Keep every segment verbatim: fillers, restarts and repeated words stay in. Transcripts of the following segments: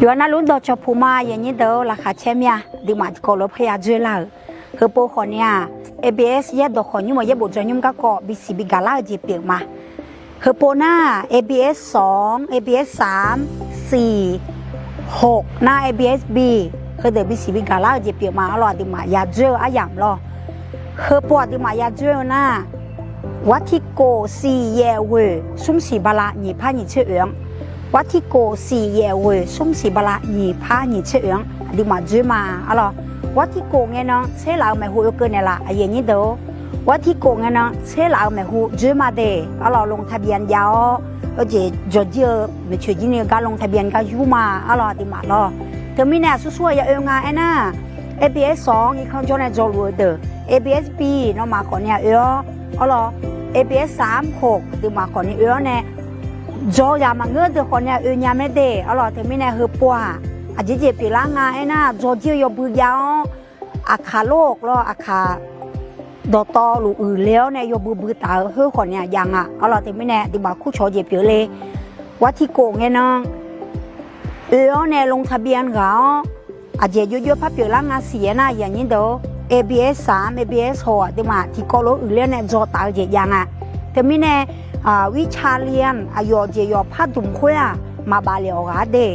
Yawqghaq navluf dawqcawq puq ma, aqyuif aqnyir deuq-or, laqkhaq caer mir-a. Aqduimaf tiqkawv lof-aer parya dzoerlar-euq, heupov khawfni-aq, A B S yaerdawq khawqnymr maqyaer bof dzaw nymr garkawv B C B gaqlar-eu jeq pyeuf ma. Heupov nar, A B S sawq-anr, A B S saq-anr, siq, hoq nar A B S B, heudeuq B C B gaqlar-eu jeq pyeuf ma. Arlawq, aqduimaf yadzoer-eu aryamq lawr. Heupov aqduimaf yadzoer-eu nar, wartirkof siq yaef ghoeq smr siq bala nyiq par nyiq tser oeq-anr, wartirkof siq yaef ghoeq smr siq bala nyiq par nyiq tser oeq-anr aqduimaf dzoer ma. Arlawq, wartirkof ngae nan tserlaf-euq maeqhu oekeuv naeqlaf, aqyuif aqnyir deuq-or. Wartirkof ngae nan tserlaf-euq maeqhu dzoer ma de. Arlawq, ลงทะเบียน jav-awr, heujeq dzawrjir-eu maeqtsoeq jir ni gar ลงทะเบียน gar yur ma. Arlawq, aqduimaf lawr. Teumirnae aqsur sur-eu ya oe nga aernar, A B S sawq-anr irkanr jawr nae dzawluf-eu deuq, A B S B nawmaf khawfni-aq oe-awr, arlawq, A B S saq-anr hoq aqduimaf khawfni oe-awr nae, dzaw ghaq maqngeur deuq khawfni-aq oe nya mae de. Arlawq, teumirnae heupov-aq, aqjeq jeq pyeuflar nga aernar, dzawrjir-eu yawbui jav-awr, aqkaq lor lawr, aqkaq dawqtawvluf uiqle-awr nae yawbui bui taf-eu khoer khawfni-aq jav nga. Arlawq, teumirnae aqduimaf kurcawq-eu jeq pyeuf le. Wartirkof ngae nan oe-awr nae ลงทะเบียน ghaq-awr, aqjeq jov jov-aer par pyeuflar nga siq aernar, aqyuif aqnyir deuq-or, A B S saq-anr, A B S hoq aqduimaf tiqkawv lof-aer uiqler-awr nae dzaw taf-eu jeq jav nga. Teumirnae, วิชาเรียน aqyawf jeq yawf pardmq khoer-aq, maqbaf lef-awq ghaq-a de.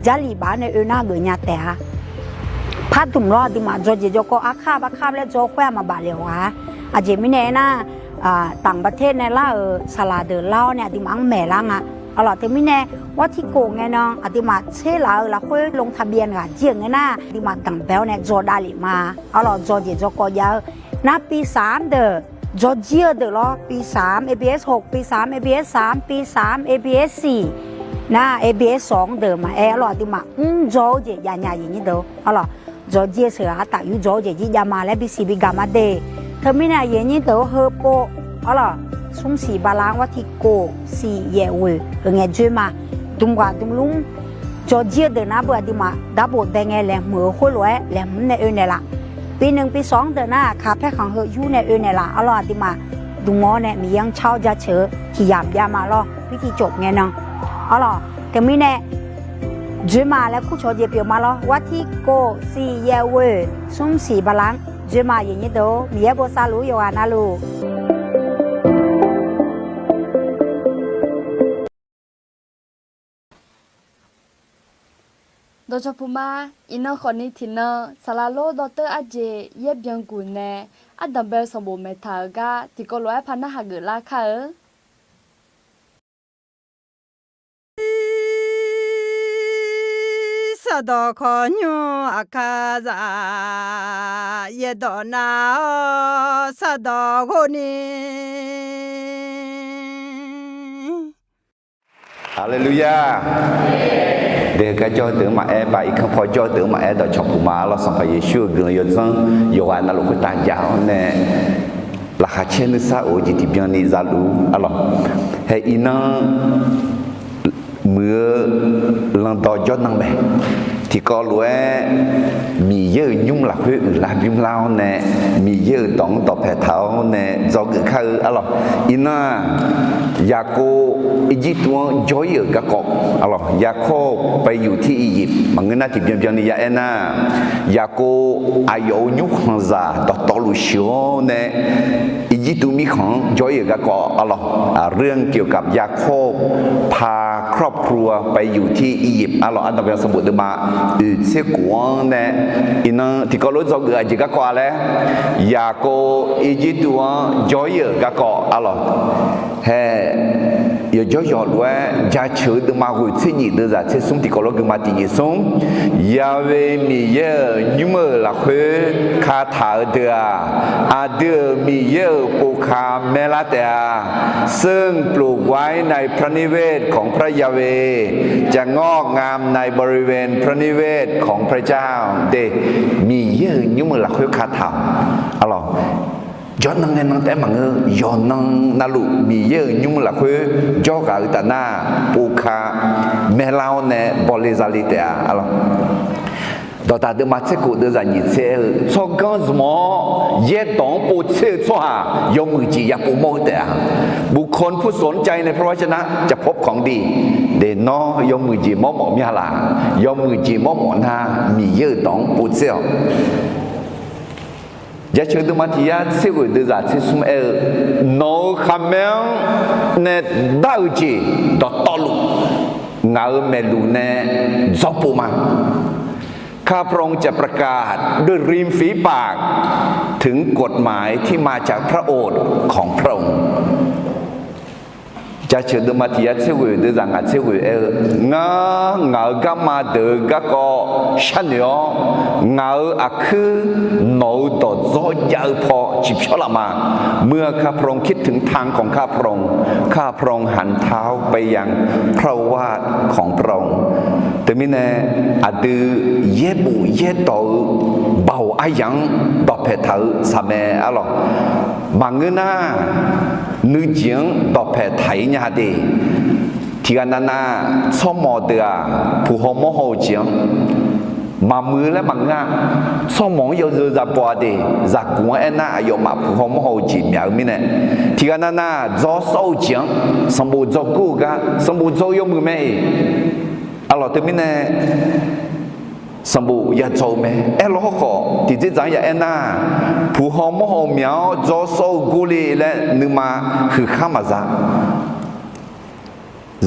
Jarlif baf-awr nae oe nar geuf nya taef-a. Pardmq lawr, aqduimaf dzaw jeq dzaw kawv arkar baqkar laer dzaw khoer-aq maqbaf lef-awq ghaq-a. Aqjeq mirnae aernar, ต่างประเทศ nae lar-euq saqlaq deuq lar-awr nae aqduimaf-anr maeqlar nga. Arlawq, teumirnae wartirkof ngae nan aqduimaf tserlaf-eu lafkhoer ลงทะเบียน ghaq jir-euq ngae nar, aqduimaf danqbae-awr nae dzaw davlef ma. Arlawq, dzaw jeq dzaw kawv jav-eu nar, ปีสาม deuq, dzawrjir-eu deuq lawr, ปีสาม A B S hoq, ปีสาม A B S saq-anr, ปีสาม A B S siq nar, A B S sawq-anr deuq maqaer. Arlawq, aqduimaf mr dzaw-eu jeq jav nya, aqyuif aqnyir deuq-or. Arlawq, dzawrjir-eu sheuqghaq artaf yur dzaw-eu jeq jir jav ma laer B C B gaq ma de. Teumirnae aqyuif aqnyir deuq-or, heupov, arlawq, smr siq bala-anr wartirkof siq yaef ghoeq-eu ngae dzoer ma. Dmq ghaq dmq lmr dzawrjir-eu deuq nar beu aqduimaf darbof dae ngae laeqhmq-eu khoerlof-aer laeqhmq nae oe naeqlaf. ปีหนึ่ง ปีสอง deuq nar, aqkaq paerkhanq heu yur nae oe naeqlaf. Arlawq, aqduimaf dmq-awr nae Miqyaer-anr car-awr jaceuq-eu tiq yamq jav ma lawr, pirtiv cof ngae nan. Arlawq, teumirnae dzoer ma laer kurcawq-eu jeq pyeuf ma lawr. Wartirkof siq yaef ghoeq smr siq bala-anr dzoer ma, aqyuif aqnyir deuq-or. Miqyaer bosav luf-ur yawqghaq navluf. Dawqcawq puq ma. Iqnan khawfni tiqnan saqlaq lor dawrteur arjeq yaer byan guq nae ardanqbae-eu sanqbof maeqtaq-euq gar tiqkawv lof-aer par narhaq geuflar kar-eu. Saqdawq khawqnymr aqkar zaq yaerdawq nar-awr saqdawq ghov ni. Haleluya. Deuq-eu gar jawr-eu deuq-anr maqaer, baq irkanr paw jawr-eu deuq-anr maqaer, dawqcawq puq ma. Arlawq, Sanqpaq Yeqsur-euq guiqlanq yawdzanr yawqghaq navluf khoertav jaq-awr nae, laqkhaq caer nuisar of-eu jeq tiqbyan ni zaluf. Arlawq, hae iqnan muiq-eu landawv jawrnan mae. Tiqkawv lof-aer Miqyaer-euq nymr lafkhoer uiqlar bymrlar-awr nae, Miqyaer-euq dawq-anr dawqpae taq-awr nae dzawgeuf kar-eu. Arlawq, iqnan-aq, Yaqkov Irjirtuv-anr jawr-ir-euq garkawv, arlawq, ยาโคบไปอยู่ที่อียิปต์ maqngeur nar tiqbyan byan ni ya aer nar, Yaqkov aqyawf-euq nymrkhanqzaq dawqtawvluf sheuq-awr nae, Irjirtuv mirkhanq-anr jawr-ir-euq garkawv, arlawq, เรื่องเกี่ยวกับยาโคบพาครอบครัวไปอยู่ที่อียิปต์ arlawq, ardanqbae-eu sanqbof deuvma oeq tser khof-anr nae, iqnan tiqkawv lof-aer dzawgeuf-eu aqjeq garkawv-a laer, Yaqkov Irjirtuv-anr jawr-ir-euq garkawv, arlawq, hae yawqjawr yawqlof-aer jaceuq-eu deuvma ghoeq tser nyiq deuvzaq tser smr tiqkawv lof-aer guima tiq nyiq smr, Yahweh Miqyaer-euq nymr-euq lafkhoer kataq-euq deuq-aq, aqdui-euq Miqyaer-euq povka maerlar taef-a. ซึ่งปลูกไว้ในพระนิเวศของพระยาเวห์ จะงอกงามในบริเวณพระนิเวศของพระเจ้า de. Miqyaer-euq nymr-euq lafkhoer kataq-awq. Arlawq, jawrnan ngae nan taef-aer maqngeur, yawqnan navluf Miqyaer-euq nymr lafkhoer jawrghaq-eu taf nar, povka maerlar-awr nae bawle zale taef-a. Arlawq, Dawqdaq deuvma tser khof deuvzaq nyiq tser aer-eu, tsawrganr zmq-awr yaerdawq-anr povtser-eu tsawrhaq yawmuiq jeq yapov mawr-eu taef-a. บุคคลผู้สนใจในพระวจนะ จะพบของดี Nawr yawmuiq jeq mawrmawf mya laq? Yawmuiq jeq mawrmawf nar, Miqyaer-euq dawq-anr povtser-awq. Jaceuq deuvma tiq yar tser ghoeq deuvzaq tser smr aer-eu, nawq-euq khaqmae-anr nae dar-eu jeq dawqtawvluf, ngaq-euq maeqluq nae dzawrpov ma. ข้าพระองค์จะประกาศด้วยริมฝีปากถึงกฎหมายที่มาจากพระโอษฐ์ของพระองค์ Jaceuq deuvma tiq yar tser ghoeq deuvzaq ngaq tser ghoeq aer-eu, ngar ngaq-euq garma deuq-eu garkawv sharnoeq-awr, ngaq-euq aqkuir nawq-euq dawqdzawr jav-eu paw ciqpyawr laf ma. เมื่อข้าพระองค์คิดถึงทางของข้าพระองค์ ข้าพระองค์หันเท้าไปยังพระโอวาทของพระองค์ Teumirnae aqdui yaerbof yaerdawq-eu baoq aryamq-anr dawqpaeq taq-eu saqmae arlawq. Maqngeur nar, nuijeq-anr dawqpaeq taq-ir nya de. Tiqghaq navnav tsawrmawq deuq-aq, puq haw mawr haw-eu jeq-anr maqmuiq-eu laer maqngeur-a. Tsawrmawq-anr yawzeu zabaw-a de. Zaqguq-anr aernar, aqyawfmaf puq haw mawr haw-eu jeq myaq-eu mirnae, tiqghaq navnav dzawr sawr-eu jeq-anr sanqbof dzawr gur-eu gar sanqbof dzawr-eu yawmuiq mae-iq. Arlawq teumirnae sanqbof ya dzawr-eu mae. Aerlawr hawrkhawf tiqdzerdzaq-anr ya aernar, puq haw mawr haw myaq-awr dzawr sawr-eu gurle laer nuima huiqkhar maqza.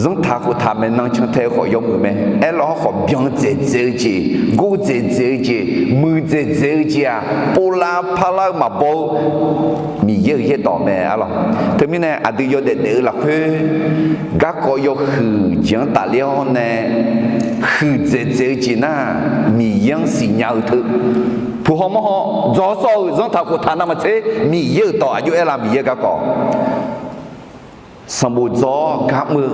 Zanrtaq khoftaq maeqnan cantae-eu khawf yawmuiq mae. Aerlawr hawrkhawf byan dzaeqdzaeq-eu jeq, gor dzaeqdzaeq-eu jeq, muiqdzaeq dzaeqdzae-eu jeq-aq, povlav parlar-eu maqbaw-eu Miqyaer-euq yaerdawq mae arlawq. Teumirnae aqdui yawdaef daef-eu lafkhoer garkawv yawhuiq jeq-anr tafler-awr nae huiqdzaeqdzaeq-eu jeq nar, Miqyaer-anr siqnya-eu teu. Puq haw mawr haw dzawr sawr-eu zanrtaq khoftaq navmaqtser Miqyaer-euq dawq aqjox aerlar Miqyaer garkawv sanqbof dzawr-awr gar mr-eu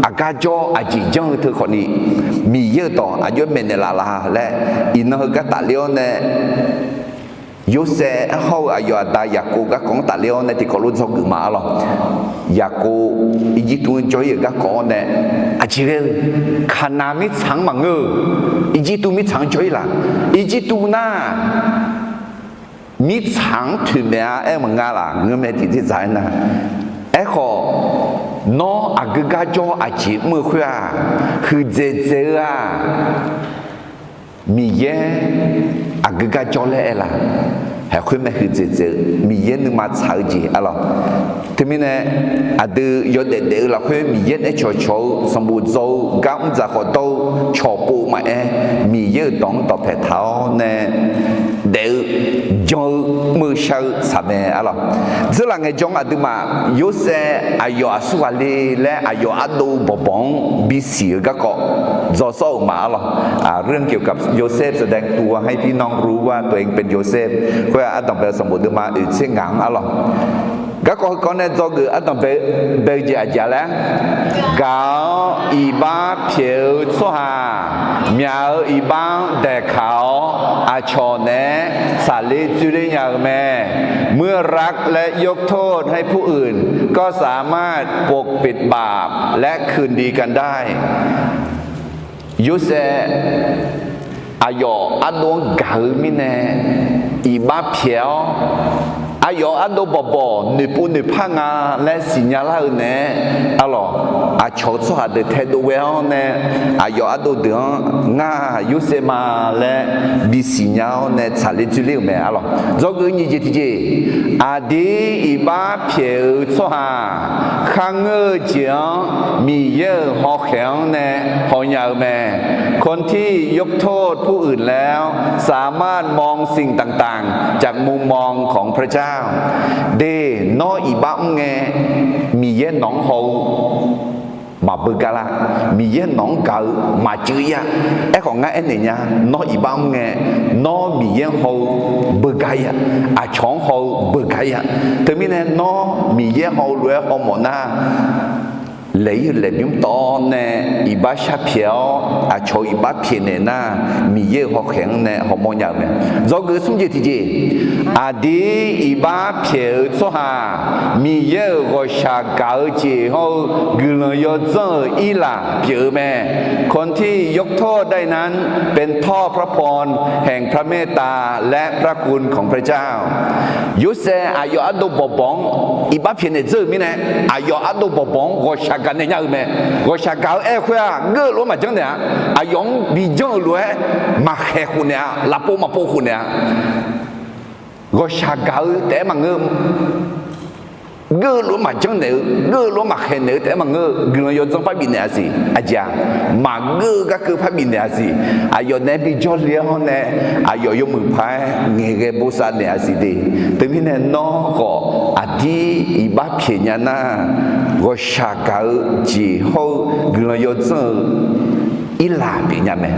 aqgar jawr aqjeq janr-eu teu khawfni, Miqyaer-euq dawq aqjox maeqnaeq laf la laer iqnan heugar tafler-awr nae, Yorsaev hawr-eu aqyawf aqda Yaqkov garkawv-anr tafler-awr nae tiqkawv lof dzawgeuf ma arlawq. Yaqkov Irjirtuv-anr jawr-ir-euq garkawv-awr nae, aqjeq ghae-eu Kaqnaq mirtsaq-anr maqngeur-eu, Irjirtuv mirtsaq-anr jawr-ir laq? Irjirtuv nar mirtsaq-anr toeqmaeq-a aer maqnga laf? Ngeur mae tiqdzerdzaq aernar. Aerkhawf, nawr aqgeu gar jawr aqjeq mr-eu khoer-aq, huiqdzaeqdzaeq-eu-aq, Miqyaer aqgeu gar jawr laer aer laf? Haeq khoer mae huiqdzaeqdzaeq-eu Miqyaer nuima tsaq-eu jeq arlawq. Teumirnae aqdui yawdaef daef-eu lafkhoer Miqyaer nae cawqcawq-eu sanqbof dzaw-eu gar mr dzaq khawf dawr-eu cawqpov maqaer, Miqyaer-euq dawq-anr dawqpaeq taq-awr nae daef-eu jan-eu mr-eu shar-eu saqmae arlawq. Dzeurlaf ngaejawr-anr aqduimaf Yorsaev aqyawf aqsurghaq le laer aqyawf ardov bawqbawq-anr bisiq-eu garkawv dzaw sawr-euq ma arlawq. เรื่องเกี่ยวกับโยเซฟ แสดงตัวให้พี่น้องรู้ว่าตัวเองเป็นโยเซฟ khoer-aq ardanqbae-eu sanqbof deuvma oeq tser ngaq-anr arlawq. Garkawv heukawv nae dzawgeuf ardanqbae-eu jeq aqjeq laer, gaq-awr iqbax pyaeq-eu tsawrhaq myaq-eu iqbax-anr daeqkaq-awr aqcawq naeq-aer tsaqler dzoerler nya-eu mae. เมื่อรักและยกโทษให้ผู้อื่น ก็สามารถปกปิดบาปและคืนดีกันได้ Yorsaev aqyawf ardov-anr gaq-eu mirnae iqbax pyaeq-awr, aqyawf ardov bawqbawq noeqpov noeqpar nga laer siqnya lar-eu naeq-aer arlawq, aqcawq-eu tsawrhaq deuq taedov ghae-awr nae aqyawf ardov deuq-anr ngar-aq Yorsaev ma laer bisiq nya-awr nae tsaqler dzoerler-euq mae arlawq. Dzawgeuf nyiq jeq tiqjeq, aqdir iqbax pyaeq-eu tsawrhaq kharngeur-eu jeq-anr Miqyaer-euq hawkhaeq-anr nae hawnya-eu mae. คนที่ยกโทษผู้อื่นแล้ว สามารถมองสิ่งต่างๆ จากมุมมองของพระเจ้า De, nawr iqbax mr ngae Miqyaer nawq-anr haw-eu maqbeugar lar. Miqyaer nawq-anr gaq-eu maqcuiv-ir-a. Aerkhawf ngar aernaeq nya, nawr iqbax mr ngae nawr Miqyaer-anr haw-eu beugar-ir-a. Aqcawq-anr haw-eu beugar-ir-a. Teumirnae nawr Miqyaer haw-eu lof-aer hawmawf nar, laeq-ir-eu laeqbymr tawv nae iqbax shar pyaeq-awr, aqcawq-eu iqbax pyaeqnaeq nar, Miqyaer-euq hawkhaeq-anr nae hawmawr nya-eu mae. Dzawgeuf smr jeq tiqjeq, aqdir iqbax pyaeq-eu tsawrhaq, Miqyaer-euq ghawqshaq gaq-eu jeq hawr-eu guiqlanq yawdzanr-euq irlaq pyeuf-eu mae. คนที่ยกโทษได้นั้นเป็นเพราะพระพรแห่งพระเมตตาและพระคุณของพระเจ้า Yorsaev aqyawf ardov bawqbawq-anr iqbax pyaeqnaeq dzeur-euq mirnae, aqyawf ardov bawqbawq-anr ghawqshaq gaqnaeq nya-eu mae. Ghawqshaq gaq-eu aer-eu khoer-aq, geur-eu lof-aer maqjanr naeq-a. Aqyawf-anr bijawr-euq lof-aer maqkhaeq khof naeq-a, lafpov maqpov khof naeq-a. Ghawqshaq gaq-eu taef-aer maqngeur, geur-eu lof-aer maqjanr naeq-eu, geur-eu lof-aer maqkhaeq naeq-eu taef-aer maqngeur, guiqlanq yawdzanr par bifnaeq-a siq. Aqjeq-aq, maqgeur-eu garkeuv par bifnaeq-a siq. Aqyawf naeq-aer bijawr le-awr nae, aqyawf yawmuiq paq-aer ngaeqghae bosav naeq-a siq de. Teumirnae nawr khawf aqdir iqbax pyaeq nya nar, ghawqshaq gaq-eu jeq hawr-eu guiqlanq yawdzanr-eu irlaq pyeufnya mae.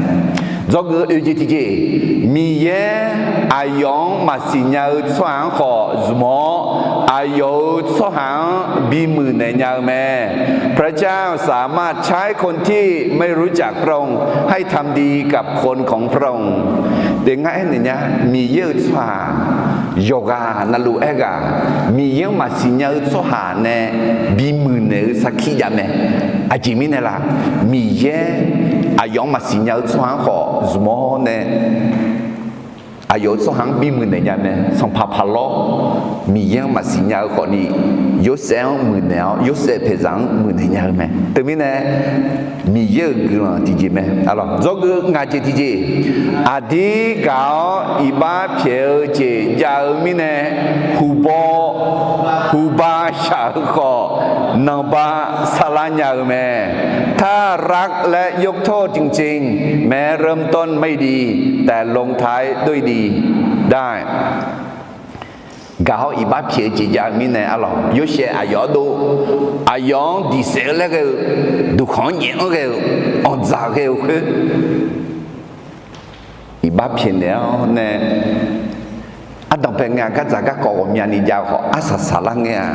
Dzawgeuf oeq jeq tiqjeq, Miqyaer aqyawf-anr maqsiq nya-eu tsawrhaq-anr khawf zmq-awr, aqyawf-euq tsawrhaq-anr bimuiq naeq nya-eu mae. พระเจ้าสามารถใช้คนที่ไม่รู้จักพระองค์ให้ทำดีกับคนของพระองค์ Te ngar aernaeq nya, Miqyaer-euq tsawrhaq yawqghaq navluf aerghaq, Miqyaer-anr maqsiq nya-eu tsawrhaq nae bimuiq naeq-eu sarkir jav mae. Aqjeq mirnae laf, Miqyaer aqyawf-anr maqsiq nya-eu tsawrhaq-anr khawf zmq-awr nae, aqyawf-euq tsawrhaq-anr bimuiq naeq nya mae. Sanqpaq paqlawr Miqyaer-anr maqsiq nya-eu khawfni, Yorsaev-anr muiqnaeq-awr, Yorsaev paeqzaq-anr muiqnaeq nya-eu mae. Teumirnae Miqyaer-euq guiqlanq tiqjeq mae. Dzawgeuf ngaq jeq tiqjeq, aqdir gaq-awr iqbax pyaeq-eu jeq jav-eu mirnae, huqbaw huqba shaq-eu khawf nanqba sarlar nya-eu mae. ถ้ารักและยกโทษจริงๆ แม้เริ่มต้นไม่ดี แต่ลงท้ายด้วยดีได้ Gaq-awr iqbax pyaeq-eu jeq jav-eu mirnae arlawq, Yorsaev aqyawf ardov, aqyawf-anr diq saef-eu laer ghae-eu, duqkhanq-anr nyaef-anr ghae-eu, anqdzaq ghae-eu khoer iqbax pyaeqnaeq-awr nae, ardanqbae ngae-a gardzaq garkawv ghawqmyani jav-eu khawf, arsaq saqlar ngae-a,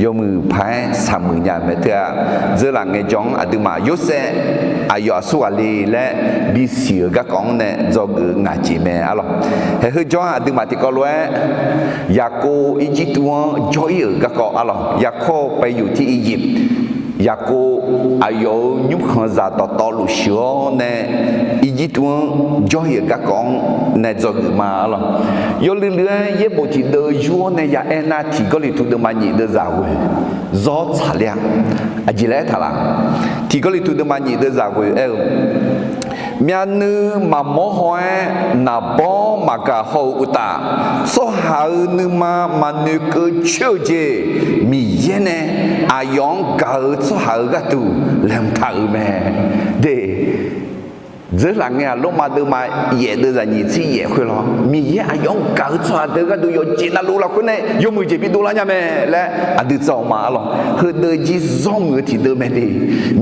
yawmuiq paq-aer saqmuiq nya-eu mae. Teu-aq, dzeurlaf ngaejawr-anr aqduimaf Yorsaev aqyawf aqsur ghaq le laer bisiq-euq garkawv-anr nae dzawgeuf-eu ngaq jeq mae arlawq. Haeq heu jawr-anr aqduimaf tiqkawv lof-aer, Yaqkov Irjirtuv-anr jawr-ir-euq garkawv arlawq, ยาโคบไปอยู่ที่อียิปต์ Yaqkov aqyawf-euq nymrkhanqzaq dawqtawvluf sheuq-awr nae Irjirtuv-anr jawr-ir-euq garkawv-anr nae dzawgeuf ma arlawq. Yawluiv luiv-aer yaerbof tiqdeuv yur-awr nae ya aer nar, Tiq Gawrliqtu deuvma nyiq deuvzaq ghoeq zawr tsaqler-a. Aqjeq laer aertaq laf? Tiq Gawrliqtu deuvma nyiq deuvzaq ghoeq aer-eu, myavnuiv maqmawr haw-aer naqbawr maqgaq haw-euq uqtaf, tsawrhaq-euq nuima maqnoeqkeuv coer-eu jeq, Miqyaer nae aqyawf-anr gaq-eu tsawrhaq-euq gharduq laeqhmq taq-euq mae. De, dzeurlaf ngae-aq, Lormav deuvma yaef deuvzaq nyiq tser yaef khoer lawr, Miqyaer aqyawf-anr gaq-eu tsawrhaq deuq gharduq yawqjeq navluf lafkhoer nae yawmuiq jeq bidov lar nya mae laer aqdui dzawq ma arlawq. Heudeuv jir zawr muiq-eu tiqdeuv mae de.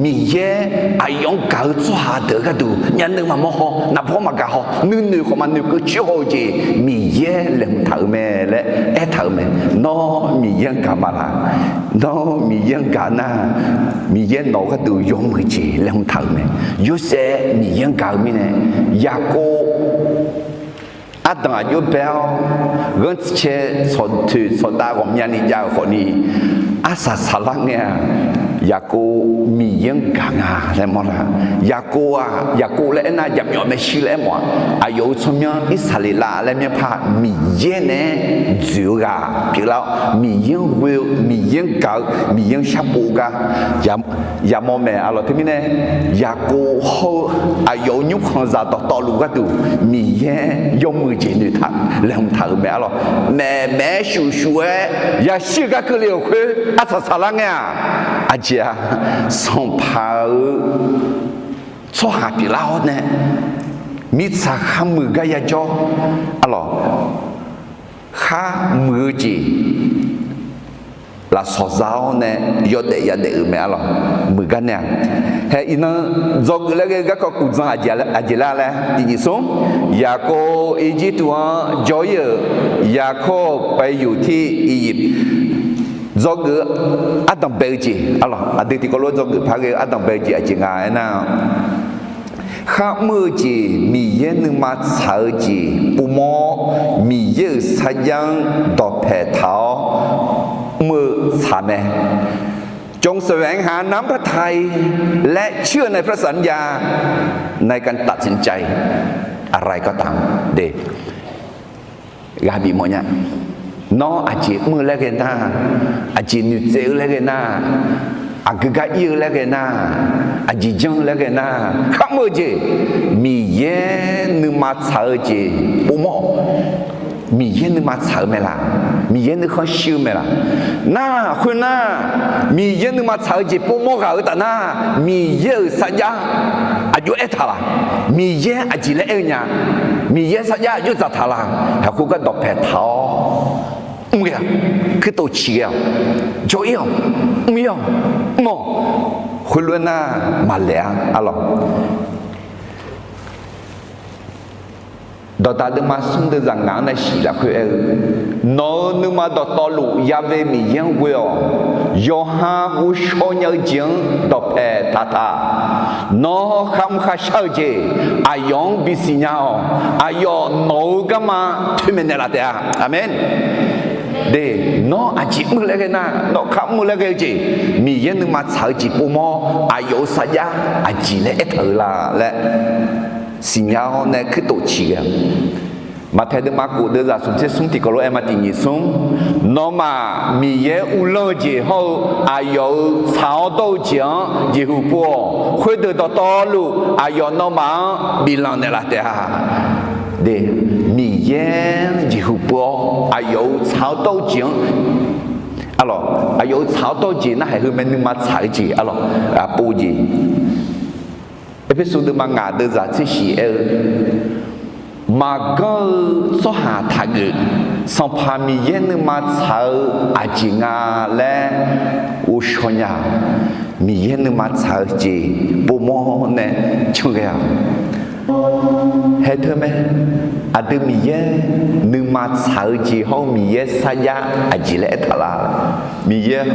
Miqyaer aqyawf-anr gaq-eu tsawrhaq deuq gharduq myavnuiv maqmawr haw, naqbawr maqgaq haw, nuinoeq khawf maqnoeqkeuv coer haw-eu jeq Miqyaer laeqhmq taq-euq mae laer aertaq-euq mae. Nawr Miqyaer-anr gaq ma laq? Nawr Miqyaer-anr gaq nar, Miqyaer nawq-eu gharduq yawmuiq jeq laeqhmq taq-euq mae. Yorsaev Miqyaer-anr gaq-eu mirnae, Yaqkov ardanq aqjox bae-awr, ghanrcae tsawqtoeq tsawqdav ghawqmyani jav-euq khawfni, arsaq saqlar ngae-aq, Yaqkov Miqyaer-anr gaq nga laer mawrlar. Yaqkov-aq, Yaqkov laer aernar, jaqmyawf maershuir laer aermawf-aq, aqyawf-euq tsawrmyanr Irsaqleqlav laer myanrpar Miqyaer naeq-aer dzoeq-eu ghaq pyeuflar-awr, Miqyaer-anr ghoe-eu, Miqyaer-anr gaq-eu, Miqyaer-anr sharpov-eu gar yamawr mae arlawq. Teumirnae, Yaqkov hawr-eu aqyawf-euq nymrkhanqzaq dawqtawvluf gharduq Miqyaer yawmuiq jeq noeqtaq laeqhmq taq-euq mae arlawq. Maeqmaeq-aer shufshuf-aer yashir-eu gar keuvle-euq khoer arsaq saqlar ngae-aq, aqjeq-a, sanqpaq-euq tsawrhaq pyeuflar-awr nae, mirtsaq kharmuiq gar yajawr arlawq, kharmuiq-eu jeq lafsawq za-awr nae yawdaef yadaef-euq mae arlawq. Muiq gar nae-aq, hae iqnan dzawgeuf laer ghae-eu garkawv kuv dzan aqjeq lar laer tiqjeq smr, Yaqkov Irjirtuv-anr jawr-ir-euq, Yaqkov ไปอยู่ที่อียิปต์ dzawgeuf-eu ardanq bae-eu jeq, aqdui tiqkawv lof-aer dzawgeuf par ghae-eu ardanq bae-eu jeq aqjeq nga aernar, kharmr-eu jeq Miqyaer nuima tsaq-eu jeq povmawr-awr, Miqyaer-euq sarjax-anr dawqpaeq taq-awr mr-eu tsaq mae. จงแสวงหาน้ำพระทัย และเชื่อในพระสัญญา ในการตัดสินใจอะไรก็ตาม de. Ghaq bif mawf nya. Nawr aqjeq mr-eu laer ghae nar, aqjeq noeqtsaev-eu laer ghae nar, aqgeu gar ir-eu laer ghae nar, aqjeq janr-eu laer ghae nar, kharmr-eu jeq Miqyaer nuima tsaq-eu jeq povmawr-awr, Miqyaer nuima tsaq-eu mae laq? Miqyaer nuikhanr shir-eu mae laq? Nar, khoernar, Miqyaer nuima tsaq-eu jeq povmawr ghaq-eu taf nar, Miqyaer-euq sarjax aqjox aertaq laq? Miqyaer aqjeq laer aer-eu nya? Miqyaer sarjax aqjox dzaqtaq laq? Haq khoergar dawqpaeq taq-awr mr ghae-a. Kuirtof ciq ghae-awq. Jawr-ir-awq. Mr-ir-awq. Mr-awq. Khoerlof-aer nar, maqlaeq-a arlawq. Dawqdaq deuvma smr deuvzaq ngaq-anr nae siq lafkhoer aer-eu, Nawq-euq nuima dawqtawvluf Ya've Miqyaer-anr ghoe-awq. Yawqha ghovshaw nya-eu jeq-anr dawqpaeq taqtaq. Nawr kharmr kharshar-eu jeq aqyawf-anr bisiq nya-awq. Aqyawf nawq-euq garma toeqmaeq naeqlaf taef-a. Aqmeq. De, nawr aqjeq mr-eu laer ghae nar, nawr kharmr-eu laer ghae-eu jeq, Miqyaer nuima tsaq-eu jeq povmawr-awr, aqyawf-euq sarjax aqjeq laer aertaq-eu la laer siqnya-awr nae kuirtof ciq ghae-a. Maqtaeq deuvma kof deuvzaq smq tser smr tiqkawv lof-aer ma tiq nyiq smr, Nawmaf Miqyaer uvlanr-eu jeq hawr-eu aqyawf-euq tsaq-awr dawr-eu jeq-anr jeqhu pov-awq. Khoerdeuq dawqtawvluf aqyawf nawmaf-anr biflanq naeqlaf taef-a. De, Miqyaer-anr jeqhu pov-awr aqyawf-euq tsaq-awr dawr-eu jeq-anr, arlawq, aqyawf-euq tsaq-awr dawr-eu jeq narhaq heu mae, nuima tsaq-eu jeq, arlawq, pov jeq. Erpersu deuvma ngaq deuvzaq tser shiq aer-eu, Maqganr-eu tsawrhaq taqgeuf. Sanqpaq Miqyaer nuima tsaq-eu aqjeq nga laer ghovshaw nya-awq. Miqyaer nuima tsaq-eu jeq povmawr nae can ghae-awq. Haeq teu mae, aqdui Miqyaer nuima tsaq-eu jeq hawr-eu Miqyaer sarjax aqjeq laer aertaq la? Miqyaer,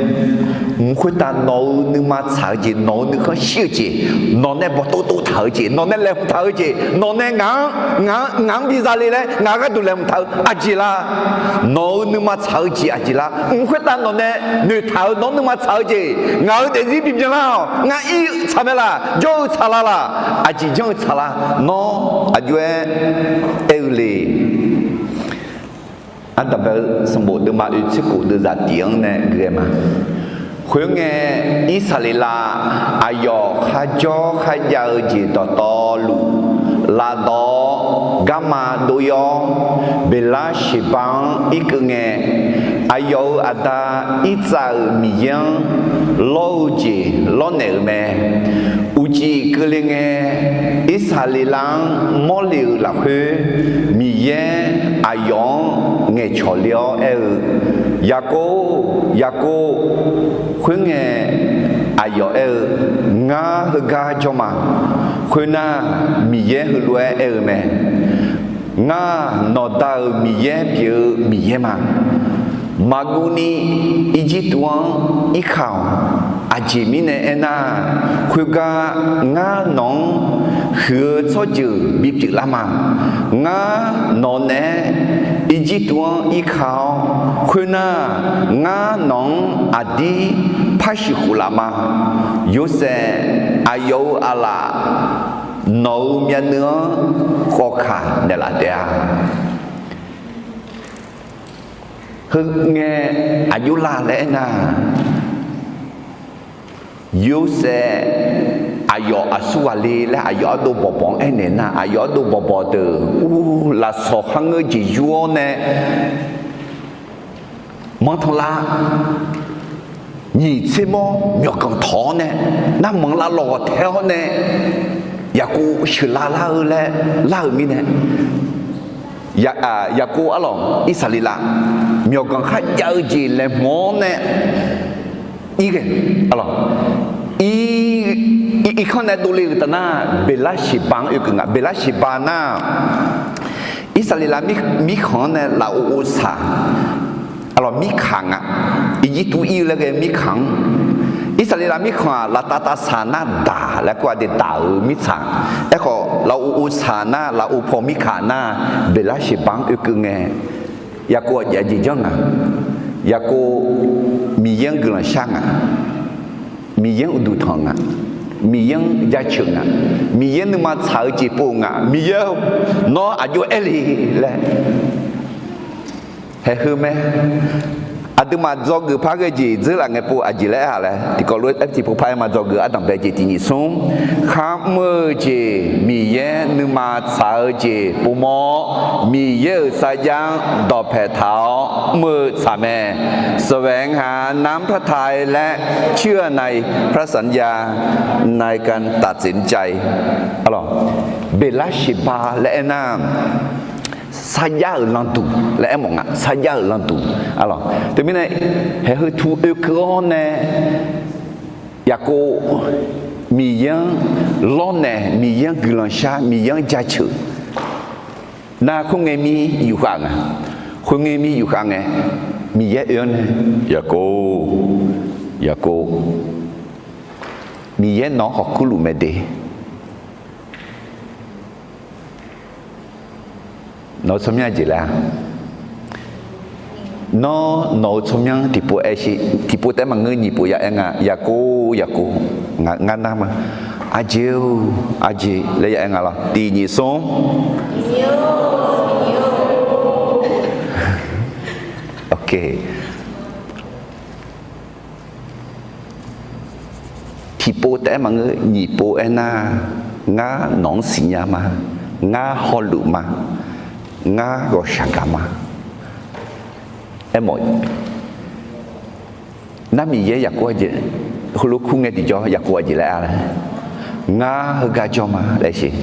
mq khoertav nawq-euq nuima tsaq-eu jeq, nawq-euq nuikhanr shir-eu jeq, nawq nae bawqtov tov taq-eu jeq, nawq nae laeqhmq taq-eu jeq, nawq nae ngaq-anr, ngaq-anr, ngaq-anr bi zale laer ngaq-euq gharduq laeqhmq taq-eu aqjeq la? Nawq-euq nuima tsaq-eu jeq aqjeq la? Mq khoertav nawq nae noeqtaq-euq nawq-anr nuima tsaq-eu jeq, ngaq-euq daefzir bibyan lar-awq. Ngar ir-eu tsaq mae laq? Jawr-eu tsaq la laq? Aqjeq janr-eu tsaq la? Nawr aqjox-aer aer-eu le. Ardanqbae-eu sanqbof deuvma oeq tser kof deuvzaq tiq-anr nae ghae ma. Khoerngae, Irsaqleqlav aqyawf kharjawr kharjav-eu jeq dawqtawvluf lavdawv-awr, garma dov-awr, Beqlarseqba-anr irkeuv ngae, aqyawf-euq aqda Irtsav-euq Miqyaer-anr lawr-eu jeq lawrnaeq-euq mae. Uqcif keuvle ngae, Irsaqleqlav-anr mawrle-euq lafkhoer, Miqyaer aqyawf-anr ngaeqcawq le-awr aer-eu, Yaqkov, Yaqkov. Khoerngae, aqyawf aer-eu, Ngar heugar jawr ma. Khoernar, Miqyaer heulof-aer aer-eu mae, Ngar nawqda-euq Miqyaer pyeuf-eu Miqyaer ma. Maqguvni Irjirtuv-anr irkaq-awq. Aqjeq mirnae aernar, khoergar ngar nawq-anr huiq-eu tsawrjeuq bipyeuf lar ma. Ngar nawq naeq-aer Irjirtuv-anr irkaq-awr, khoernar, ngar nawq-anr aqdir par shuif khof laf ma. Yorsaev, aqyawf-euq aqlaf nawq-euq myavnuiv-anr khawkaq naeqlaf taef-a. Heu ngae, aqjox la laer aernar, Yorsaev aqyawf aqsurghaq le laer aqyawf ardov bawqbawq-anr aernaeq nar, aqyawf ardov bawqbawq deuq ur lafsawq kharngeur jeq yur-awr nae manrtanq lar, nyiq tser mawr myawqganq tawq-awr nae, narmanq lavlawq ghawq tae-awr nae, Yaqkov sheuqlav lar-eu laer lar-euq mirnae, Yaqkov arlawq Irsaqleqlav myawqganq kharjav-eu jeq laeqhmq-awr nae, ir ghae, arlawq, ir, irkanr nae dovle-euq taf nar, Beqlarseqba-anr oekeuv nga. Beqlarseqba nar, Irsaqleqlav mirkhanq-anr nae lafov ov saq, arlawq, mirkhanq nga. Irjirtuv ir-eu laer ghae mirkhanq-anr, Irsaqleqlav mirkhanq-aq, laftav tavsaq nar daq laer kur-a de, daq-euq mirtsaq. Aerkhawf, lafov ovsaq nar, lafov paw mirkhanq nar, Beqlarseqbar-anr oekeuv ngae, Yaqkov aqjeq janr nga. Yaqkov Miqyaer-anr guiqlanq shar nga. Miqyaer-anr uqduq tanq nga. Miqyaer-anr jaceuq nga. Miqyaer nuima tsaq-eu jeq pov nga. Miqyaer-or, nawr aqjox aer le laer haeqheu mae. Aqduimaf dzawgeuf par ghae jeq dzeurlaf ngae pov aqjeq laer aer-a laer tiqkawv lof-aer tiqpov par-aer ma dzawgeuf ardanqbae jeq tiq nyiq smr. Kharmr-eu jeq, Miqyaer nuima tsaq-eu jeq povmawr, Miqyaer-euq sarjax-anr dawqpae taq-awr mr-eu tsaq mae. แสวงหาน้ำพระทัยและเชื่อในพระสัญญา ในการตัดสินใจ Beqlarseqbar laer aernar, sarjax-euq landuq laer aermawf nga. Sarjax-euq landuq. Teumirnae, haeqheu tu oekeuv-awr nae, Yaqkov Miqyaer-anr lawrnaeq, Miqyaer-anr guiqlanq shar, Miqyaer-anr jaceuq nar, khoerngae mir yufkhav nga. Khoerngae mir yufkhav ngae, Miqyaer oe-awr nae, Yaqkov, Yaqkov, Miqyaer nawq-anr khawf kurluf mae de. Nawq-eu tsawrmyanr aqjeq laer-a? Nawr nawq-eu tsawrmyanr tiqpov aer shi, tiqpov taef-aer maqngeur, nyiq pov ya aer nga. Yaqkov, Yaqkov, ngar nar ma. Aqjeq-or, aqjeq laer ya aer nga lawr. Tiq nyiq smr. Ok. Tiqpov taef-aer maqngeur, nyiq pov aernar, ngar nawq-anr siqnya ma, ngar hawluf ma, ngar ghawqshaq gaq ma. Aermawf, nar Miqyaer Yaqkov aqjeq, heulof kur ngae tiqjawr Yaqkov aqjeq laer-a laer, ngar heugar jawr ma laer siq.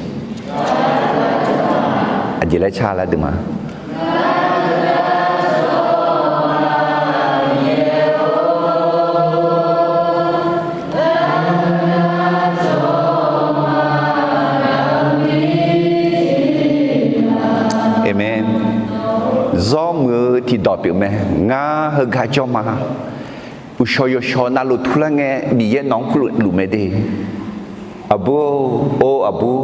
Aqjeq laer car laer dui ma. Aqmeq. Zawr muiq-eu tiqdawq pyeuf mae. Ngar heugar jawr ma. Uqshawq yawshawq navluf turlar ngae, Miqyaer nawq-anr kurluf mae de. Aqbur-or, or aqbur.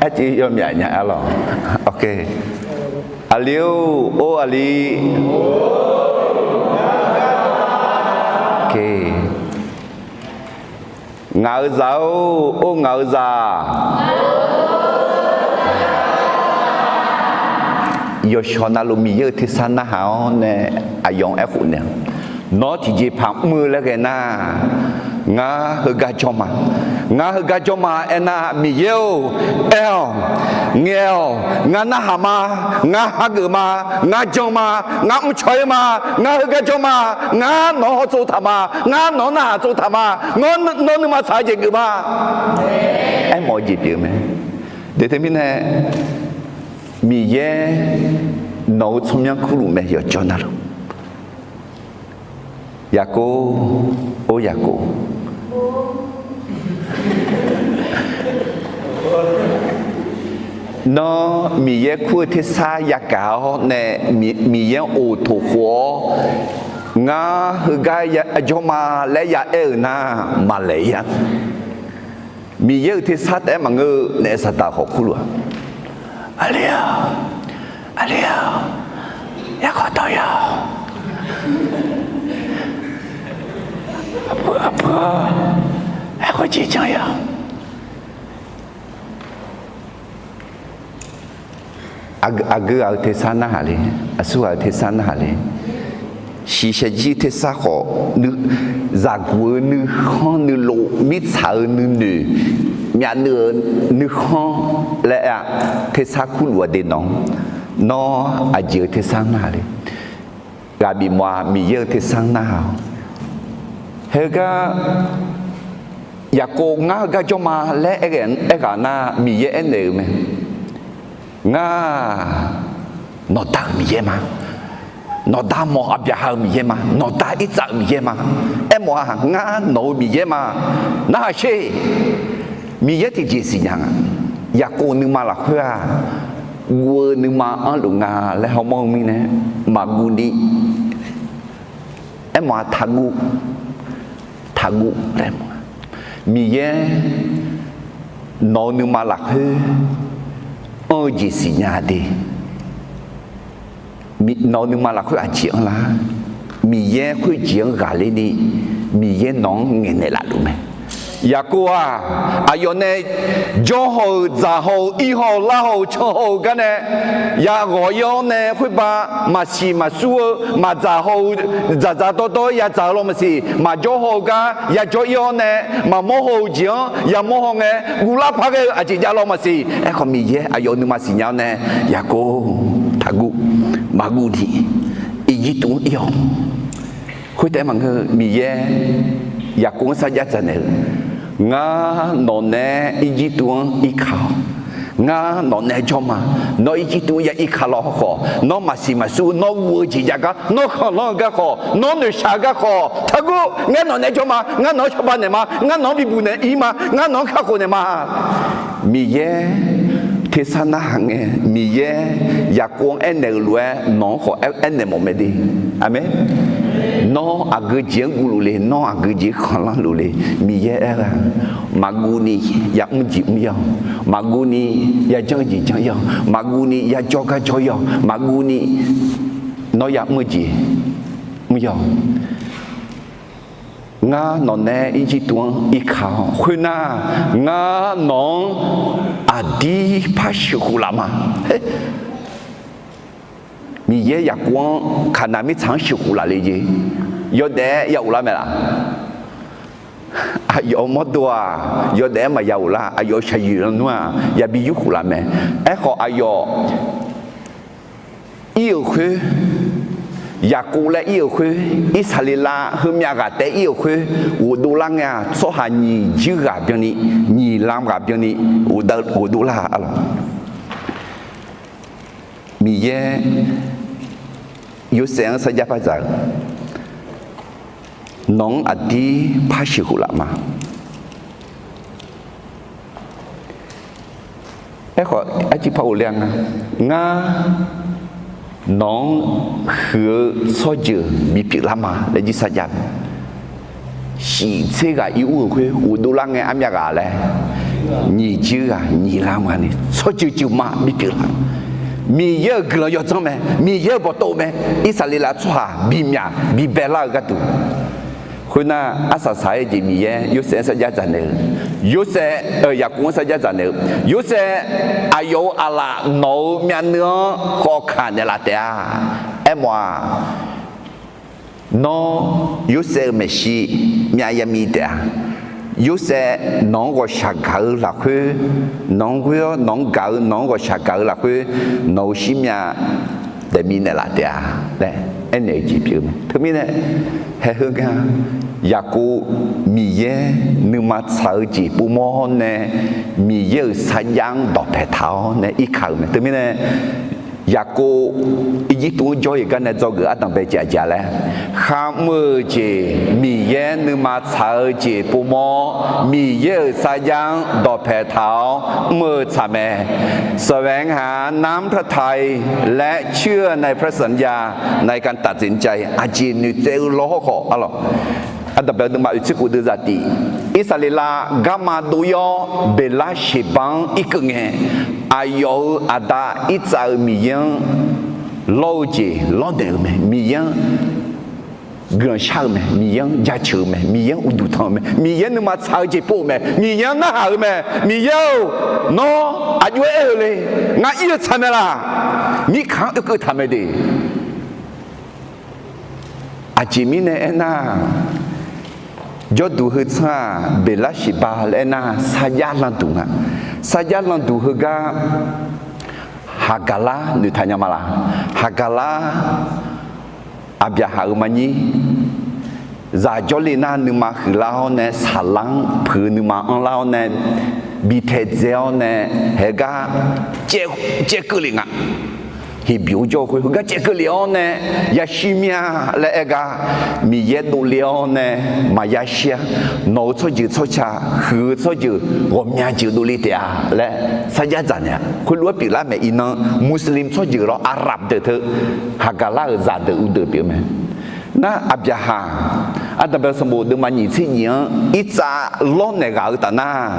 Arciv yawmyaf nya-a lawq. Aqli-or, or aqli. Ngaq-euq zaq-or, or ngaq-euq zaq. Yawshawq navluf Miqyaer-euq tersar narhaq-awr nae aqyawf-anr aerkhof naeq-a, nawr tiqjeqpaq mr-eu laer ghae nar, ngar heugar jawr ma. Ngar heugar jawr ma aernar, Miqyaer-or, aer-awq, ngaeq-awq, ngar narhaq ma, ngar hageuf ma, ngar jan ma, ngar mrcaw-ir ma, ngar heugar jawr ma, ngar nawq-anr hawtsov taq ma, ngar nawq-anr narhaq tsov taq ma, nawr nuima tsaq-eu jeq geuf ma. Aermawf-eu jeq pyeuf-eu mae. Deuq teumirnae, Miqyaer nawq-euq tsawrmyanr kurluf mae yawqjawr navluf. Yaqkov, or Yaqkov. Nawr Miqyaer kur-eu tersar yagaq-awr nae, Miqyaer-anr oqtof khof-awr, ngar heugar jawr ma laer ya aer-euq nar, maqlaeq-ir-a. Miqyaer-euq tersar taef-aer maqngeur-eu nae, Saqdaq khawf kurluf-a. Aqli-awq, aqli-awq, yarkhawf dawq ya-awq. Aqbur, aqbur, aerkhawf jeq janr ya-awq. Aqgeu ghaq-euq tersar narhaq le, aqsur ghaq-euq tersar narhaq le. Shiqshaq jir tersar khawf, zaqguq-eu nuikhanr nuilov, mirtsaq-euq nuinoeq, myavnuiv-euq nuikhanr laer aer-a, tersar kurluf-a de nawq-anr. Nawr aqjeq-euq tersar narhaq le. Ghaq bifmawf-aq, Miqyaer-euq tersar narhaq-awq. Heugar Yaqkov ngar heugar jawr ma laer aer-eu aerghaq nar, Miqyaer aernaeq-euq mae. Ngar nawqda-euq Miqyaer ma. Nawqda mawq Aqbyaqhaq-euq Miqyaer ma. Nawqda Irtsav-euq Miqyaer ma. Aermawf-aq, ngar nawq-euq Miqyaer ma. Narhaq sher. Miqyaer tiqjeq siqnya nga. Yaqkov nuima lafkhoer-aq, guv-eu nuima anrluf nga laer hawmawr-eu mirnae, maqguv ni. Aermawf-a, taqguv, taqguv laer mawf-a. Miqyaer nawq-eu nuima lafkhoer anr-eu jeq siqnya de. Nawq-eu nuima lafkhoer aqjeq anrlar? Miqyaer khoerjeq-anr ghaqler ni, Miqyaer nawq-anr ngaeqnaeq laf luf mae. Yaqkov-aq, aqyawf nae jawr haw-euq, dzaq haw-euq, ir haw-euq, lar haw-euq, can haw-euq gar nae yaghawq ir-awr nae, khoerbav maqsiq maqsur-eu, maqdzaq haw-eu, dzaqdzaq dawrdawr-aer yadzaq-eu lawr maqsiq, maqjawr haw-eu gar yajawr ir-awr nae, maqmawr haw-eu jeq-anr yamawr haw ngae, guvlar paq ghae-eu aqjeq jav lawr maqsiq. Aerkhawf, Miqyaer aqyawf-eu nuima siqnya-awr nae, Yaqkov, taqguv, maqguv ni, Irjirtuv-anr ir-awq. Khoertaef maqngeur, Miqyaer Yaqkov-anr sarjax dzaqnaeq-eu, Ngar nawq nae Irjirtuv-anr irka-awr, ngar nawq nae jawr ma. Nawr Irjirtuv-anr ya irka lawr khawf, nawr maqsiq maqsur, nawr guv-eu jeq jav gar, nawr khanqlanr-eu gar khawf, nawr noeqshaq-eu gar khawf, taqguv. Ngar nawq nae jawr ma. Ngar nawq-anr cawba naeq ma. Ngar nawq-anr bibuq naeq ir ma. Ngar nawq-anr kakhof naeq ma. Miqyaer tersar narhaq ngae, Miqyaer Yaqkov-anr aernaeq-euq lof-aer nawq-anr khawf aernaeq mawf mae de. Aqmeq. Nawr aqgeu jeq-anr guv luf le, nawr aqgeu jeq-anr khanqlanr luf le. Miqyaer aer-eu-aq, maqguv ni yamr jeq mr ir-awq, maqguv ni yajanr jeq janr ir-awq, maqguv ni yajawr gar jawr ir-awq, maqguv ni nawr yamr-eu jeq mr ir-awq. Ngar nawq nae Irjirtuv-anr irka-awr, khoernar, ngar nawq-anr aqdir par sheuqkhof laf ma. Miqyaer Yaqkov-anr Kaqnaq mirtsaq-anr sheuqkhof laf le jeq, yawdaef-aer ya ghoflar mae laf? Aqyawf-euq mawrdo-aq, yawdaef-aer maqya ghoflar. Aqyawf-euq shaqyoeq lanr nmr-aq, yabi yurkhof laf mae. Aerkhawf, aqyawf ir-euq khoer, Yaqkov laer ir-euq khoer, Irsaqleqlav heumyav ghaq taef ir-euq khoer ghofdov lar ngae-aq, tsawrhaq nyiq juir ghaq byanni, nyiq lam ghaq byanni ghofdov lar-a lawq. Miqyaer Yorsaev-anr sarjax par dzaq-eu, Nawq-anr aqdir par sheuqkhof laf ma. Aerkhawf, arciv par ghofler-a nga, Ngar nawq-anr huiq-eu tsawrjeuq bipyeuf lar ma laer jir sarjax-eu. Shif tser ghaq ir ur-euq khoer ghofdov lar ngae armyav ghaq laer, nyiq juir ghaq nyiq lam ghaq ni tsawrjeuq jeuq ma bipyeuf lar. Miqyaer-euq guiqlanq yawdzanr mae, Miqyaer-euq bawqtov mae. Irsaqleqlav tsawrhaq bimyaq bibae lar-eu gharduq, khoernar, arsaq saq-aer jeq Miqyaer Yorsaev-anr sarjax dzaqnaeq-eu, Yorsaev, Yaqkov-anr sarjax dzaqnaeq-eu, Yorsaev, aqyawf-euq aqlaf nawq-euq myavnuiv-anr khawf kaq naeqlaf taef-a. Aermawf-aq, Nawr Yorsaev-euq maeqshi myav yamiv taef-a. Yorsaev nawq-anr ghawqshaq gaq-eu lafkhoer, nawq-anr ghoer-awr nawq-anr gaq-eu, nawq-anr ghawqshaq gaq-eu lafkhoer, nawq-euq shirmyav daefmi naeqlaf taef-a laer aernaeq-eu jeq pyeuf-eu mae. Teumirnae, haeq heu nga, Yaqkov Miqyaer nuima tsaq-eu jeq povmawr nae, Miqyaer-euq sarjax-anr dawqpae taq-awr nae irkaq-euq mae. Teumirnae, Yaqkov Irjirtuv-anr jawr-eu gar nae dzawgeuf ardanqbae jeq aqjeq-a laer, kharmr-eu jeq, Miqyaer nuima tsaq-eu jeq povmawr, Miqyaer-euq sarjax-anr dawqpae taq-awr mr-eu tsaq mae. แสวงหาน้ำพระทัย และเชื่อในพระสัญญาในการตัดสินใจ aqjeq noeqtsaev-eu lawr hawrkhawf, arlawq, ardanqbae nuima oeqtser khof deuv zaqtif, Irsaqleqlav garma dov-ir-awr Beqlarseqba-anr irkeuv ngae, aqyawf-euq aqda Irtsav-euq Miqyaer-anr lawr-eu jeq lawrnaeq-euq mae. Miqyaer-anr guiqlanq shar-eu mae. Miqyaer-anr jaceuq-eu mae. Miqyaer-anr uqduq tanq-eu mae. Miqyaer nuima tsaq-eu jeq pov-eu mae. Miqyaer-anr narhaq-eu mae. Miqyaer-or, nawr aqjox-aer aer-eu le. Ngar ir-eu tsaq mae laq. Mirkhanq-anr oekeuv taq mae de. Aqjeq mirnae aernar, jawrduq heu tsanr-aq, Beqlarseqba laer aernar, sarjax landuq nga. Sarjax landuq heugar, Haqgaqlar noeqtaq nya ma laq? Haqgaqlar, Aqbyaqhaq-euq maqnyir, zaq jawrle nar nuima huiqlar-awr nae, saqlar-anr puiq-eu nuima anrlar-awr nae, bi taedzae-awr nae, haegar caev keuv le nga. Heqbyeq-anr jawr-eu khoer heugar caev keuvle-awr nae yashir mir-a laer aer gar, Miqyaer dovle-awr nae maqya shir-a. Nawq-eu tsawrjeuq tsawrca, huiq-eu tsawrjeuq ghawqmya jeuq dovle taef-a laer sarjax dzaq naeq-a. Khoerlof-aer pyeuflar mae. Iqnan Muslim tsawrjeuq lawr, Arab deuq teu, Haqgaqlar-euq zaqdeuq uvdeuq pyeuf-eu mae. Nar Aqbyaqhaq, Aqdaq bae sanqbof deuvma nyiq tser nyiq-anr irtsav lawrnaeq ghaq-eu taf nar,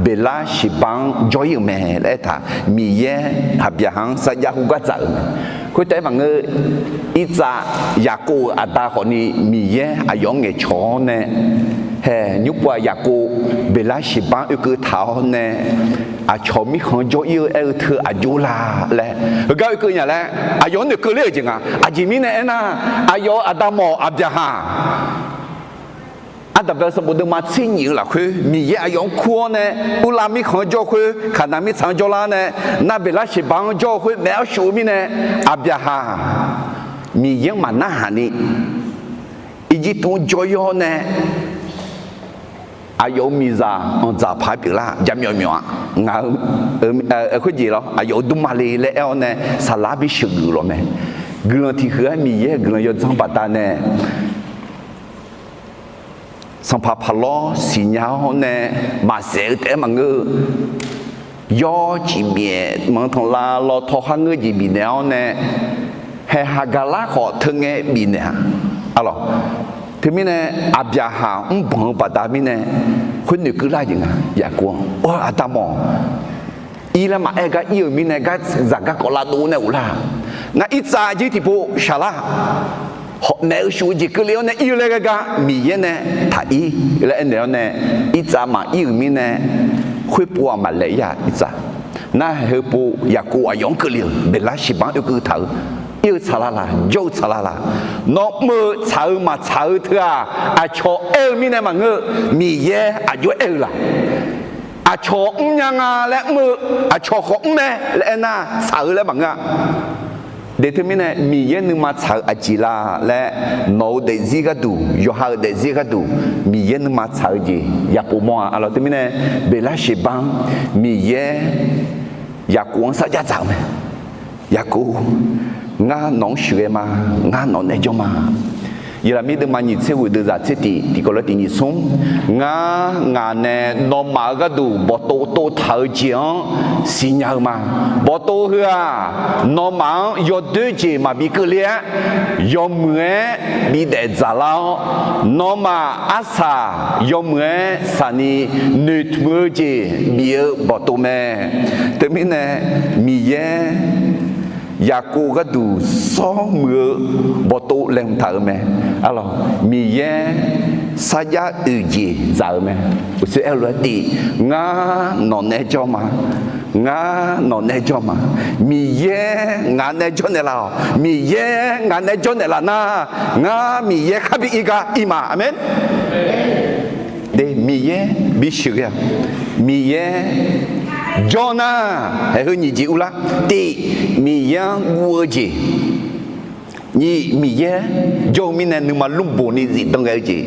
Beqlar Sheqbar-anr jawr ir-euq mae laer aertaq, Miqyaer Aqbyaqhaq-anr sarjax heugar dzaq-euq mae. Khoertaef-aer maqngeur, irtsav Yaqkov-euq aqda khawfni Miqyaer aqyawf-anr ngaeqcawq-awr nae, hae, nymrpov-aq Yaqkov Beqlar Sheqbar-anr oekeuv taq-awr nae, aqcawq mirkhanq-anr jawr ir-eu aer-eu teu aqjox la laer heugar oekeuv nya laer aqyawf-anr noeqkeuv ler-euq jeq nga. Aqjeq mirnae aernar, aqyawf-euq aqda mawf Aqbyaqhaq, Aqdaq bae sanqbof deuvma tser nyiq-eu lafkhoer Miqyaer aqyawf-anr kur-awr nae, Urlav mirkhanq-anr jawr-eu khoer, Kaqnaq mirtsaq-anr jawrlar nae, nar Beqlar Sheqbar-anr jawr-eu khoer maeq-awr shuf-eu mirnae, Aqbyaqhaq Miqyaer-anr maqnarhaq ni Irjirtuv-anr jawr ir-awr nae, aqyawf-euq miqzaq anqdzaq paq-aer pyeuflar jaqmyawf myawf-a. Ngaq-eu khoerjeq lawr, aqyawf-euq dmrma le laer aer-awr nae saqlar bisheuq geuf lawq mae. Guiqlanq tiq huiq-aer Miqyaer-euq guiqlanq yawdzanr baqdanae sanqpaq Paqlawr siqnya-awr nae maqsaef-eu taef-aer maqngeur-eu, yawr cif byaef manq tanqlav law tawqkhar ngeur jeq bifnaeq-awr nae, hae, Haqgaqlar khawf teu ngae bifnaeq-a. Arlawq, teumirnae Aqbyaqhaq mrbanq-eu baqda mirnae khoer noeqkeuv lar jeq nga. Yaqkov-anr, Or, aqda mawf, ir laer maqaer gar ir-euq mirnae gar zaq garkawv lavdov nae ghoflar. Ngar irtsav jir tiqpov shaqlar. Hawq maeq-eu shuf-eu jeq keuvle-awr nae ir-eu laer ghae gar Miqyaer nae taq ir laer aernaeq-awr nae, irtsav maqir-euq mirnae khoerpov-aq maqlaeq ir-a. Irtsav nar heupov Yaqkov aqyawf-anr keuvle-euq Beqlar Sheqbar-anr oekeuv taq-eu, ir-eu tsaqlar laq, jawr-eu tsaqlar laq. Nawr mr-eu tsaq-eu maqtsaq-eu teu-aq, aqcawq aer-eu mirnae maqngeur-eu, Miqyaer aqjox aer-eu laq. Aqcawq mrnya nga laer mr-eu, aqcawq khawf mr mae laer aernar, tsaq-eu laer maqngeur-a. De teumirnae Miqyaer nuima tsaq-eu aqjeq la laer, nawq-eu daefzir gharduq, yawqha-euq daefzir gharduq, Miqyaer nuima tsaq-eu jeq yapov mawr-a. Arlawq, teumirnae Beqlar Sheqbar-anr Miqyaer Yaqkov-anr sarjax dzaq-eu mae. Yaqkov, ngar nawq-anr sheuqghae ma. Ngar nawq nae jawr ma. Yeqlaqmir deuvma nyiq tser ghoeq deuvzaq tser tiq tiqkawv lof tiq nyiq smr, ngar ngaq nae nawmaf-euq gharduq bawqtov tov taq-eu jeq-anr siqnya-eu ma. Bawqtov heu-aq, nawmaf-anr yawdoer jeq maqbi keuvle-aer, yawmuiq-aer bidaef dzaqlar-awr, nawmaf arsaq yawmuiq-aer saqni noeqtmq-eu jeq bif-eu bawqtov mae. Teumirnae Miqyaer Yaqkov gharduq sawr muiq-eu bawqtov laeqhmq taq-euq mae. Arlawq, Miqyaer sarjax oeq jeq dzaq-euq mae. Uqshoe aer-eu lof-aer tiv, ngar nawq nae jawr ma. Ngar nawq nae jawr ma. Miqyaer ngaq nae jawrnaeq laf-awq. Miqyaer ngaq nae jawrnaeq laf nar, ngar Miqyaer kharbi ir gar ir ma. Aqmeq. De, Miqyaer bisheuq ghae-a. Miqyaer jawr nar, haeq heu nyiq jeq urlar. Tiv, Miqyaer-anr guv-eu jeq. Nyiq, Miqyaer jawr-eu mirnae nuima lmrboq ni zifdan ghae-eu jeq.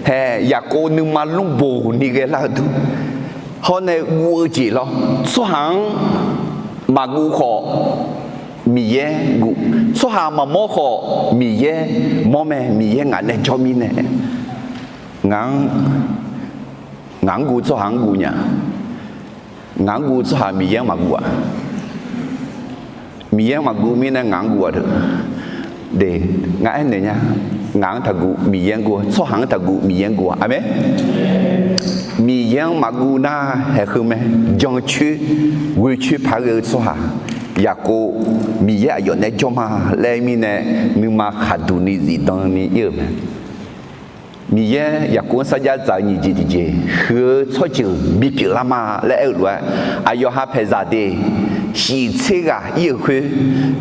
Haeq, Yaqkov nuima lmrboq ni ghae lar-eu dur. Hawr nae guv-eu jeq lawr, tsawrhaq-anr maqguv khawf Miqyaer guv, tsawrhaq maqmawr khawf Miqyaer mawr mae. Miqyaer ngaq nae jawr mirnae, ngaq-anr, ngaq-anr guv tsawrhaq-anr guv nya. Ngaq-anr guv tsawrhaq Miqyaer-anr maqguv-aq, Miqyaer-anr maqguv mirnae ngaq-anr guv-aq deuq. De, ngar aernaeq nya. Ngaq-anr taqguv Miqyaer-anr guv-a, tsawrhaq-anr taqguv Miqyaer-anr guv-a. Aqmeq. Miqyaer-anr maqguv nar, haeq heu mae. Jancoer ghoecoer paq-aer ghae-eu tsawrhaq Yaqkov, Miqyaer aqyawf nae jawr ma laer mirnae, nuima khaqduq ni zifdan ni ir-euq mae. Miqyaer Yaqkov-anr sarjax dzaq-eu nyiq jeq tiqjeq, huiq-eu tsawrjeuq bipyeuf lar ma laer aer-eu lof-aer, aqyawf ha paeqzaq de, shif tser ghaq ir-euq khoer,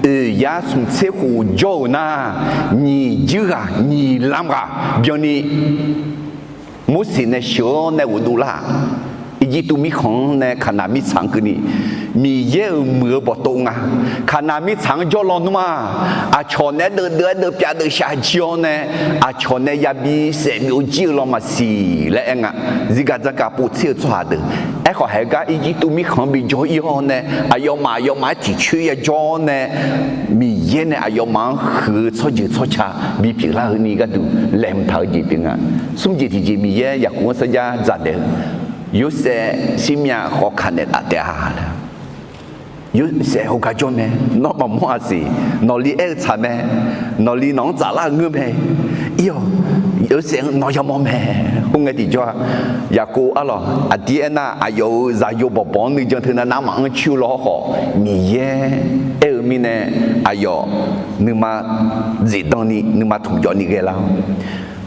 oeq yar smq tser khof jawr-euq nar, nyiq juir ghaq nyiq lam ghaq byanni Morseq nae sheuq-awr nae ghofdov lar-aq, Irjirtuv mirkhanq-anr nae Kaqnaq mirtsaq-anr keuvni, Miqyaer-euq muiq-eu bawqtov nga. Kaqnaq mirtsaq-anr jawr lawnmr-aq, aqcawq naeq-aer deuvdeuv-aer deuvpyav deuvshaq jir-awr nae, aqcawq nae yabi saef byov jir-eu law maqsiq laer aer nga. Zirgaq dzanrkhav povtser-eu tsawrhaq deuq, aerkhawf haiq gar Irjirtuv mirkhanq-anr bijawr ir-awr nae, aqyawfmaf aqyawfmaf-aer tiqcoer yajawr-awr nae, Miqyaer nae aqyawfmaf-anr huiq-eu tsawrjeuq tsawrca bipyeuf lar-eu ni gharduq laeqhmq taq-eu jeq pyeuf nga. Smr jeq tiqjeq Miqyaer Yaqkov-anr sarjax dzaqdaef-eu, Yorsaev, Sirmyav khawf kaq naeqlaf taef-a laer. Yorsaev heugar jawr mae, nawr maqmawr-a siq, nawqli aer-eu tsaq mae, nawqli nawq-anr tsaflar-eu ngeur mae, ir-awq, Yorsaev-anr nawr yamawr mae. Khoerngae tiqjawr-aq, Yaqkov arlawq aqdir aernar, aqyawf-euq zaqyo bawqbawq-anr nuijan teu nav navmaqanr coer-eu law hawrkhawf, Miqyaer aer-eu mirnae, aqyawf nuima zifdan ni nuima tmqjawv ni ghaelar-awr,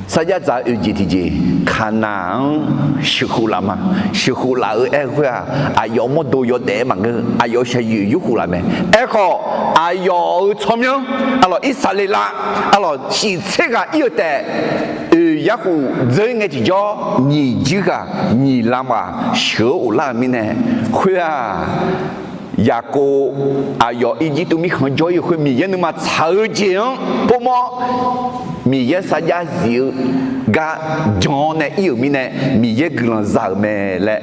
sarjax dzaq-eu oeq jeq tiqjeq, Kaqnaq-anr sheuqkhof laf ma. Sheuqkhof laf-eu aer-eu khoer-aq, aqyawf mawrdo yawdaef-aer maqngeur, aqyawf shaqyoeq yurkhof laf mae. Aerkhawf, aqyawf-euq tsawrmyanr arlawq Irsaqleqlav arlawq shif tser ghaq ir-eu taef, oeq yarkhof dzeur ngae tiqjawr nyiq jir ghaq nyiq lam ghaq sheuq-eu of lar-euq mirnae, khoer-aq, Yaqkov aqyawf Irjirtuv mirkhanq jawr ir-eu khoer Miqyaer nuima tsaq-eu jeq-anr povmawr-awr, Miqyaer sarjax zif-eu gar jan-awr nae ir-euq mirnae, Miqyaer guiqlanq za-euq mae laer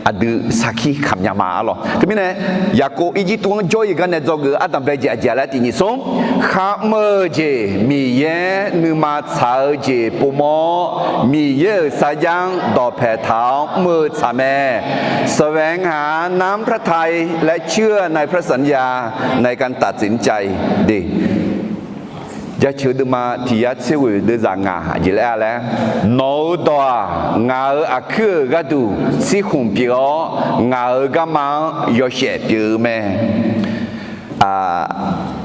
aqdui sarkir kamq nya ma arlawq. Teumirnae, Yaqkov Irjirtuv-anr jawr ir-eu gar nae dzawgeuf-eu ardanqbae jeq aqjeq laer tiq nyiq smr, kharmr-eu jeq Miqyaer nuima tsaq-eu jeq povmawr-awr, Miqyaer-euq sarjax-anr dawqpae taq-awr mr-eu tsaq mae. แสวงหาน้ำพระทัยและเชื่อในพระสัญญา ในการตัดสินใจ de. Jaceuq deuvma tiq yar tser ghoeq deuvzaq ngaq jeq laer-a laer, nawq-euq dawq-aq, ngaq-euq aqkuir-euq gharduq tsirkhmq pyeuf-awr, ngaq-euq garma-anr yawshaef pyeuf-eu mae.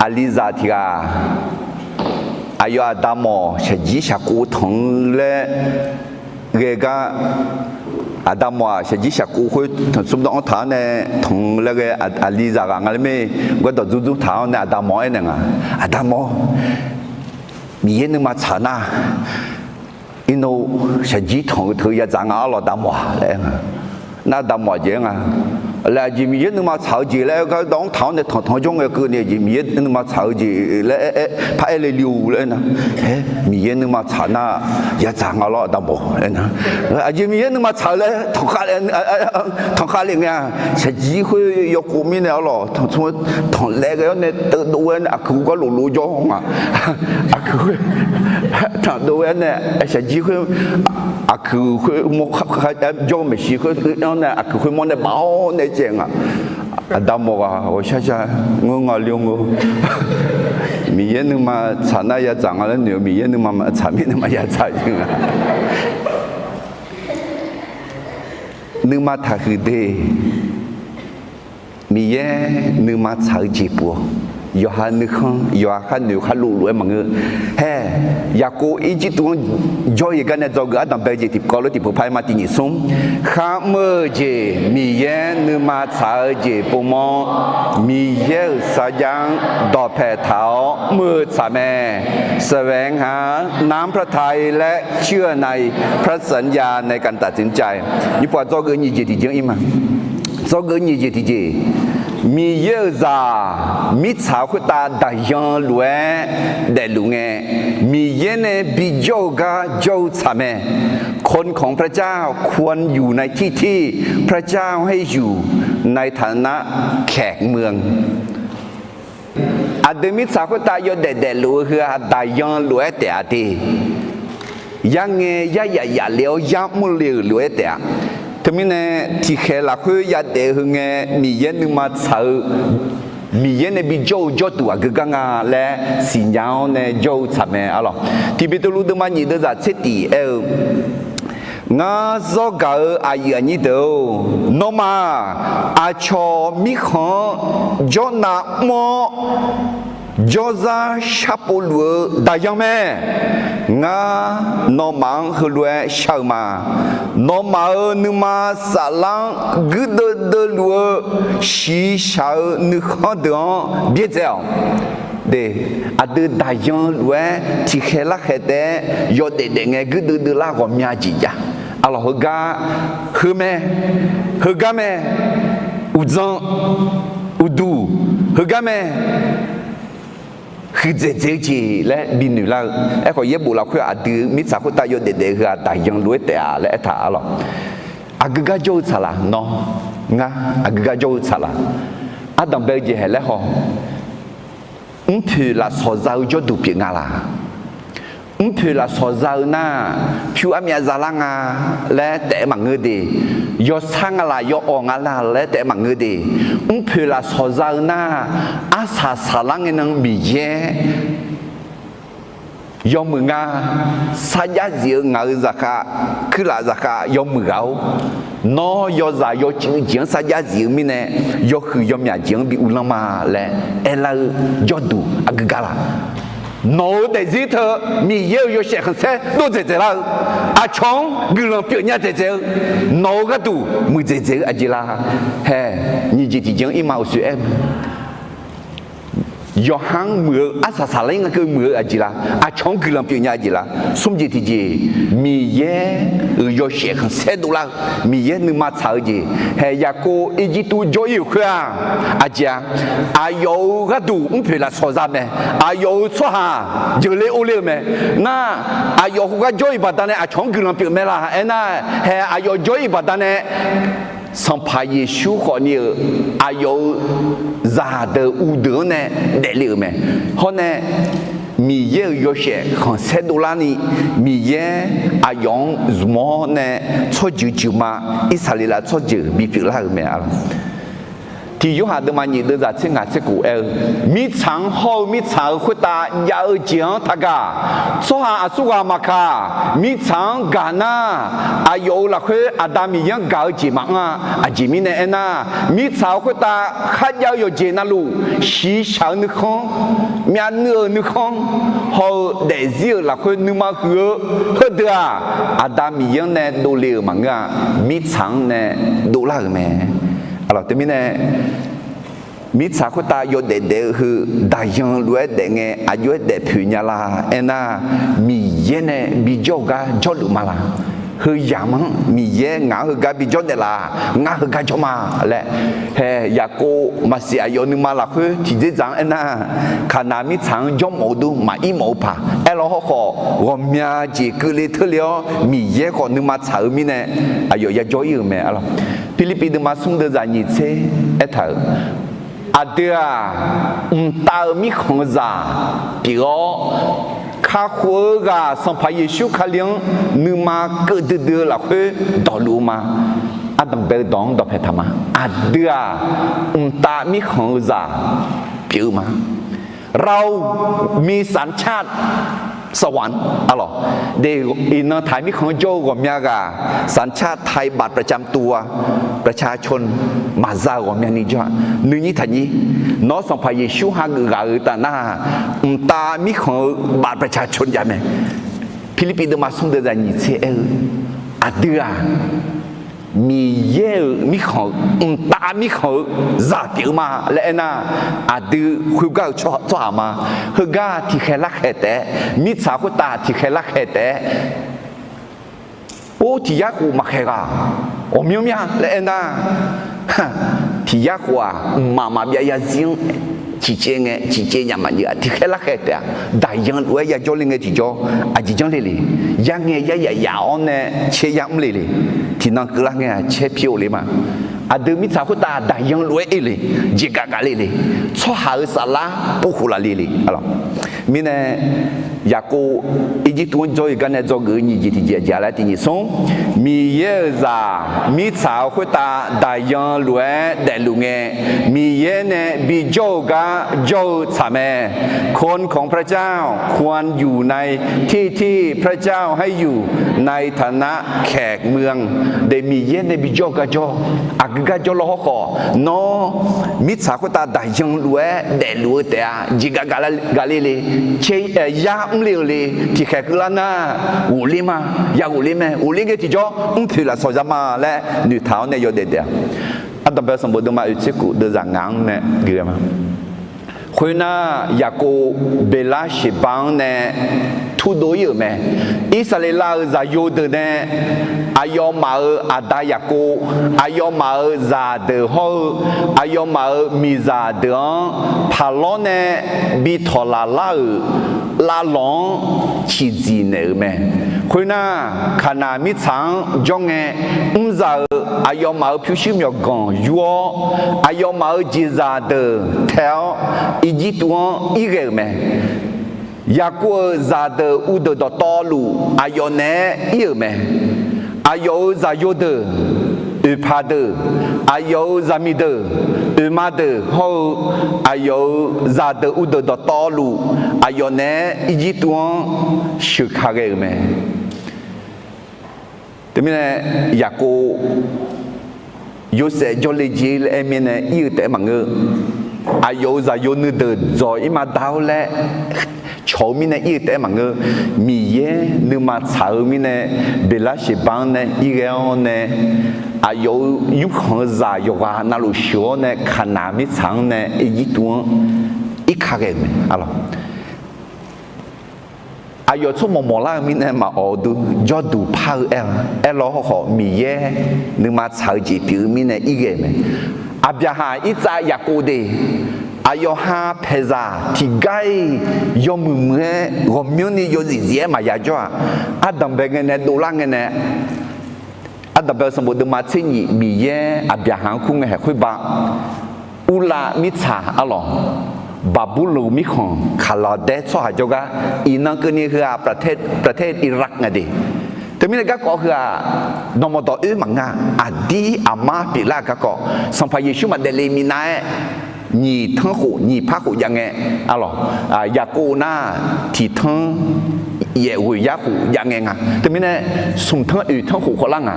Aqlizaq tiq ghaq, aqyawf aqda mawf shaqjir shaqkov tanq-eu laer ghae gar, aqda mawf-aq shaqjir shaqkov khoer tanqsmr dawr-anr taq-awr nae tanq-eu laer ghae, aqlizaq ghaq nga laer mae. Gardawq dzmr dzmr taq-awr nae aqda mawf-anr aernaeq nga, aqda mawf, Miqyaer nuima tsaq nar, irnov shaqjir tanq-eu teu yadzaq nga arlawq aqda mawf-aq laer aer nga. Nar aqda mawf-aq jeq aer nga, laer aqjeq Miqyaer nuima tsaq-eu jeq laer aer gar dawq-anr taq-awr nae tanqtanq jawr ngae keuvni aqjeq Miqyaer nuima tsaq-eu jeq laer aer, par aer le le-o laer aer nar, aer Miqyaer nuima tsaq nar yadzaq nga lawr aqda mawf laer aer nar, aqjeq Miqyaer nuima tsaq-eu laer tanqkhav le ngae-a. Shaqjir khoer yawkov mirnae arlawq tanqsmr tanq laer ghae-awr nae teuvdov-aer nae aqkuiq gar loflov jawr nga. Aqkuiq khoer tanqdov-aer nae shaqjir khoer aqkuiq khoer mawr jawr-eu maeqshi khoer anr nae aqkuiq khoer mawr nae baf-awr nae caev nga. Aqda mawf ghaq ghawqshar shar ngeur nga le-o ngeur. Miqyaer nuima tsaq nar yadzaq nga laer noeq-eu, Miqyaer nuima maqtsaq mirnae maqya tsaq jeq nga. Nuima taqhuiq de. Miqyaer nuima tsaq-eu jeq pov-awq. Yawqha nuikhanr, yawqha khar noeq khar lov lof-aer maqngeur. Hae, Yaqkov Irjirtuv-anr jawr-eu gar nae dzawgeuf ardanqbae jeq tiqkawv lof tiqpeuq par-aer ma tiq nyiq smr. Kharmr-eu jeq Miqyaer nuima tsaq-eu jeq povmawr, Miqyaer-euq sarjax-anr dawqpae taq-awr mr-eu tsaq mae. แสวงหาน้ำพระทัยและเชื่อในพระสัญญาในการตัดสินใจ Nyiq pawf dzawgeuf nyiq jeq tiqjeq-anr ir ma. Dzawgeuf nyiq jeq tiqjeq, Miqyaer-euq zaq mirtsaq khoertav daqyan lof-aer daefluf ngae, Miqyaer nae bijawr-eu gar jawr-eu tsaq mae. คนของพระเจ้าควรอยู่ในที่ที่พระเจ้าให้อยู่ในฐานะแขกเมือง Aqdui mirtsaq khoertav yawdaef daefluf-eu heu-aq daqyan lof-aer taef-a de. Yar ngae yar yaf yaf le-awr yar mr le-euq lof-aer taef-a. Teumirnae tiqkhaeq lafkhoer yadaef-eu heu ngae Miqyaer nuima tsaq-eu, Miqyaer nae bijawr-eu jawrduq aqgeu gar nga laer siqnya-awr nae jawr-eu tsaq mae arlawq. Tiq Beqtuvluv deuvma nyiq deuvzaq tser tif aer-eu, Ngar zawr gaq-eu aqyuif aqnyir deuq-or, nawmaf-aq, aqcawq mirkhanq-anr jawrnav mr-awr, jawrzar sharpov luf-eu daqyan mae. Ngar nawmaf-anr heulof-aer shar-eu ma. Nawmaf-euq nuima saflar-anr guirdeuv deuvluf-eu shiqshaq-eu nuikhanr deuq-anr byaerdzae-awq. Aqdui daqyan lof-aer tiqkhaeq larkhaeq taef-aer yawdaef daef ngae guirdeuv deuvlar ghawqmya jeq jav. Arlawq, heugar, heu mae, heugar mae, uqdzan, uqduq, heugar mae, huiqdzaeq dzaeq-eu jeq laer binoeq lar-eu. Aerkhawf, yaerbof lafkhoer aqdui mirtsaq khoertav yawdaef daef-eu heu-aq, daqyan lof-aer taef-a laer aertaq arlawq. Aqgeu gar jawr-eu tsaqlaq nawr, ngar aqgeu gar jawr-eu tsaqlaq, ardanq bae-eu jeq haeq laer haw. Mrpoeq lafsawq za-eu jawrduq pyeuf nga laq? Mrpoeq lafsawq za-eu nar, pyur armyav zalar nga laer taef-aer maqngeur de. Yawsar nga laq, yawawq nga laq laer taef-aer maqngeur de. Mrpoeq lafsawq za-eu nar, arsaq saqlar ngae nan Miqyaer yawmuiq nga. Sarjax zif-eu ngaq-euq zaqkhav, kuirlaf zaqkhav yawmuiq ghaq-or, nawr yawzaq yawcuiv jeq-anr sarjax zif-eu mirnae, yawhuiq yawmyaq jeq-anr bi uvlanr ma laer aerlar-eu jawrduq aqgeu gar laq? Nawq-euq daefzir teu Miqyaer-euq yawshaef khanqsaer dov dzaeqdzaeq lar-eu, aqcawq-anr guiqlanq pyeufnya dzaeqdzaeq-eu, nawq-euq gharduq muiqdzaeq dzaeq-eu aqjeq la? Hae, nyiq jeq tiqjeq-anr ir ma uqshoe aer-eu yawqha-anr muiq-eu, arsaq saqlar-ir nga keuv muiq-eu aqjeq la? Aqcawq-anr guiqlanq pyeufnya aqjeq la? Smr jeq tiqjeq, Miqyaer-euq yawshaef khanqsaer dovlar-eu, Miqyaer nuima tsaq-eu jeq. Hae, Yaqkov Irjirtuv jawr-ir-euq khoer-aq, aqjeq-a, aqyawf-euq gharduq mrpoeq lafsawq za mae. Aqyawf-euq tsawrhaq jeuqler orler-eu mae. Nar, aqyawf khoergar jawr-iq baqdanae aqcawq-anr guiqlanq pyeuf mae laq? Aernar, hae, aqyawf jawr-ir baqdanae Sanqpaq Yeqsur khawfni-euq aqyawf-euq zaqdeuq uvdeuq-anr nae daefle-euq mae. Hawr nae Miqyaer-euq yawshaef khanqsaer dovlarni, Miqyaer aqyawf-anr zmq-awr nae tsawrjeuq jeuq ma, Irsaqleqlav tsawrjeuq bipyeuf lar-euq mae. Tiq Yorhaq deuvma nyiq deuvzaq tser ngaq tser kof aer-eu, mirtsaq-anr hawr-eu mirtsaq-euq khoertav jav-eu jeq-anr taqgaq. Tsawrhaq aqsurghaq maqkaq, mirtsaq-anr gaq nar, aqyawf-euq lafkhoer Aqda Miqyaer-anr gaq-eu jeq maqanr-a. Aqjeq mirnae aernar, mirtsaq-euq khoertav kharjav-eu yawqjeq navluf, shiqshaq-eu nuikhanr, myavnuiv-euq nuikhanr, hawr-eu daefzir-euq lafkhoer nuima huiq-eu heudeuq-aq, Aqda Miqyaer-anr nae dovle-euq maqngeur-a. Mirtsaq-anr nae dovlar-euq mae. Aqlawq, teumirnae mirtsaq khoertav yawdaef daef-eu heu daqyan lof-aer daef ngae, aqjox-aer daef poeq nya la? Aernar, Miqyaer nae bijawr-eu gar jawrluf ma laq? Heuyaq-anr Miqyaer ngaq-anr heugar bijawr naeqlaf? Ngar heugar jawr ma laer. Hae, Yaqkov maqsiq aqyawf nuima lafkhoer tiqdzerdzaq-anr aernar, Kaqnaq mirtsaq-anr jawrmawf-eu dur maq ir mawf-eu paq aerlar hawrkhawf, ghawqmya jeq keuvle teurle-awr Miqyaer khawf nuima tsaq-eu mirnae, aqyawf yajawr ir-euq mae. Aqlawq, Pirlirpiv deuvma smr deuvzaq nyiq tser aertaq-euq, aqdui-aq, mqtav-eu mirkhanq-eu zaq pyeuf-awr, kakhof-eu ghaq Sanqpaq Yeqsur Kali-anr nuima keuv duidui-eu lafkhoer dawqluf-eu ma. Ardanq bae-eu dawq-anr dawqpae taq ma. Aqdui-aq, mqtav mirkhanq-eu zaq pyeuf-eu ma. เรามีสัญชาติสวรรค์ aqlawq. De, iqnan taq mirkhanq-anr jawr-eu ghawqmya ghaq สัญชาติไทย บัตรประจำตัว ประชาชน maqza-euq ghawqmyani jawr-a. Nuinyir taqnyir, nawr Sanqpaq Yeqsur hageuf ghaq-euq taf nar, mqtav mirkhanq-eu บัตรประชาชน jav mae. Pirlirpiv deuvma smr deuvzaq nyiq tser aer-eu, aqdui-aq, Miqyaer-euq mirkhanq-eu, mqtav mirkhanq-eu zaq pyeuf-eu ma laer aernar, aqdui khoergar-euq tsawrhaq ma. Heugar tiqkhaeq larkhaeq taef-aer, mirtsaq khoertav tiqkhaeq larkhaeq taef-aer, or, tiq yar khof maqkhaeq ghaq ghawqmyanr mya laer aernar, tiq yar khof-aq, mqmaq maqbyav yarzir-anr ciqcaev ngae, ciqcaev nyaf maqjeuf-aq, tiqkhaeq larkhaeq taef-aq, daqyan lof-aer yajawr le ngae tiqjawr, aqjeq janr le le. Yar ngae yar yaf yaf-awr nae caer yar mr le le. Tiqnan keuvlar ngae-aq caer pir-eu le ma. Aqdui mirtsaq khoertav daqyan lof-aer oe le, jeqgaf gaf le le, tsawrhaq-euq saflar povkhof laf le le. Mirnae, Yaqkov Irjirtuv-anr jawr-iq gar nae dzawgeuf-eu nyiq jeq tiqjeq aqjeq laer tiq nyiq smr, Miqyaer-euq zaq mirtsaq-euq khoertav daqyan lof-aer daefluf ngae, Miqyaer nae bijawr-eu gar jawr-eu tsaq mae. คนของพระเจ้าควรอยู่ในที่ที่พระเจ้าให้อยู่ในฐานะแขกเมือง De, Miqyaer nae bijawr-eu gar jawr, aqgeu gar jawr lawr hawrkhawf, nawr mirtsaq khoertav daqyan lof-aer daefluf-eu taef-a, jeqgaf gaf le le, caer yar mr le-eu le, tiqkhaeq keuvlar nar, ghofler ma, ya ghofler mae, ghofler ngae tiqjawr mrpoeq lafsawq za ma laer noeqtaq-awr nae yawdaef daef-a. Ardanqbae sanqbof deuvma oeq tser kof deuvzaq ngaq-anr nae gui-a ma. Khoernar, Yaqkov Beqlar Sheqba-anr nae turdov ir-euq mae. Irsaqleqlav-euq zaqyo deuq nae aqyawfmaf-euq aqda Yaqkov, aqyawfmaf-euq zaqdeuq hawr-eu aqyawfmaf-euq miqzaq deuq-anr paqlawr nae bi tawq laf lar-euq lavlawq-anr ciqdziq naeq-euq mae. Khoernar, Kaqnaq mirtsaq-anr jawr ngae, mrzaq-euq aqyawfmaf-euq pyurshuir myawqganq yur-awr, aqyawfmaf-euq jeqzaq deuq tae-awr, Irjirtuv-anr ir ghae-euq mae. Yaqkov-euq zaqdeuq uvdeuq dawqtawvluf aqyawf naeq-aer ir-euq mae. Aqyawf-euq zaqyo deuq, oeqpaq deuq, aqyawf-euq zaqmiq deuq, oeqma deuq hawr-eu aqyawf-euq zaqdeuq uvdeuq dawqtawvluf aqyawf naeq-aer Irjirtuv-anr sheuq ka ghae-euq mae. Teumirnae, Yaqkov Yorsaev jawrle jer laer aer mirnae ir-eu taef-aer maqngeur. Aqyawf-euq zaqyo nuideuq dzawq ir ma dar-awr laer cawq-eu mirnae ir-eu taef-aer maqngeur. Miqyaer nuima tsaq-eu mirnae, Beqlar Sheqba-anr nae ir ghae-awr nae, aqyawf-euq yurkhanq-eu zaq yawqghaq navluf sheuq-awr nae, Kaqnaq mirtsaq-anr nae Irjirtuv-anr ir ka ghae-euq mae. Aqyawf tsawrmawq mawqlar-eu mirnae maqawq-eu dur, jawrduq par-eu aer-a. Aerlawr hawkhawf, Miqyaer nuima tsaq-eu jeq pyeuf-eu mirnae ir ghae-euq mae. Aqbyaqhaq, Irsaq, Yaqkov deuq, aqyawf ha paeqzaq tiqgar-iq yawmuiq muiq-aer ghawqmyanrni yawzif zif-aer maqya jawr-aq, ardanqbae ngae nae dovlar ngae nae, ardanqbae-eu sanqbof deuvma tser nyif, Miqyaer Aqbyaqhaq-anr kur ngae haeq khoerbav, Urlav mirtsaq arlawq, Baqburloq mirkhanq Kaqlaqdaer tsawrhaq jawrgar iqnan keuvni heu-aq, ประเทศอิรัก nga de. Teumirnae garkawv heu-aq, dawqmawq dawq oer maqngeur-a. Aqdir aqmar pyeuflar-eu garkawv, Sanqpaq Yeqsur maqdaef le minav-aer nyiq tanrkhof nyiq par khof jav ngae, arlawq, Yaqkov nar tiq tanr yaef ghoeq yar khof jav ngae nga. Teumirnae smq tanr oeq tanrkhof khawvlar nga.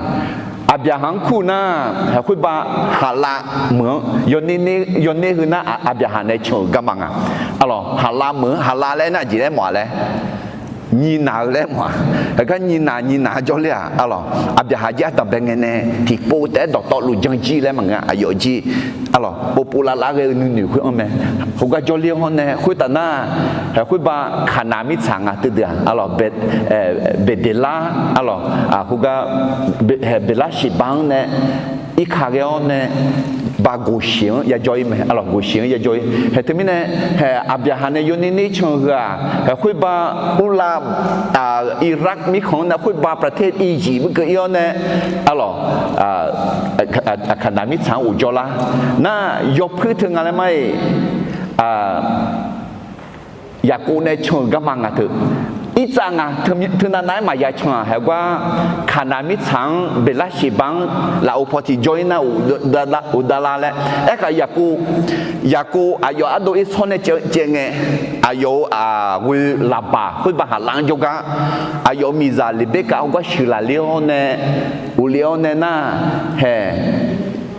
Aqbyaqhaq-anr kur nar, haeq khoerbav Haqlav meuq-anr, yawner heu nar Aqbyaqhaq nae can-euq garma nga. Arlawq, Haqlav meuq-anr, Haqlav laer nar aqjeq laer mawf-a laer, nyiq naq-eu laer mawf-a. Haeq gar nyiq naq nyiq naq jawrler-aq, arlawq, Aqbyaqhaq jir ardanqbae ngae nae tiqpov taef-aer dawqtawvluf janjir laer maqngeur-a, aqyawf jir, arlawq, povpov lavlav ghae-eu nuinoeq khoer-anr mae. Khoergar jawrler hawr nae khoertaf nar, haeq khoerbav Kaqnaq mirtsaq nga teudeuq-aq, arlawq, Beqdeqlar, arlawq, khoergar Beqlar Sheqba-anr nae irka ghae-awr nae, Baq Goqsheq-anr yajawr ir mae, arlawq, Goqsheq-anr yajawr ir. Haeq teumirnae, haeq Aqbyaqhaq nae yawner ner can-eu heu-aq, haeq khoerbav Urlav, Irak mirkhanq-anr nae khoerbav ประเทศอียิปต์ murkeuv ir-awr nae, arlawq, Kaqnaq mirtsaq-anr ghofjawr lar. Nar yawpuir teu nga laer mar-iq, Yaqkov nae can-euq garma nga teu. Irtsav nga, teunav nav-aer maqya can-aq, haeq gar Kaqnaq mirtsaq-anr Beqlar Sheqba-anr lafov paw tiqjawr ir nar, uqdav lar laer. Aerkhaq Yaqkov, Yaqkov aqyawf ardov ir tsawr nae caev ngae, aqyawf-euq aqghoe Laqbaq khoerbav Haqlav-anr jawrgar, aqyawf-euq miqzaq Leqberkav hawgar shuiqlaf ler-awr nae, uqle-awr nae nar, haeq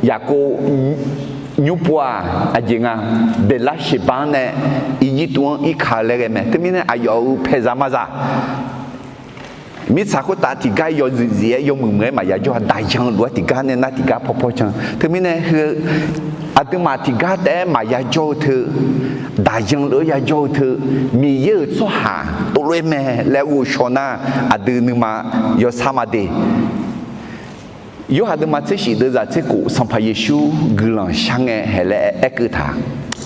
Yaqkov nymrpov-aq aqjeq nga, Beqlar Sheqba-anr nae Irjirtuv-anr irka-eu laer ghae mae. Teumirnae aqyawf-euq paeqzaq mazaq mirtsaq khoertav tiqgar yawzif zif-aer yawmuiq muiq-aer maqya jawr-a, daqyan lof-aer tiqgar nae nar tiqgar paw paw can. Teumirnae heu aqduimaf tiqgar taef-aer maqya jawr-eu teu, daqyan lof-aer ya jawr-eu teu, Miqyaer-euq tsawrhaq tovlof-aer mae laer ghovshaw nar, aqdui nuima yawsar ma de. Yorhaq deuvma tser shif deuvzaq tser khof, Sanqpaq Yeqsur guiqlanq shar ngae haeq laer aerkeuv taq,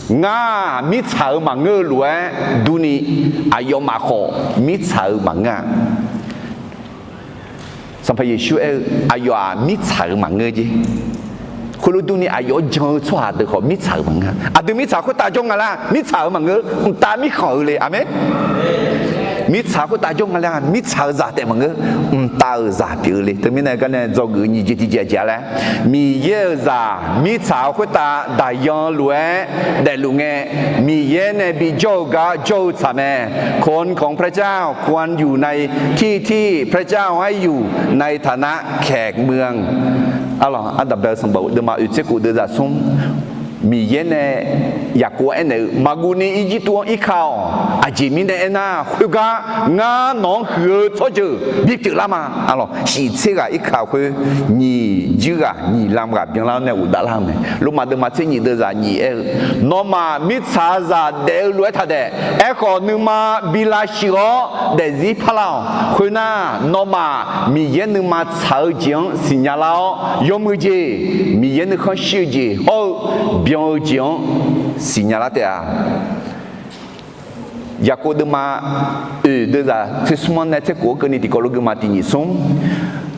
Ngar-aq mirtsaq-euq maqngeur-eu lof-aer durni, aqyawfmaf khawf mirtsaq-euq maqngeur-a. Sanqpaq Yeqsur aer-eu, aqyawf-aq mirtsaq-euq maqngeur jer. Khoerlof durni aqyawf-anr jan-eu tsawrhaq deuq khawf mirtsaq-euq maqngeur-a. Aqdui mirtsaq khoertav jawr nga laer mirtsaq-euq maqngeur, mqtav mirkhanq-eu le. Aqmeq. Mirtsaq khoertav jawr nga laer mirtsaq-euq zaq taef maqngeur, mqtav-euq zaq pyeuf-eu le. Teumirnae garnae dzawgeuf nyiq jeq tiqjeq jeq-a laer, Miqyaer-euq zaq mirtsaq khoertav daqyan lof-aer daefluf ngae, Miqyaer nae bijawr-eu gar jawr-eu tsaq mae. คนของพระเจ้าควรอยู่ในที่ที่พระเจ้าให้อยู่ในฐานะแขกเมือง Arlawq, Ardaqbae-eu sanqbof deuvma oeq tser khof deuvzaq smr, Miqyaer nae Yaqkov-anr aernaeq-eu, Maqguv ni Irjirtuv-anr irka-awq. Aqjeq mirnae aernar, khoergar ngar nawq-anr huiq-eu tsawrjeuq bipyeuf lar ma. Arlawq, shif tser ghaq irka khoer, nyiq jir ghaq nyiq lam ghaq byanlar-awr nae ghofdav lar-eu mae. Lormav deuvma tser nyiq deuvzaq nyiq aer-eu, Nawmaf mirtsaqzaq daef-eu lof-aer taqdaef. Aerkhawf, nuima bi lavshuif-awr daefzir parlar-awq. Khoernar, nawmaf Miqyaer nuima tsaq-eu jeq-anr siqnya lar-awr, yawmuiq jeq, Miqyaer nuikhanr shir-eu jeq hawr-eu byan-eu jeq-anr siqnya lar taef-a. Yaqkov deuvma oeq deuvzaq tser smr-anr nae tser khof-anr keuvni tiqkawv lof guima tiq nyiq smr.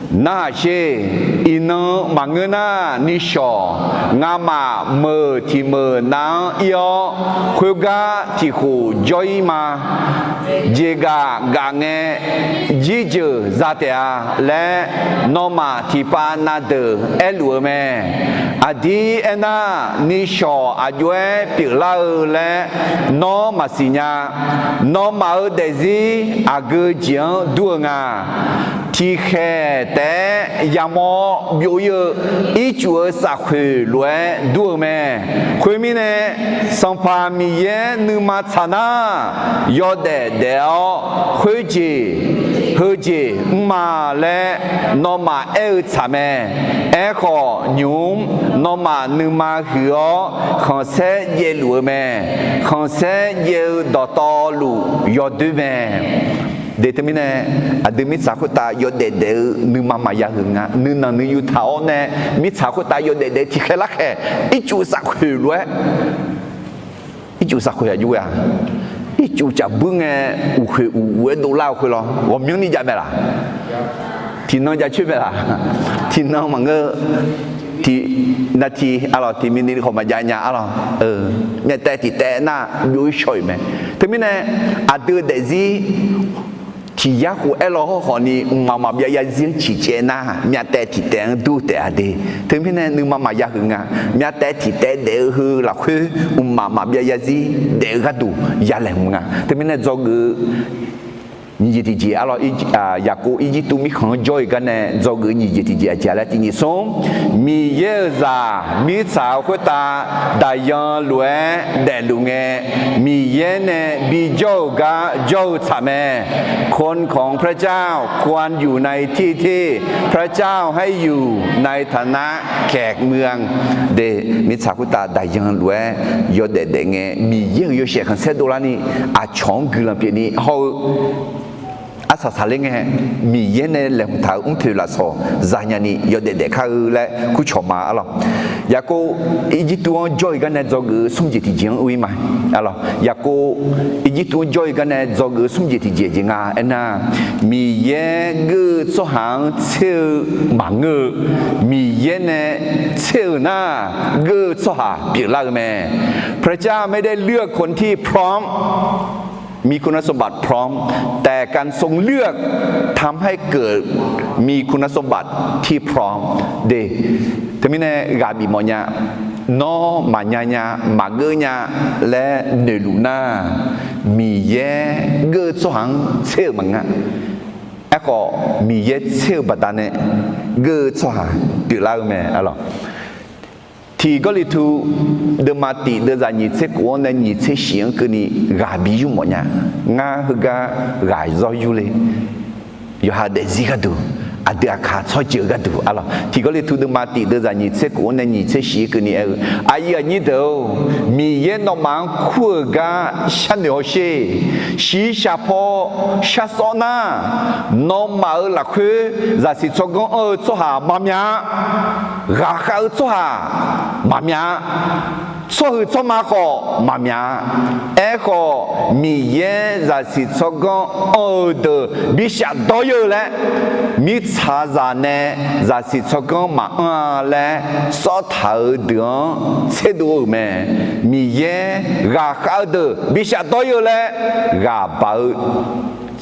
Narhaq sher. Iqnan maqngeur nar, nishawq, ngamaf meuq tiq meuq nav-anr ir-awr, khoergar tiq khof jawr-ir ma. Jeqgaf gaf ngae, jirjeuq za taef-a laer, nawmaf tiqpav na deuq aerluf-eu mae. Aqdir aernar, nishawq aq jov-aer pyeuflar-eu laer nawr maqsiq nya. Nawmaf-euq daefzir aqgeu jeq-anr dur-eu nga. Tiqkhaeq taef-aer yamawr-awr byov-ir-eu ircuf-eu safkhoeq lof-aer dur-eu mae. Khoermirnae, Sanqpaq Miqyaer nuima tsaq nar, yawdaef daef-awr khoerjeq heujeq mr ma laer nawmaf aer-eu tsaq mae. Aerkhawf, nymq-mr nawmaf nuima huiq-awr khanqsaer jaevluf-eu mae. Khanqsaer jaev-eu dawqtawvluf yawdoer mae. De teumirnae, aqdui mirtsaq khoertav yawdaef daef-eu nuima maqya huiq nga. Nuinanq nuiyu taq-awr nae mirtsaq khoertav yawdaef daef-eu tiqkhaeq larkhaeq, ircuf safkhoeq lof-aer, ircuf safkhoeq aqjox-a, ircuf caf buir ngae, uqkhoeq uq-aer dovlar-eu khoer lawr, ghawqmyanrni jav mae laq? Tiqnan jav coer mae laq? Tiqnan maqngeur. Tiq nati arlawq, tiq minute khawf maqjav nya arlawq. Myavtaev tiq taev nar byov-ir shaw-iq mae. Teumirnae, aqdui-eu daefzir tiq yar khof aerlawr hawrkhawf ni mqmaq maqbyav yarzir-anr ciqcaev nar, myavtaev tiq taev-anr dur taef-a de. Teumirnae nuima maqya huiq nga. Myavtaev tiq taev daef-eu heu lafkhoer mqmaq maqbyav yarzir daef-eu gharduq ya laeqhmq nga. Teumirnae dzawgeuf-eu nyiq jeq tiqjeq arlawq, Yaqkov Irjirtuv mirkhanq-anr jawr-iq gar nae dzawgeuf-eu nyiq jeq tiqjeq aqjeq laer tiq nyiq smr, Miqyaer-euq zaq mirtsaq-eu khoertav daqyan lof-aer daefluf ngae, Miqyaer nae bijawr-euq gar jawr-eu tsaq mae. คนของพระเจ้าควรอยู่ในที่ที่พระเจ้าให้อยู่ในที่ที่ พระเจ้าให้อยู่ในฐานะแขกเมือง de. Mirtsaq khoertav daqyan lof-aer yawdaef daef ngae, Miqyaer-euq yawshaef khanqsaer dovlarni aqcawq-anr guiqlanq pyeufni hawr-eu arsaq saqler ngae, Miqyaer nae laeqhmq taq-euq mrpoeq lafsawq zanya ni yawdaef daef kar-eu laer kurcawq ma arlawq. Yaqkov Irjirtuv-anr jawr-iq gar nae dzawgeuf-eu smr jeq tiqjeq-anr ur-ir ma arlawq. Yaqkov Irjirtuv-anr jawr-iq gar nae dzawgeuf-eu smr jeq tiqjeq jeq nga aernar, Miqyaer geur-eu tsawrhaq-anr tser-eu maqngeur-eu, Miqyaer nae tser-euq nar, geur-eu tsawrhaq pyeuflar-eu mae. พระเจ้าไม่ได้เลือกคนที่พร้อม มีคุณสมบัติพร้อม แต่การทรงเลือกทำให้เกิดมีคุณสมบัติที่พร้อม de. Teumirnae ghaq bif mawf nya, nawr maqnya nya, maqgeur nya laer noeqluf nar, Miqyaer geur-eu tsawrhaq-anr tser-euq maqngeur. Aerkhawf, Miqyaer tser-eu baqdanae geur-eu tsawrhaq pyeuflar-eu mae arlawq. Tiq Gawrliqtu deuvma tiq deuvzaq nyiq tser khof-anr nae nyiq tser shif-anr keuvni ghaq bi yur mawf nya. Ngar heugar ghaq zawr yur le. Yawqha daefzir gharduq, aqdui aqkaq tsawrjeuq gharduq arlawq. Tiq Gawrliqtu deuvma tiq deuvzaq nyiq tser khof-anr nae nyiq tser shif-anr keuvni aer-eu, aqyuif aqnyir deuq-or, Miqyaer nawmaf-anr kur-euq gar sharnoeq hawsher. Shiqshaq paw shar sawr nar, nawmaf-euq lafkhoer zaqsiq tsawrganr anr-eu tsawrhaq maqmyaq-a. Ghaqkhav-eu tsawrhaq maqmyaq-a. Tsawrhuiq tsawrma khawf maqmyaq-a. Aerkhawf, Miqyaer zaqsiq tsawrganr anr-eu deuq bi shafdawr-eu laer, mirtsaqzaq nae zaqsiq tsawrganr maqanr-a laer sawrtaq-eu deuq-anr tserdov-euq mae. Miqyaer ghaqkhav-eu deuq bi shafdawr-eu laer ghaq baq-eu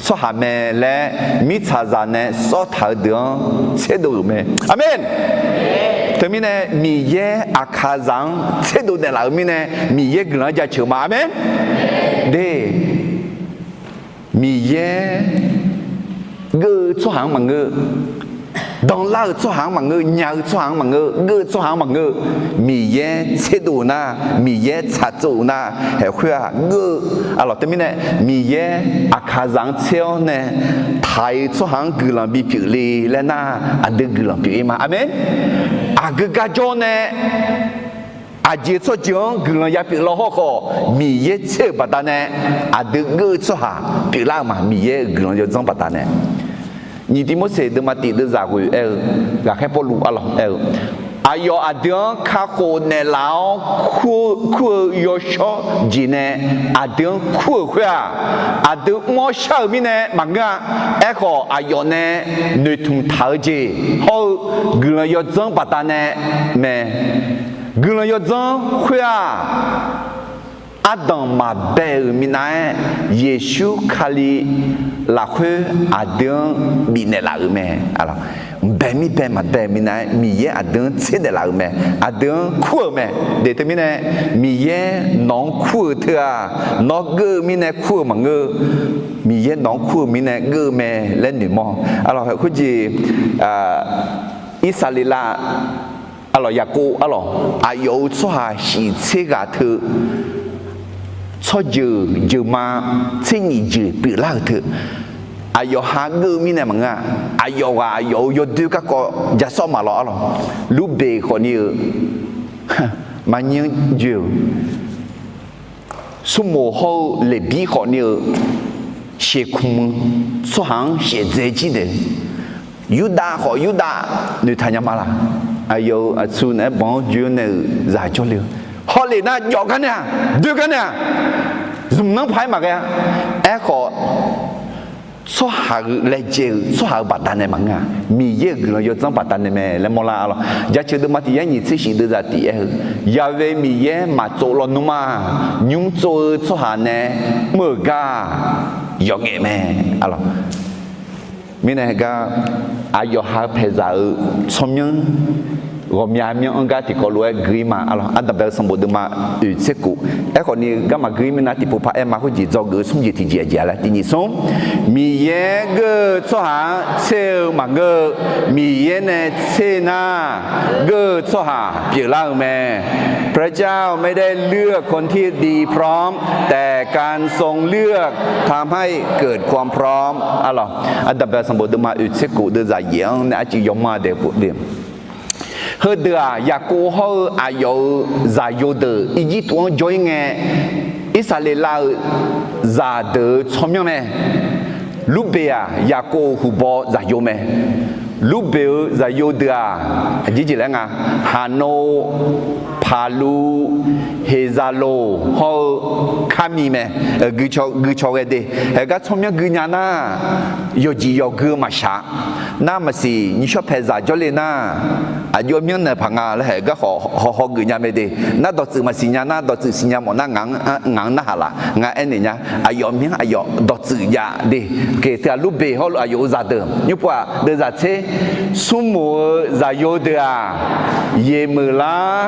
tsawrhaq mae laer mirtsaqzaq nae sawrtaq-eu deuq-anr tserdov-euq mae. Aqmeq. Teumirnae Miqyaer aqkaqzaq-anr tserdov naeqlaf-euq mirnae Miqyaer guiqlanq-anr jaceuq ma. Aqmeq. De, Miqyaer geur-eu tsawrhaq-anr maqngeur. danlar-eu tsawrhaq-anr maqngeur, nya-eu tsawrhaq-anr maqngeur, geur-eu tsawrhaq-anr maqngeur, Miqyaer tserdov-eu nar, Miqyaer tsaqtsov-euq nar, haeq khoer-aq geur-eu, arlawq teumirnae Miqyaer aqkaqzaq-anr tser-awr nae taq-iq tsawrhaq-anr guiqlanq bipyeuf le laer nar, aqdui guiqlanq pyeuf-ir ma. Aqmeq. Aqgeu garjawr nae aqjeq tsawrjeuq-anr guiqlanq yapyeuf law hawrkhawf, Miqyaer tser-euq baqdanae aqdui geur-eu tsawrhaq pyeuflar-eu ma, Miqyaer-euq guiqlanq yawdzanr baqdanae. Nyiq Tivmorseq deuvma tiq deuvzaq ghoeq aer-eu, ghaqkhaer Pawrluv arlawq aer-eu, aqyawf aqdui-anr kakhof naeqlaf-awr kur-eu yawshawr jeq nae aqdui-anr kur-euq khoer-aq, aqdui mr-awr shar-eu mirnae maqngeur-a. Aerkhawf, aqyawf nae noeqtmq taq-eu jeq hawr-eu guiqlanq yawdzanr baqdanae mae. Guiqlanq yawdzanr khoer-aq, ardanq maqbae-euq minav-aer, Yeqsur Kali lafkhoer aqdui-anr bifnaeq laf-euq mae. Mqbae mirbae maqbae-euq minav-aer Miqyaer aqdui-anr tsernaeq laf-euq mae. Aqdui-anr kur-euq mae. Deuq teumirnae, Miqyaer nawq-anr kur-eu teu-aq, nawr geur-eu mirnae kur-eu maqngeur. Miqyaer nawq-anr kur-eu mirnae geur-eu mae laer noeqmawr. Arlawq, khoerjeq, Irsaqleqlav, arlawq, Yaqkov, arlawq, aqyawf-euq tsawrhaq shiq tser ghaq teu, tsawrjeuq jeuqma tser nyiq jeuq pyeuflar-euq teu, aqyawf ha geur-eu mirnae maqngeur-a. Aqyawf ghaq aqyawf-euq yawdoer garkawv ja sawr ma lawr, arlawq. Lurbeq khawfni-eu, maqnyir-anr joe-euq, Smrmoq hawr-eu Leqbir khawfni-eu, sheuqkmq-eu tsawrhaq-anr shaevdzae jir daef-eu, Yurdav khawf Yurdav noeqtaq nya ma laq? Aqyawf-euq aqtsu naeq-aer banq-anr joe-anr nae-euq zaq jawrle-eu, hawlef nar jawf gar nae-aq, doe gar nae-aq, zmq nanr paq-aer maqghae-a. Aerkhawf, tsawrhaq-euq laejae-euq tsawrhaq-euq baqdanae maqngeur-a. Miqyaer-euq guiqlanq yawdzanr baqdanae mae laer mawrlar, arlawq. Jaceuq deuvma tiq yar nyiq tser shiq deuvzaq tiq aer-eu, Yaqvae Miqyaer maqtsov lawnmr-aq, nymr tsov-eu tsawrhaq nae mr-euq gar-aq, yawqngaef mae, arlawq. Mirnae heugar, aqyawf ha paeqzaq-euq tsawrmyanr ghawqmya myanr-anr gar tiqkawv lof-aer gui-ir ma, arlawq. Ardanqbae-eu sanqbof deuvma oeq tser kof. Aerkhawfni, garma gui-ir mirnae tiqpov par aer ma khoerjeq dzawgeuf-eu smr jeq tiqjeq aqjeq-a laer tiq nyiq smr. Miqyaer geur-eu tsawrhaq-anr tser-eu maqngeur-eu, Miqyaer nae tser nar, geur-eu tsawrhaq pyeuflar-eu mae. พระเจ้าไม่ได้เลือกคนที่ดีพร้อม แต่การทรงเลือกทำให้เกิดความพร้อม arlawq. Ardanqbae-eu sanqbof deuvma oeq tser kof deuvzaq yaef-anr nae arcuiv yawmanr daef khof de. Heudeuq-aq, Yaqkov hawr-eu aqyawf-euq zaqyo deuq Irjirtuv-anr jawr-ir ngae, Irsaqleqlav-euq zaqdeuq-euq tsawrmyanr mae. Lurbeq-aq, Yaqkov-euq huqbaw zaqyo mae. Lurbeq-euq zaqyo deuq-aq, aqjeq jeq laer nga, Haqnov, Paqluv, Heqzaqloq hawr-eu Karmi mae. Gui caw ghae de. Haegar tsawrmyanr gui nya nar, yawqjeq yawqgui-eu maqshaq. Nar maqsiq nymrshawr paeqzaq jawrle nar, aqjox myanr naeq paq nga laer haegar khawf hawhaw geuf nya mae de. Nar dawqtsuif maqsiq nya nar, dawqtsuif siqnya mawf nar ngaq-anr narhaq laf. Ngar aernaeq nya. Aqyawf myanr aqyawf dawqtsuif jav de. Oke, teu-aq Lurbeq hawr-eu aqyawf-euq zaqdeuq nymr pov-aq, deuvzaq tser smrmoq-eu zaqyo deuq-aq, Yeqmeuqlar,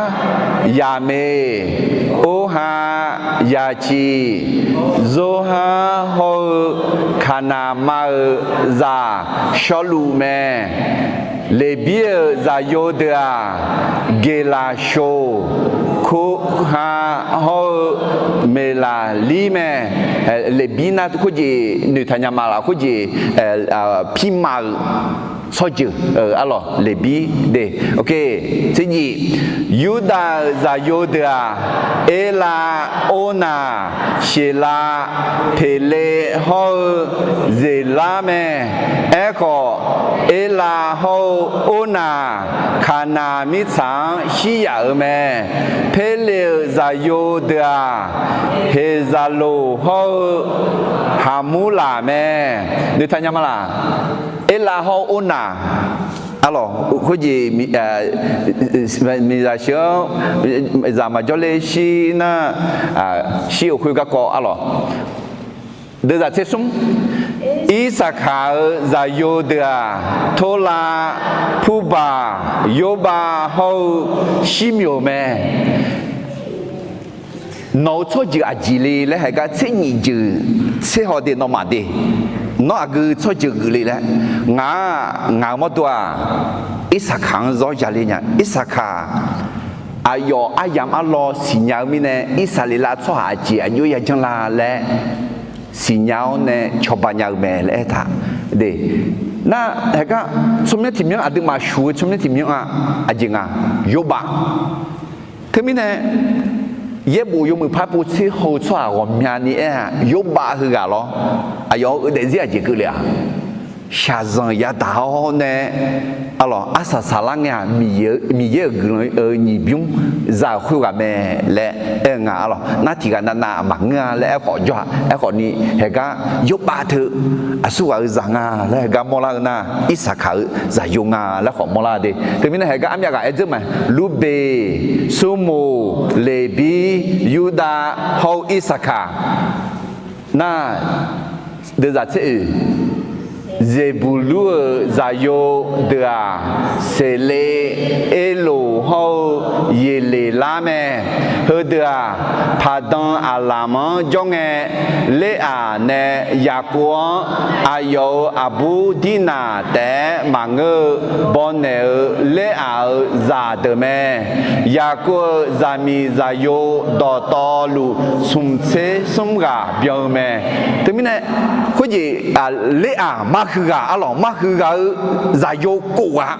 Yaqmeq, Orha, Yaqciq, Zorhar hawr-eu Kaqnaqma-euq zaq Shawrluv mae. Leqbir-euq zaqyo deuq-aq, Geqlaqshoq, Korha hawr-eu Meqlaqlir mae. Leqbir nar khoerjeq noeqtaq nya ma laf, khoerjeq pirma-euq tsawrjeuq, arlawq, Leqbir de. Oke, tser nyiq, Yurdav-euq zaqyo deuq-aq, Erlav, Ornaq, Sheqlav, Peqlev hawr-eu Zeqlar mae. Aerkhawf, Erlav hawr-eu Ornaq, Kaqnaq mirtsaq-anr shir yaf-euq mae. Perlev-euq zaqyo deuq-aq, Heqzaqloq hawr-eu Haqmurlaq mae. Noeqtaq nya ma laf? Erlav hawr-eu Ornaq, arlawq, khoerjeq miqzaq sheuq-anr zaq maqjawr ler shir nar, shir-euq khoer garkawv, arlawq. Deuvzaq tser smr, Irsaqkaq-euq zaqyo deuq-aq, Torlav, Purbaq, Yorbav hawr-eu Shirmyoq mae. Nawq-euq tsawrjeuq aqjeq le laer haegar tser nyiq jeuq tser haw de nawmaf de. Nawr aqgeu tsawrjeuq geufle laer, ngaq-aq, ngaq-euq mawrdo-aq, Irsaqkaq-anr zawr yale nya. Irsaqkaq aqyawf aryamq arlawr siqnya-eu mirnae, Irsaqleqlav tsawrhaq aqjeq aqjox-aer yajanr la laer siqnya-awr nae cawba nya-eu mae laer aertaq. De, nar haeqgar tsawrmyanr tiqmyanr, aqduimaf shuf-eu tsawrmyanr tiqmyanr-aq, aqjeq nga, Yorbav. Teumirnae, yaerbof yawmuiq par povtser haw-eu tsawrhaq ghawqmyani aer-aq, Yorbav heughaq lawr. Aqyawf-anr eu daefzir aqjeq keuvle-aq, shaqzanq yadaq-awr nae, arlawq, arsaq saqlar ngae-aq, Miqyaer-euq guiqlanq-eu nyiq bymr zaq-euq khoerghaq mae laer aer-eu nga, arlawq. Nar tiqghaq navnav maqngeur-a laer aerkhawf jawr-a. Aerkhawfni haeqgar Yorbav teu aqsurghaq-eu zaq nga laer haeqgar mawrlar-eu nar, Irsaqkaq-eu zaqyo nga laer khawf mawrlar de. Teumirnae haeqgar armyav ghaq aer dzeur mae. Lurbeq, Surmoq, Leqbir, Yurdav hawr-eu Irsaqkaq. Nar, deuvzaq tser oeq, Zeqbuqlur-euq zaqyo deuq-aq, Seqlev, Erloq hawr-eu Yeqleqlar mae. Heudeuq-aq, Paqdan Aqlamq-anr jawr ngae, Leraq nae Yaqkov-anr aqyawf-euq aqbur Dirnaq taef-aer maqngeur-eu bawnaeq-eu Leraq-euq zaqdeuq mae. Yaqkov-euq zaqmiq zaqyo dawqtawvluf smq tser smr ghaq byan-eu mae. Teumirnae, khoerjeq, Leraq marhuiq ghaq, arlawq, marhuiq ghaq-eu zaqyo kof ghaq,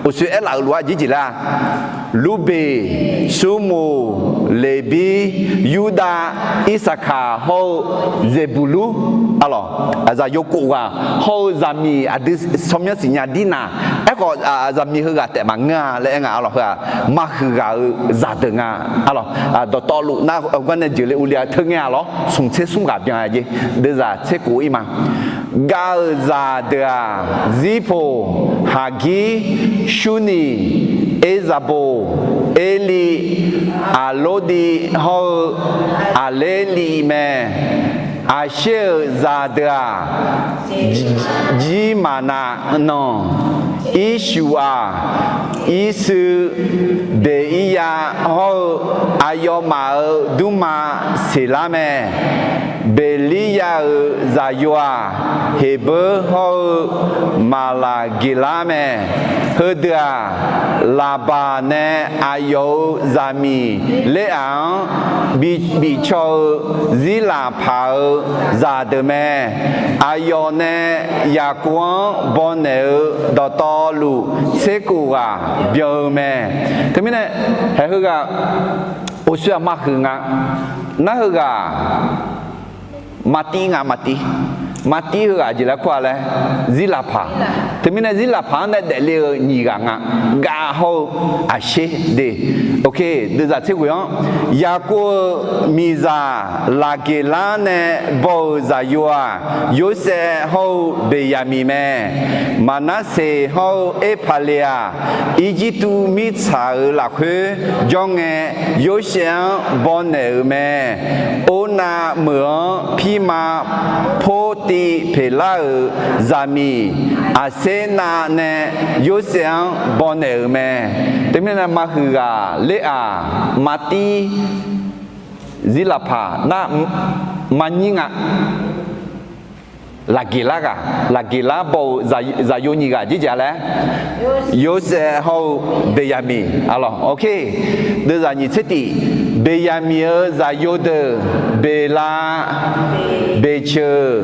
uqshoe aerlaf-euq lof-aer jeq jeq laer-a, Lurbeq, Surmoq, Leqbir, Yurdav, Irsaqkaq hawr-eu Zeqbuqlur, arlawq, zaqyo kof ghaq hawr-eu zaqmiq aqdui tsawrmyanr siqnya Dirnaq. Aerkhawf, zaqmiq heughaq taef maqngeur-a laer aer nga, arlawq, heu-aq marhuiq ghaq-eu zaqdeuq nga, arlawq. Dawqtawvluf nar heugar nae jeuqle uvle-a, teu ngae-a lawr, smq tser smr ghaq byan-a jeq. Deuvzaq tser kof-ir ma. Gav-euq zaqdeuq-aq, Zirpoq, Haqgir, Surniq, Erzaqboq, Erli, Aqlordiv hawr-eu Aqlerliv mae. Aqsher-euq zaqdeuq-aq, Jirmaqnav nanq, Irshuq-aq, Irshuir, Beqiryav hawr-eu aqyawfmaf-euq dmrma Seqlar mae. Beqliryav-euq zaqyo-aq, Heqbeur hawr-eu Maqlaqgeqlar mae. Heudeuq-aq, Laqbaq nae aqyawf-euq zaqmiq Leraq-anr bi- bifcaw-eu Zirlaqpaq-euq zaqdeuq mae. Aqyawf nae Yaqkov-anr bawnaeq-eu dawqtawvluf tser kof ghaq byan-eu mae. Teumirnae, haeq heughaq uqshoe-aq marhuiq nga. Nar heughaq maqtiv nga, maqtiv. Maqtiv heughaq jeq laer kur-a laer, Zirlaqpaq. Teumirnae Zirlaqpaq-anr nae daefle-eu nyiq ghaq nga. Gav hawr-eu Aqsher de. Deuvzaq tser ghoeq-anr, Yaqkov-euq miqzaq Laqgeqlar nae baw-euq zaqyo-aq, Yorsaev hawr-eu Beqyaqmiq mae. Maqnarseq hawr-eu Erpaqleq-aq, Irjirtuv mirtsaq-euq lafkhoer jawr ngae, Yorsaev-anr bawnaeq-euq mae. Ornav meuq-anr pirma Portiv Peqlar-euq zaqmiq Aqsernav nae Yorsaev-anr bawnaeq-euq mae. Teumirnae marhuiq ghaq Leraq, maqtiv, Zirlaqpaq nar, maqnyir nga. Laqgeqlar ghaq, Laqgeqlar baw-euq zaqyo nyiq ghaq jeq jeq-a laer, Yorsaev hawr-eu Beqyaqmiq, arlawq. Deuvzaq nyiq tser tif, Beqyaqmiq-euq zaqyo deuq, Beqlav, Beqceuq,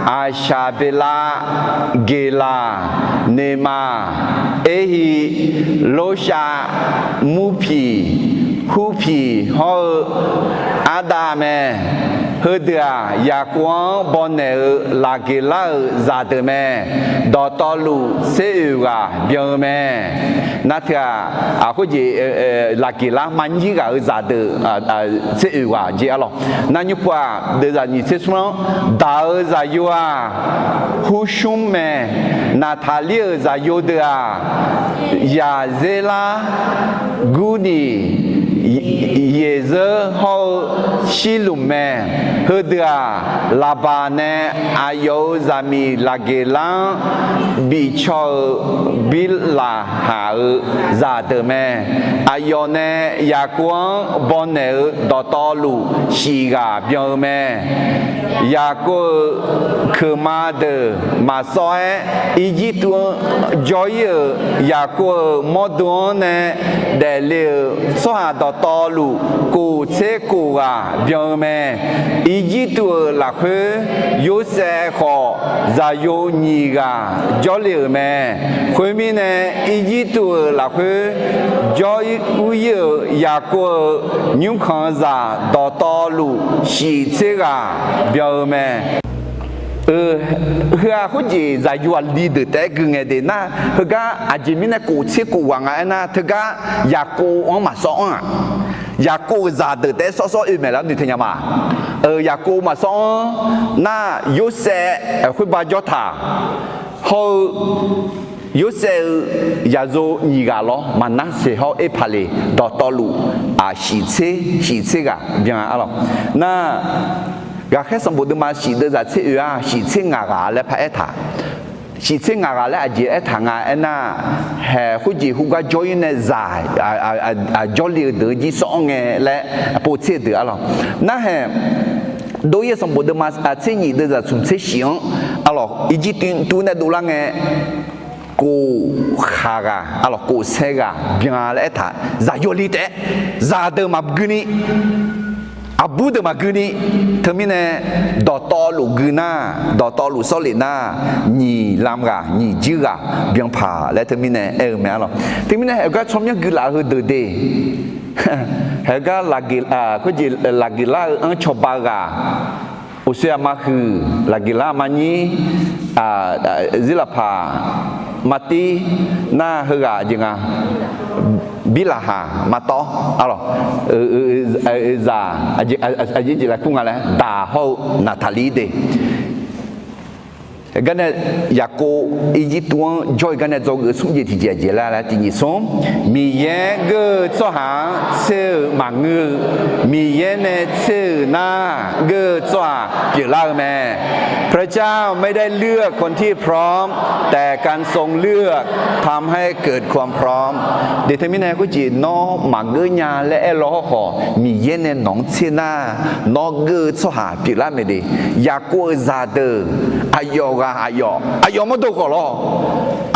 Aqshaqbeqlav, Geqlaq, Neqmaq, Erhiv, Lorshav, Murpiq, Hurpiq hawr-eu Ardav mae. Heudeuq-aq, Yaqkov-anr bawnaeq-eu Laqgeqlar-euq zaqdeuq mae. Dawqtawvluf tser oeq ghaq byan-eu mae. Nar teu-aq, khoerjeq, Laqgeqlar maqnyir ghaq-euq zaqdeuq tser oeq ghaq jeq, arlawq. Nar nymrpov-aq, deuvzaq nyiq tser smr-anr, Daq-euq zaqyo-aq, Hursmr mae. Naqtaqlir-euq zaqyo deuq-aq, Yaqzerlar, Gurniq, Ye-, Yeqzeur hawr-eu Shirluf mae. Heudeuq-aq, Laqbaq nae aqyawf-euq zaqmiq Laqgeqlar-anr bifcaw-eu Birlaqhaq-euq zaqdeuq mae. Aqyawf nae Yaqkov-anr bawnaeq-eu dawqtawvluf shif ghaq byan-eu mae. Yaqkov-euq keuqma deuq maqsawr-aer, Irjirtuv-anr jawr-ir-euq Yaqkov-euq mawrdo-anr nae daefle-euq tsawrhaq dawqtawvluf kof tser kof ghaq byan-eu mae. Irjirtuv-euq lafkhoer Yorsaev khawf zaqyo nyiq ghaq jawrle-euq mae. Khoermirnae, Irjirtuv-euq lafkhoer jawr-ir ur-ir-euq Yaqkov-euq nymrkhanq-eu zaq dawqtawvluf shif tser ghaq byan-eu mae. Heu-aq khoerjeq zaqyo aqli deuq taef-aer gui ngae de nar, heugar aqjeq mirnae kof tser kof ghaq nga aernar, teugar Yaqkov-anr maqsawr anr-aq, Yaqkov-euq zaqdeuq taef-aer sawr sawr oe maeq lar noeqtaq nya ma. Yaqkov maqsawr anr nar, Yorsaev khoerba jawr taq hawr-eu Yorsaev-eu zaqyo nyiq ghaq lawr, Maqnarseq hawr Erpaqleq dawqtawvluf, aq, shif tser, shif tser ghaq byan-a arlawq. Nar, Ghaqkhaer sanqbof deuvma shif deuvzaq tser oe-aq, shif tser ngaq ghaq laer paraer taq. Shif tser ngaq ghaq laer aqjeq aertaq nga aernar, haeq khoerjeq hu gar jawr-ir nae zaq, aq, jawrle-eu deuq-eu jir sawr-anr ngae laer pov tser-eu deuq arlawq. Narhaeq Dov-ir sanqbof deuvma tser nyiq deuvzaq smq tser shif-anr arlawq, Irjirtuv nae dovlar ngae, kof khaq ghaq arlawq, kof sae ghaq byan laer aertaq. Zaqyo li taef-aer zaqdeuq maqgui ni, aqbur deuq maqgui ni. Teumirnae dawqtawvluf gui nar, dawqtawvluf sawrlef nar, nyiq lam ghaq nyiq jir ghaq byan paq laer teumirnae aer-eu mae arlawq. Teumirnae haeq gar tsawrmyanr guilaf-eu heudeuq de, haeq gar, khoerjeq Laqgeqlar-eu anr cawba-eu ghaq, uqshoe aqma huiq, Laqgeqlar aqma nyir, zirlaqpaq matir, nar heughaq jeq nga, Birlaqhaq matawr arlawq, zaq, aqjeq jeq lafkur nga laer daq hawr-eu Naqtaqlir de. Gar nae Yaqkov Irjirtuv-anr jawr-eu gar nae dzawgeuf-eu smr jeq tiqjeq aqjeq laer laer tiqnyiq smr, Miqyaer geur-eu tsawrhaq-anr tser-euq maqngeur-eu, Miqyaer nae tser-euq nar geur-eu tsawrhaq pyeuflar-eu mae. พระเจ้าไม่ได้เลือกคนที่พร้อมแต่การทรงเลือกทำให้เกิดความพร้อม De teumirnae khoerjeq nawr maqgeur nya laer aer law hawrkhawf, Miqyaer nae nawq-anr tser nar, nawr geur-eu tsawrhaq pyeuflar mae de. Yaqkov-euq zaqdeuq aqyawf ghaq aqyawf, aqyawf mawrdo khawf lawr,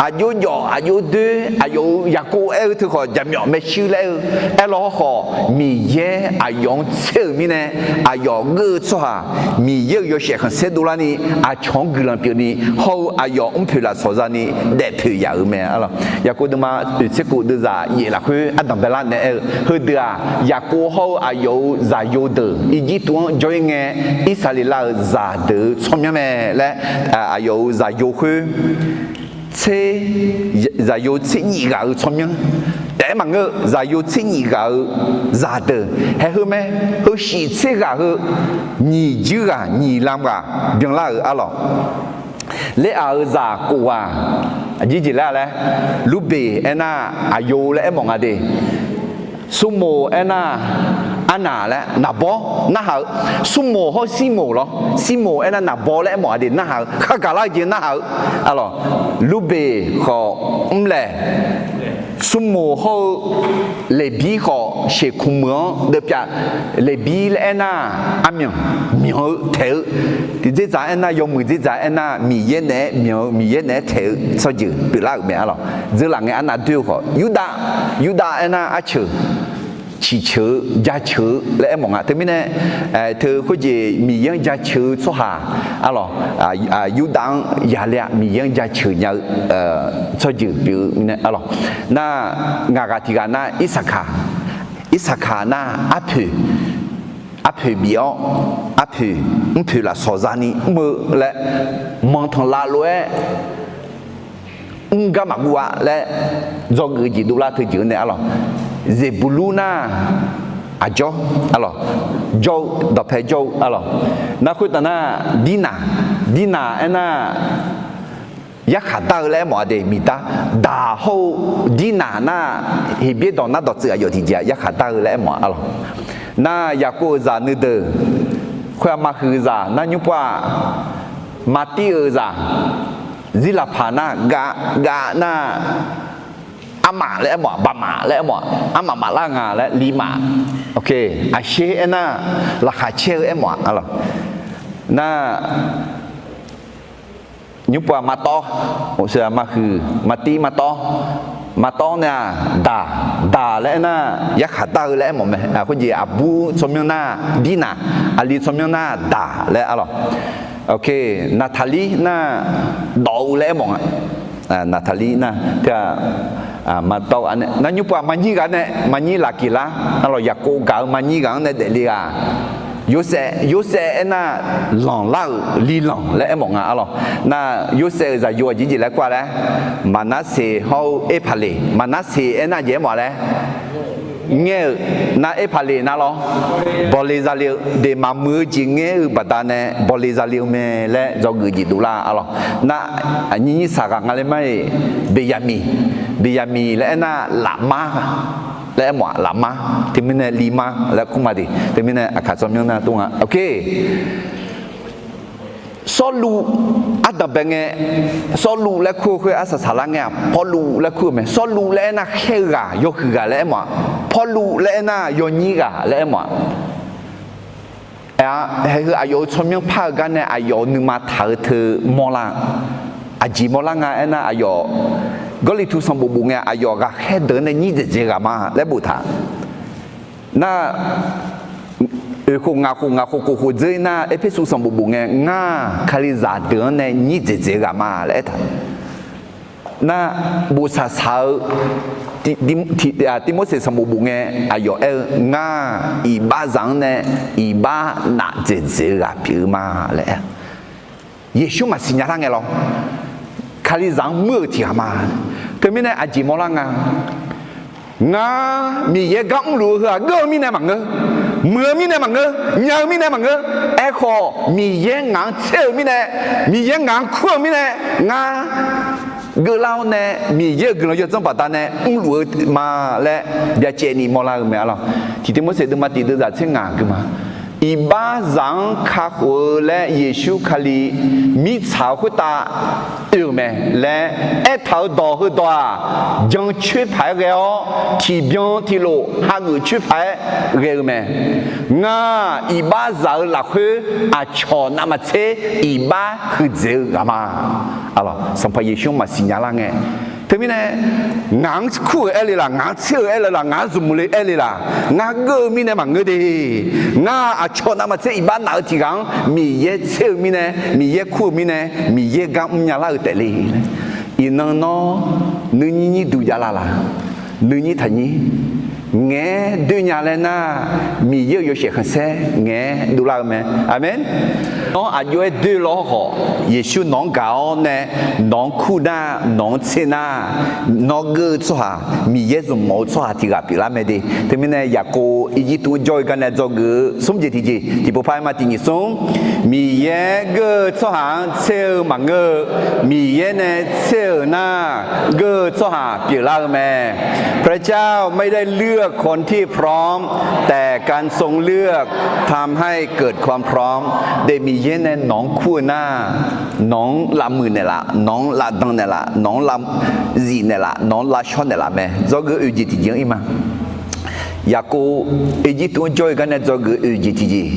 aqjox jawf aqjox doer, aqyawf-euq Yaqkov aer-eu teukhawf jaqmyawf maershuir laer aer-eu, aer law hawrkhawf, Miqyaer aqyawf-anr tser-euq mirnae, aqyawf geur-eu tsawrhaq, Miqyaer-euq yawshaef khanqsaer dovlarni, aqcawq-anr guiqlanq pyeufni hawr-eu aqyawf mrpoeq lafsawq zani daefpoeq yaf-euq mae arlawq. Yaqkov deuvma oeq tser kof deuvzaq yaef lafkhoer ardanq baelar naeq aer-eu heudeuq-aq, Yaqkov hawr-eu aqyawf-euq zaqyo deuq Irjirtuv-anr jawr-ir ngae, Irsaqleqlav-euq zaqdeuq-eu tsawrmyanr mae laer, aqyawf-euq zaqyo khoer tser, zaqyo tser nyif ghaq-eu tsawrmyanr taef-aer maqngeur-eu, zaqyo tser nyif ghaq-eu zaqdeuq haeq heu mae. Heu shif tser ghaq heu, nyiq jir ghaq nyiq lam ghaq byanlar-euq arlawq. Ler-aq-euq zaq kof ghaq, aqjeq jeq laer laer, Lurbeq aernar, aqyo laer aermawf nga de. Smrmoq aernar, arnaq laer naqbawr narhaq-eu, Smrmoq hawr Sirmoq lawr, Sirmoq aernar naqbawr laer aermawf nga de, narhaq-eu khar gaqlar-eu jeq narhaq-eu arlawq. Lurbeq khawf mrlaeq, Smrmoq hawr-eu Leqbir khawf sheqkmq meuq-anr deuvpyav. Leqbir laer aernar, armyanq, myanq-eu taeq-eu. Tiqdzerdzaq aernar, yawmuiq dzerdzaq aernar, Miqyaer naeq-aer myanq-eu, Miqyaer naeq-aer taeq-eu tsawrjeuq pyeuflar-euq mae arlawq. Dzeurlaf ngae arnav doer-eu khawf, Yurdav, Yurdav aernar arceuq, ciqceuq-eu jaceuq-eu laer aermawf nga. Teumirnae teu khoerjeq Miqyaer-anr jaceuq-eu tsawrhaq arlawq, Yurdav-anr yaqler-a, Miqyaer-anr jaceuq nya-eu tsawrjeuq pyeuf-eu mirnae arlawq. Nar, ngaq ghaq tiq ghaq nar, Irsaqkaq, Irsaqkaq nar arpoeq, arpoeq bif-awr, arpoeq mrpoeq lafsawq zani mr-eu laer, manqtanqlav lof-aer mr gar maqguv-a laer dzawgeuf-eu jeq dovlar teu jeq-anr nae arlawq. Zeqbuqlur nar, aqjawr arlawq, jawr-eu dawqpae jawr-eu arlawq. Nar khoertav nar, Dirnaq, Dirnaq aernar, yarkhaq dar-eu laer aermawf-a de, miqdar. Daq hawr-eu dirnaq nar, Heqbyaer dawq nar dawqtsuif aqyawf tiqjeq-aq yarkhaq dar-eu laer aermawf-a lawq. Nar Yaqkov-euq zaq nuideuq khoer-aq, maqhuiq zaq nar nymrpov-aq, Maqtir-euq zaq, Zirlaqpaq nar, gav, gav nar, armaf laer aermawf-aq, baqmaf laer aermawf-aq, armaf maflar nga laer, lirmaf. Aqsher aernar, laqkhaq caer-eu aermawf-a lawq. Nar nymrpov-aq, Maqtawv, maqhuiq, Maqtir, Maqtawv, Maqtawv nae-aq, daq, daq laer aernar, yarkhaq dar-eu laer aermawf mae. Khoerjeq aqbur tsawrmyanr nar, dirnaq, aqli tsawrmyanr nar, daq laer-a lawq. Naqtaqlir nar, dawf-eu laer aermawf nga. Naqtaqlir nar, teu-aq, Maqtawv-aq nae, nar nymrpov-aq, maqnyir ghaq nae, maqnyir lafkiq lar-a lawq. Yaqkov gaq-eu maqnyir ghaq-anr nae daefle-aq, Yorsaev, Yorsaev aernar, lanqlar-euq, lilanq laer aermawf nga-a lawq. Nar Yorsaev-euq zaqyo aqjeq jeq laer kur-a laer, Maqnarseq hawr-eu Erpaqleq, Maqnarseq aernar jeq aermawf-a laer, ngaer-euq, nar Erpaqleq nar lawr, bawqle zale-eu de, maqmuiq-eu jeq ngaer-eu baqdanae bawqle zale-eu mae laer dzawgeuf jeq dovlar-a lawq. Nar nyir nyir saq ghaq nga laer mar-iq, Beqyaqmiq, Beqyaqmiq laer aernar, lafmar laer aermawf-aq, lafmar, teumirnae lirmar laer kur ma de. Teumirnae aqkaq tsawrmyanr nar tov nga. Sawrluv, ardanqbae ngae, Sawrluv laer kur-eu khoer arsaq saqlar ngae-aq, Pawrluv laer kur-eu mae. Sawrluv laer aernar, khaer-eu ghaq, yawhuiq ghaq laer aermawf-aq, Pawrluv laer aernar, yawnyir ghaq laer aermawf-aq. Aer-a, haeq heu aqyawf-euq tsawrmyanr par-eu gar nae aqyawf-euq nuima taq-eu teu mawrlar-a. Aqjeq mawrlar nga aernar, aqyawf Gawrliqtu sanqbof bof ngae, aqyawf ghaqkhaer deuq-anr nae nyir dzaeqdzaeq ghaq ma laer boftaq. Nar, oeq khof ngaq khof ngaq khof kof khof dzeur-ir nar, Erpersu sanqbof bof ngae, ngar-aq, Kalizaq deuq-anr nae nyir dzaeqdzaeq ghaq ma laer aertaq. Nar, bof saqsaq-eu Ti-, Ti-, Tirmorseq sanqbof bof ngae, aqyawf aer-eu, ngar-aq, iqbaxzaq-anr nae iqbax naf dzaeqdzaeq-eu ghaq pyeuf-eu ma laer aer. Yeqsur maqsiq nya lar ngae lawr, Kalizaq-anr muir-euq tiq ghaq ma. Teumirnae aqjeq mawrlar nga. Ngar Miqyaer gar mrluf-eu heu-aq, geur-eu mirnae maqngeur, muiq-eu mirnae maqngeur, nya-eu mirnae maqngeur. Aerkhawf, Miqyaer ngaq-anr tser-euq mirnae, Miqyaer ngaq-anr kur-euq mirnae, ngar geuflar-awr nae Miqyaer-euq guiqlanq yawdzanr baqdanae mrluf-eu ma laer byacaevni mawrlar-eu mae-a lawq. Tiq Tirmorseq deuvma tiq deuvzaq tser ngaq gui ma. Iqbaxzaq-anr kakhof-eu laer Yeqsur Kali mirtsaq-eu khoertav oe-euq mae laer aertaq-euq dawq heudawq-aq, jancoer paq-aer ghae-awr, tiqbyan tiqlof hageuf coer paq-aer ghae-eu mae. Ngar iqbaxzaq-eu lafkhoer aqcawq navmaqtser iqbax huiqdzaeq-eu ghaq ma. Sanqpaq Yeqsur maqsiq nya lar ngae. Teumirnae, ngaq-anr kur-euq aer le laq, ngaq-anr tser-euq aer le laq, ngaq-anr zmq le aer le laq, ngar geur-eu mirnae maqngeur de. Ngar aqcawq navmaqtser iqbax naf-eu tiq ghaq-anr Miqyaer tser-eu mirnae, Miqyaer kur-eu mirnae, Miqyaer gar mrnya lar-eu taef le. Iqnan nawr nuinyir nyir duq javlar laq, nuinyir taqnyir ngaeq-aer doer nya laer nar, Miqyaer-euq yawshaef khanqsaer ngaeq-aer dovlar-eu mae. Aqmeq. Nawr aqjox-aer doer lawr khawf, Yeqsur nawq-anr gaq-awr nae nawq-anr kur nar, nawq-anr tser nar, nawr geur-eu tsawrhaq, Miqyaer zmq mawf-eu tsawrhaq tiq ghaq pyeuflar mae de. Teumirnae Yaqkov Irjirtuv-anr jawr-eu gar nae dzawgeuf-eu smr jeq tiqjeq tiqpov par-aer ma tiq nyiq smr. Miqyaer geur-eu tsawrhaq-anr tser-eu maqngeur-eu, Miqyaer nae tser-euq nar, geur-eu tsawrhaq pyeuflar-eu mae. พระเจ้าไม่ได้เลือกคนที่พร้อม แต่การทรงเลือกทำให้เกิดความพร้อม Daef Miqyaer nae nawq-anr kur-eu nar, nawq-anr lavmuiq naeqlaf, nawq-anr lavdan naeqlaf, nawq-anr lavzif naeqlaf, nawq-anr lavshawr naeqlaf mae. Dzawgeuf oeq jeq tiqjeq-anr ir ma. Yaqkov Irjirtuv-anr jawr-eu gar nae dzawgeuf oeq jeq tiqjeq.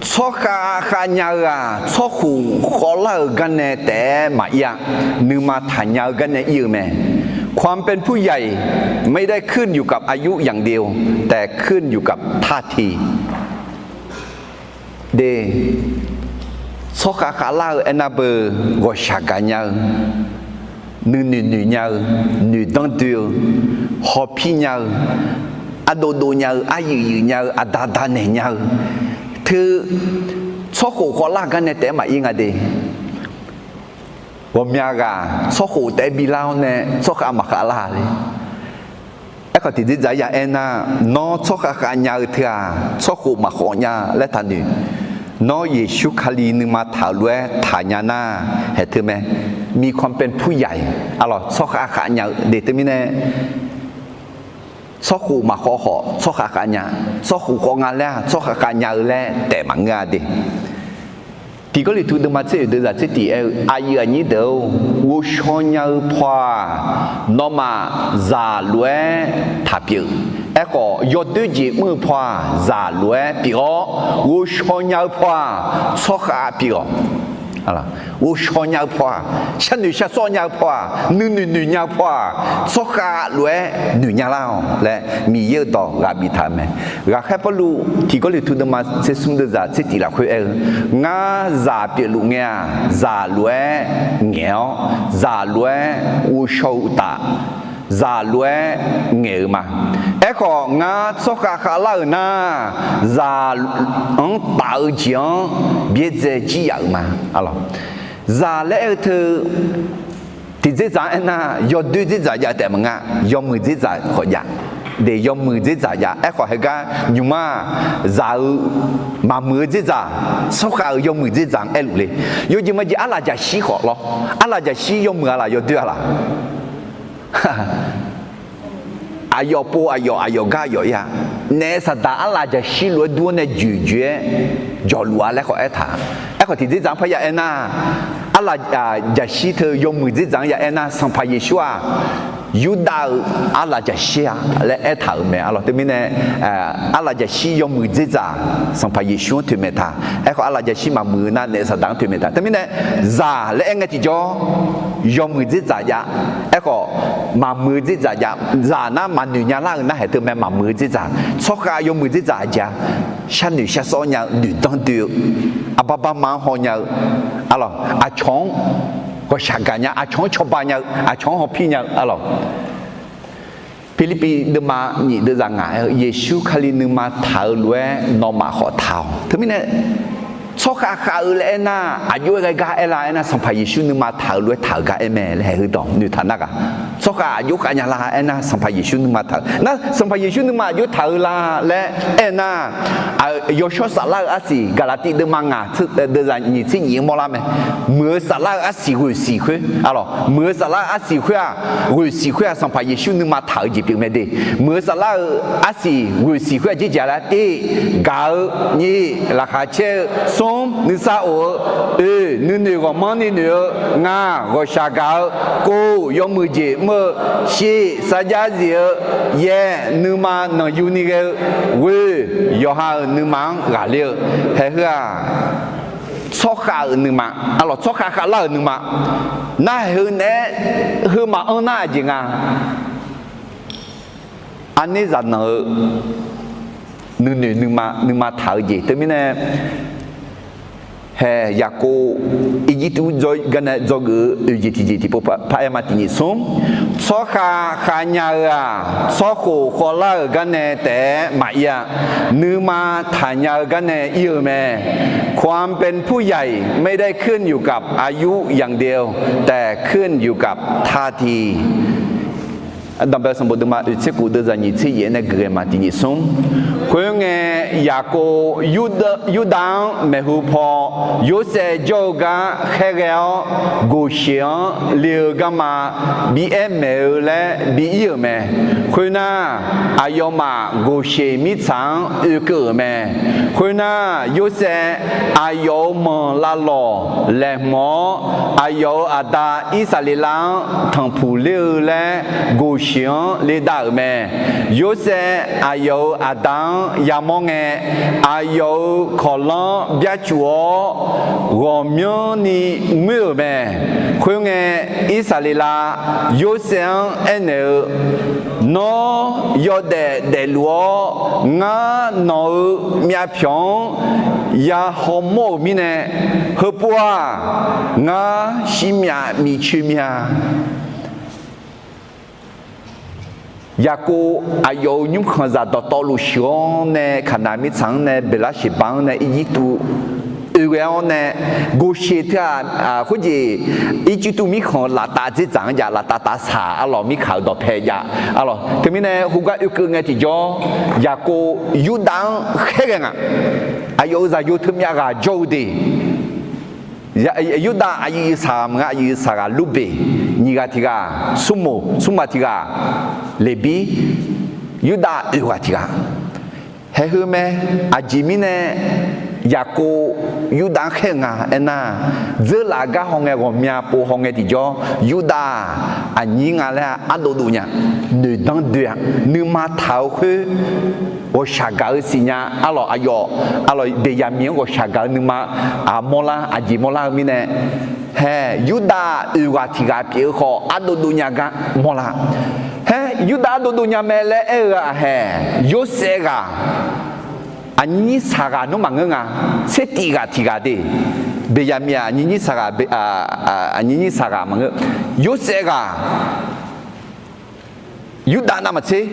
Tsawrkhav khav nya-eu-aq, tsawrkhof khawvlar-euq gar nae taef-aer maqir-a. Nuima taqnya-eu gar nae ir-eu mae. ความเป็นผู้ใหญ่ไม่ได้ขึ้นอยู่กับอายุอย่างเดียว แต่ขึ้นอยู่กับท่าที De, tsawrkhav khavlar-eu aernar beu, ghawqshaq gaq nya-eu, nuinoeq noeq nya-eu, noeqdanr doe-eu, hawpir nya-eu, ardov dov nya-eu, aryuif yuif nya-eu, aqda da naeq nya-eu, teu tsawrkhof khawvlar gar nae taef-aer maqir nga de. Ghawqmya ghaq tsawrkhof taef-aer bilar-awr nae tsawrkhav maqkhav lar le. Aerkhawf tiqdzer dzaq-aer ya aernar, nawr tsawrkhav khav nya-eu teu-aq, tsawrkhof maqkhawf nya laer taqnoeq. Nawr Yeqsur Kali nuima taq-euq lof-aer taqnya nar, haeq teu mae. มีความเป็นผู้ใหญ่ arlawq, tsawrkhav khav nya-eu de teumirnae, tsawrkhof maqkhawf khawf tsawrkhav khav nya, tsawrkhof khawf nga laer-aq tsawrkhav khav nya-eu laer taef maqngeur-a de. Tiq Gawrliqtu deuvma tser oeq deuv zaq tser tiq aer-eu, aqyuif aqnyir deuq-or, ghovshaw nya-eu paw-aq, nawmaf zaq lof-aer taq pyeuf. Aerkhawf, yawdoer jeq mr-eu paw-aq, zaq lof-aer pyeuf-awr, ghovshaw nya-eu paw-aq, tsawrkhav pyeuf-awq. Ghovshaw nya-eu paw-aq, sharnoeq sharsawr nya-eu paw-aq, nuinoeq noeq nya-eu paw-aq, tsawrkhav lof-aer noeq nya lar-awq laer Miqyaer-euq dawq ghaq biftaq-euq mae. Ghaqkhaer Pawrluv Tiq Gawrliqtu deuvma tser smr deuv zaq tser tiq lafkhoer aer-eu, ngar zaq pyeufluf ngae-aq, zaq lof-aer ngaeq-awr, zaq lof-aer ghovshaw-eu uqtaf, zaq lof-aer ngaeq-euq ma. Aerkhawf, ngar tsawrkhav khavlar-euq nar, zaq-anr taf-eu jeq-anr byaerdzae jir yaf-euq ma. Zaq laer aer-eu teu, tiqdzerdzaq-anr aernar, yawdoer dzerdzaq jav taef maqnga, yawmuiq dzerdzaq khawf jav. De, yawmuiq dzerdzaq jav. Aerkhawf, heugar nymq-mr-aq, zaq-eu maqmuiq-eu dzerdzaq, tsawrkhav-euq yawmuiq dzerdzaq-anr aerluf le. Yawjeq majeq arlaf jaqshir khawf lawr. Arlaf jaqshir yawmuiq-a laf yawdoer-a laf? Aqyawf pov aqyawf, aqyawf gar aqyawf ir-a. Naef saqdaq arlaf jaqshir lof-aer dur-awr nae joeqjoeq-aer jawqluf-a laer khawf aertaq. Aerkhawf, tiqdzerdzaq-anr parya aernar, arlaf jaqshir teu yawmuiq dzerdzaq-anr ya aernar, Sanqpaq Yeqsur-aq, Yurdav-euq arlaf jaqshir-a laer aertaq-euq mae. Arlawq, teumirnae, arlaf jaqshir yawmuiq dzerdzaq Sanqpaq Yeqsur-anr toeqmaeq taq. Aerkhawf, arlaf jaqshir maqmuiq-eu nar naef saqdaq-anr toeqmaeq taq. Teumirnae, zaq laer aer ngae tiqjawr, yawmuiq dzerdzaq jav. Aerkhawf, maqmuiq-eu dzerdzaq jav. Zaq nar maqnoeq nya lar-euq narhaq teu mae, maqmuiq-eu dzerdzaq. Tsawrkhav yawmuiq dzerdzaq aqjeq-a, sharnoeq sharsawr nya-eu, noeqdanr doe-eu, arbar barma-anr haw nya-eu, arlawq, aqcawq-anr ghawqshaq gaq nya, aqcawq-anr cawba nya-eu, aqcawq-anr hawpir nya-eu, arlawq. Pirlirpiv deuvma nyif deuv zaq ngaq aer-eu, Yeqsur Kali nuima taq-eu lof-aer nawmaf khawf taq-awq. Teumirnae, tsawrkhav khav-eu laer aernar, aqjox-aer ghae gar aer la aernar, Sanqpaq Yeqsur nuima taq-eu lof-aer taq-euq gar aer mae laer haeq-eu dawq noeqtaq nar ghaq. Tsawrkhav aqjox khav nya la aernar, Sanqpaq Yeqsur nuima taq-eu nar, Sanqpaq Yeqsur nuima aqjox taq-eu la laer aer nar, yawshawr saflar-eu arsiq, Gaqlaqtiv deuvma ngaq deuv zaq nyiq tser nyiq-anr mawrlar mae. Muiq-eu saflar-eu arsiq ghoeqsiq khoer, arlawq, muiq-eu saflar-eu arsiq khoer-aq, ghoeqsiq khoer-aq, Sanqpaq Yeqsur nuima taq-eu jeq pyeuf mae de. Muiq-eu saflar-eu arsiq ghoeqsiq khoer-aq, jirjaq laer tir, gaq-eu, nyir, laqkhaq caer-eu, smr, nuisar of-eu, oeq, nuinoeq ghawqmanrni noeq-eu, ngaq, ghawqshaq gaq-eu, kov, yawmuiq jeq mr-eu, shiq, sarjax zif-eu, yaeq, nuima nanqyuni ghae-eu, ghoe, yawqha-euq nuima-anr ghaqler-eu, haeq heu-aq, tsawrkhav-euq nuima, arlawq, tsawrkhav khavlar-euq nuima, nar haeq heu naeq-aer, heu maqanr nar aqjeq nga. Arner zaqnanq-eu nuinoeq nuima, nuima taq-eu jeq teumirnae, haeq Yaqkov Irjirtuv garnae dzawgeuf-eu oeq jeq tiqjeq tiqpov paraer ma tiq nyiq smr. Tsawrkhav khavnya-eu-aq, tsawrkhof khawvlar-euq garnae taef-aer maqir-a. Nuima taqnya-eu garnae ir-eu mae. ความเป็นผู้ใหญ่ไม่ได้ขึ้นอยู่กับอายุอย่างเดียว แต่ขึ้นอยู่กับท่าที Danqbae sanqbof deuvma oeq tser kof deuv zaq nyiq tser yaef nae geuf ghae ma tiq nyiq smr. Khoerngae, Yaqkov Yurdav-anr maeqhu paw Yorsaev jawr-eu gar khaerghae-awr, Goqsheq-anr le-eu garma bi aer maeq-eu laer bi ir-euq mae. Khoernar, aqyawfmaf Goqsheq mirtsaq-anr oekeuv-euq mae. Khoernar, Yorsaev aqyawf-euq manq lavlawq laeqhmq-awr, aqyawf-euq aqda Irsaqleqlav-anr tanqpuq ler-eu laer Goqsheq-anr ledav-euq mae. Yorsaev aqyawf-euq aqda-anr yamawr ngae, aqyawf-euq kawqlanr byarcuf-awr, ghawqmyanrni ngoer-euq mae. Khoerngae, Irsaqleqlav Yorsaev-anr aernaeq-eu, Nawr yawdaef daefluf-awr, ngar nawq-euq myavpyawq-anr ya hawmawr-euq mirnae, heupov-aq, ngar shirmyaf miqcoe mya. Yaqkov aqyawf-euq nymrkhanqzaq dawqtawvluf shuif-awr nae, Kaqnaq mirtsaq-anr nae, Beqlarsheqba-anr nae, Irjirtuv oe ghae-awr nae, Goqsheq teu-aq, khoerjeq Irjirtuv mirkhanq-euq laftav dzerdzaq-anr jav, laftav tavsaq arlawq, mirkaq-euq dawqpae jav arlawq. Teumirnae, khoergar oekeuv ngae tiqjawr, Yaqkov Yurdav-anr khaerghae nga. Aqyawf-euq zaqyo teumyav ghaq jawr-eu de. Yurdav aqyuif saq maqngeur, aqyuif saqghaq Lurbeq, nyiq ghaq tiq ghaq Smrmuq, Smrmuq tiq ghaq Leqbir, Yurdav oeq ghaq tiq ghaq. Haeq heu mae, aqjeq mirnae Yaqkov Yurdav-anr khaer-eu nga aernar, dzeurlaf gar hawngae ghawqmya pov hawngae tiqjawr, Yurdav aqnyir nga laer ardov dov nya, noeqdanr doe-a. Nuima taq-eu khoer ghawqshaq gaq-eu siqnya, arlawq aqyawf, arlawq Beqyaqmiq-anr ghawqshaq gaq-eu nuima aqmawr lar, aqjeq mawrlar-eu mirnae, hae, Yurdav oeq ghaq tiq ghaq pyeuf-eu khawf ardov dov nya gar mawrlar. Haer, Yurdav ardov dov nya mae laer aer-eu ghaq hae, Yorsaev ghaq aqnyir nyir saqghaq nawr maqngeur nga, tser tif ghaq tiq ghaq de. Beqyaqmiq-aq, aqnyir nyir saqghaq, aqnyir nyir saqghaq maqngeur. Yorsaev ghaq Yurdav navmaqtser,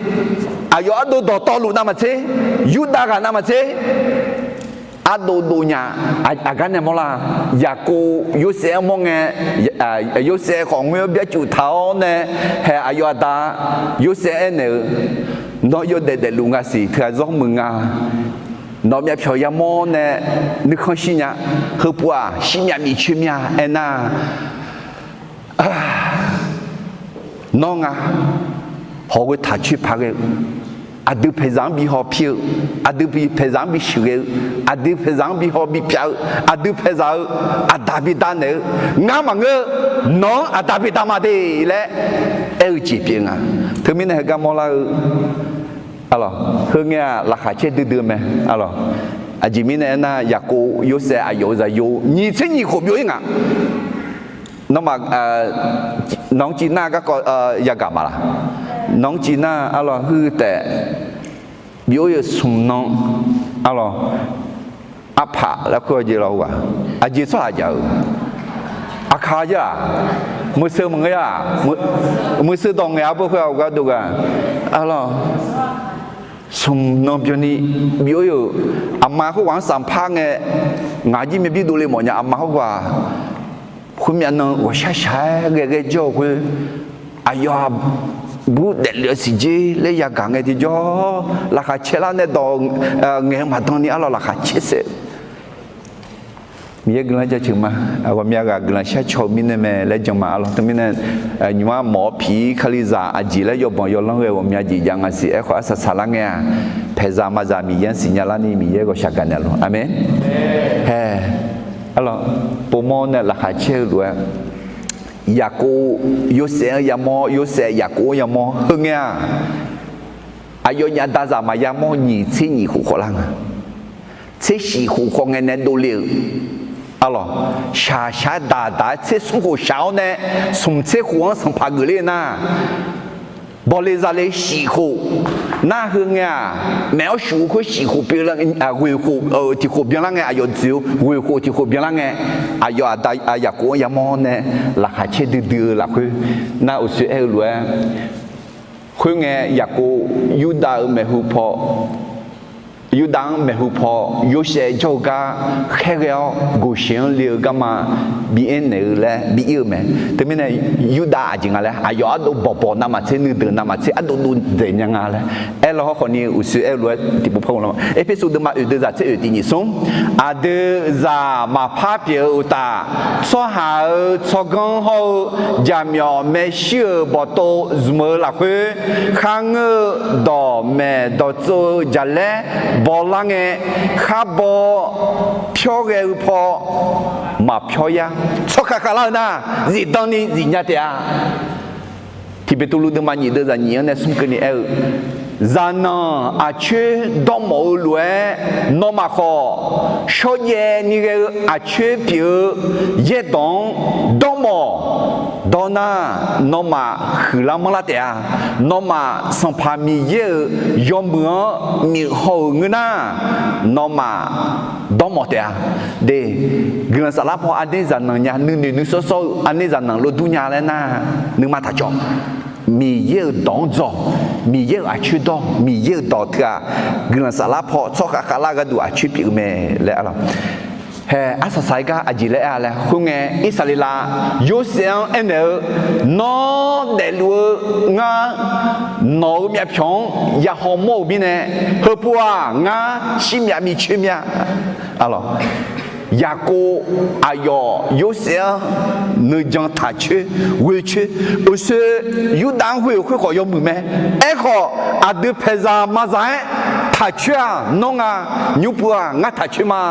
aqyawf ardov dawqtawvluf navmaqtser, Yurdav ghaq navmaqtser, ardov dov nya. Aqgar nae mawrlar, Yaqkov Yorsaev-anr mawr ngae, Yorsaev khawf ngoer-awr byarcuf taq-awr nae, hae, aqyawf aqda Yorsaev aernaeq-eu, Nawr yawdaef daefluf nga siq, teughaq zawr muiq nga. Nawq myavpyawq yamawr nae nuikhanr shir nya. Heupov-aq, shirmyav miqcoer myav aernar, Nawr nga, hawq ghoe taq coer paq ghae-eu, aqdui paeqzaq-anr bi haw pir-eu, aqdui paeqzaq-anr bi sheuqghae-eu, aqdui paeqzaq-anr bi haw bi pyav-eu, aqdui paeqzaq-eu aqda bi danaeq-eu, ngar maqngeur, nawq-anr aqda bi dama de laer aer-eu jeq pyeuf nga. Teumirnae heugar mawrlar-eu, arlawq, heu ngae-aq laqkhaq caer duidui-eu mae, arlawq. Aqjeq mirnae aernar, Yaqkov Yorsaev aqyawf-euq zaqyo nyiq tser nyiq khof byov-ir nga. Nawmaf, nawq-anr civ nar garkawv yagaq maqlaq? Nawq-anr civ nar, arlawq, huiq taef byov-ir-eu smq nan, arlawq, arpaq laer khoer-eu jeq lawq-aq, aqjeq tsawrhaq jaq-eu, aqkaq-a, muiqseu maqngeur-a, muiqseu dawq ngaeq-a beu khoer-aq, gharduq gaq, arlawq, smq nan byanni byov-ir-euq, aqma khoerghaq-anr sanqpar ngae, ngaq jir myav bir dovle mawf nya, aqma khoerghaq khoermyav nan ghawqshaq shaq-aer ghae ghae jawr-eu khoer, aqyawf-aq, bur daeflef-eu siqjer laer yagaq ngae tiqjawr, laqkhaq caerlar nae dawq ngaeq-eu maqdan ni, arlawq, laqkhaq caer saef-eu Miqyaer guiqlanq jaceuq ma. Ghawqmya ghaq guiqlanq shar caw-eu mirnae mae laer jan ma, arlawq. Teumirnae, nymq-mr mawf-awr piq-ir kalizaq aqjeq laer yawbanq yawlanr ghae ghawqmya jeq jav nga siq. Aerkhawf, arsaq saqlar ngae-aq, paeqzaq maqzaq Miqyaer-anr siqnya larni Miqyaer ghawqshaq gaqnaeq luf. Aqmeq. Hae, arlawq, povmawr nae laqkhaq caer-eu lof-aer, Yaqkov Yorsaev-anr yamawr, Yorsaev Yaqkov-anr yamawr. Heu ngae-aq, aqyawfnyaf dazaq maqya mawr nyiq tser nyiq khof khawf lar nga. Tser shif khof khawf ngae nae dovle-euq, arlawq, shaq shaq-aer daq daq-aer tser smr khof shaq-awr nae, smq tser khof-anr sanqpaq geufler nar, bawle zale shif khof nar, heu ngae-aq, maef-awr shuf-eu khoer shif khof pyeuf, ghoeq khof tiq khof byanlar ngae, aqyawf dzoeq-eu ghoeq khof tiq khof byanlar ngae, aqyawf aqda Yaqkov-anr yamawr nae laqkhaq caer duidui-eu lafkhoer nar, uqshoe aer-eu lof-aer, khoerngae Yaqkov Yurdav-euq maeqhu paw, Yurdav-anr maeqhu paw Yorsaev jawr-eu gar khaerghae-awr, Goqsheq-anr le-eu garma bi aernaeq-eu laer bi ir-eu mae. Teumirnae Yurdav aqjeq nga laer, aqyawf ardov bawq bawq navmaqtser, nuideuq navmaqtser ardov dov daeq nya nga laer aer law hawr khawfni, uqshoe aer-eu lof-aer tiqpov par ghawq lar ma. Erpersu deuvma oeq deuvzaq tser oeq tiq nyiq smr, aqdui zaq maqpar pyeuf-eu uqtaf, tsawrhaq-euq tsawrganr hawr-eu jaqmyawf maershuir-euq bawqtov zmq-eu lafkhoer, kharngeur-eu dawqmaeq dawqtsov-eu jaqlaer bawlar ngae, khar baw pyawr ghae-eu paw maqpyawr yar, tsawrkhav khavlar-eu nar, zifdan ni zifnya taef-a. Tiqbeqtuvluv deuvma nyiq deuvzaq nyiq-anr nae smr keuvni aer-eu, zaqnanq aqcoer dawrmawf-eu lof-aer, nawmaf khawf shawrjaev ni ghae-eu aqcoer pyeuf-eu yaerdawq-anr dawrmawf dawr nar, nawmaf huiqlar manrlar taef-a. Nawmaf Sanqpaq Miqyaer-euq yawmuiq-anr miqhaw-euq ngeur nar, nawmaf dawrmawf taef-a. De, guiqlanq saflar paw aqner zaqnanq nya, nuinoeq nuisawr sawr-eu aqner zaqnanq lof dur nya laer nar, nuima taq cawv. Miqyaer-euq dawq-anr dzawq, Miqyaer-euq aqcoer dawr, Miqyaer-euq dawq teu-aq, guiqlanq saflar paw tsawrkhav khavlar gharduq aqcoer pyeuf-eu mae laer, arlawq. Hae, arsaq saq-aer gar aqjeq laer aer-a laer, khoerngae Irsaqleqlav Yorsaev-anr aernaeq-eu, Nawr daefluf-eu ngar nawq-euq myavpyawq-anr yahaw mawr-euq mirnae, heupov-aq ngar shirmyav miqcoer myav, arlawq. Yaqkov aqyawf Yorsaev-anr nuijan taqcoer, ghoecoer, uqshoe Yurdav-anr ghoe-euq khoerkhawf yawmuiq mae. Aerkhawf, aqdui paeqzaq mazaq-aer taqcoer-aq nawr nga, nymr puv-aq ngar taqcoer ma.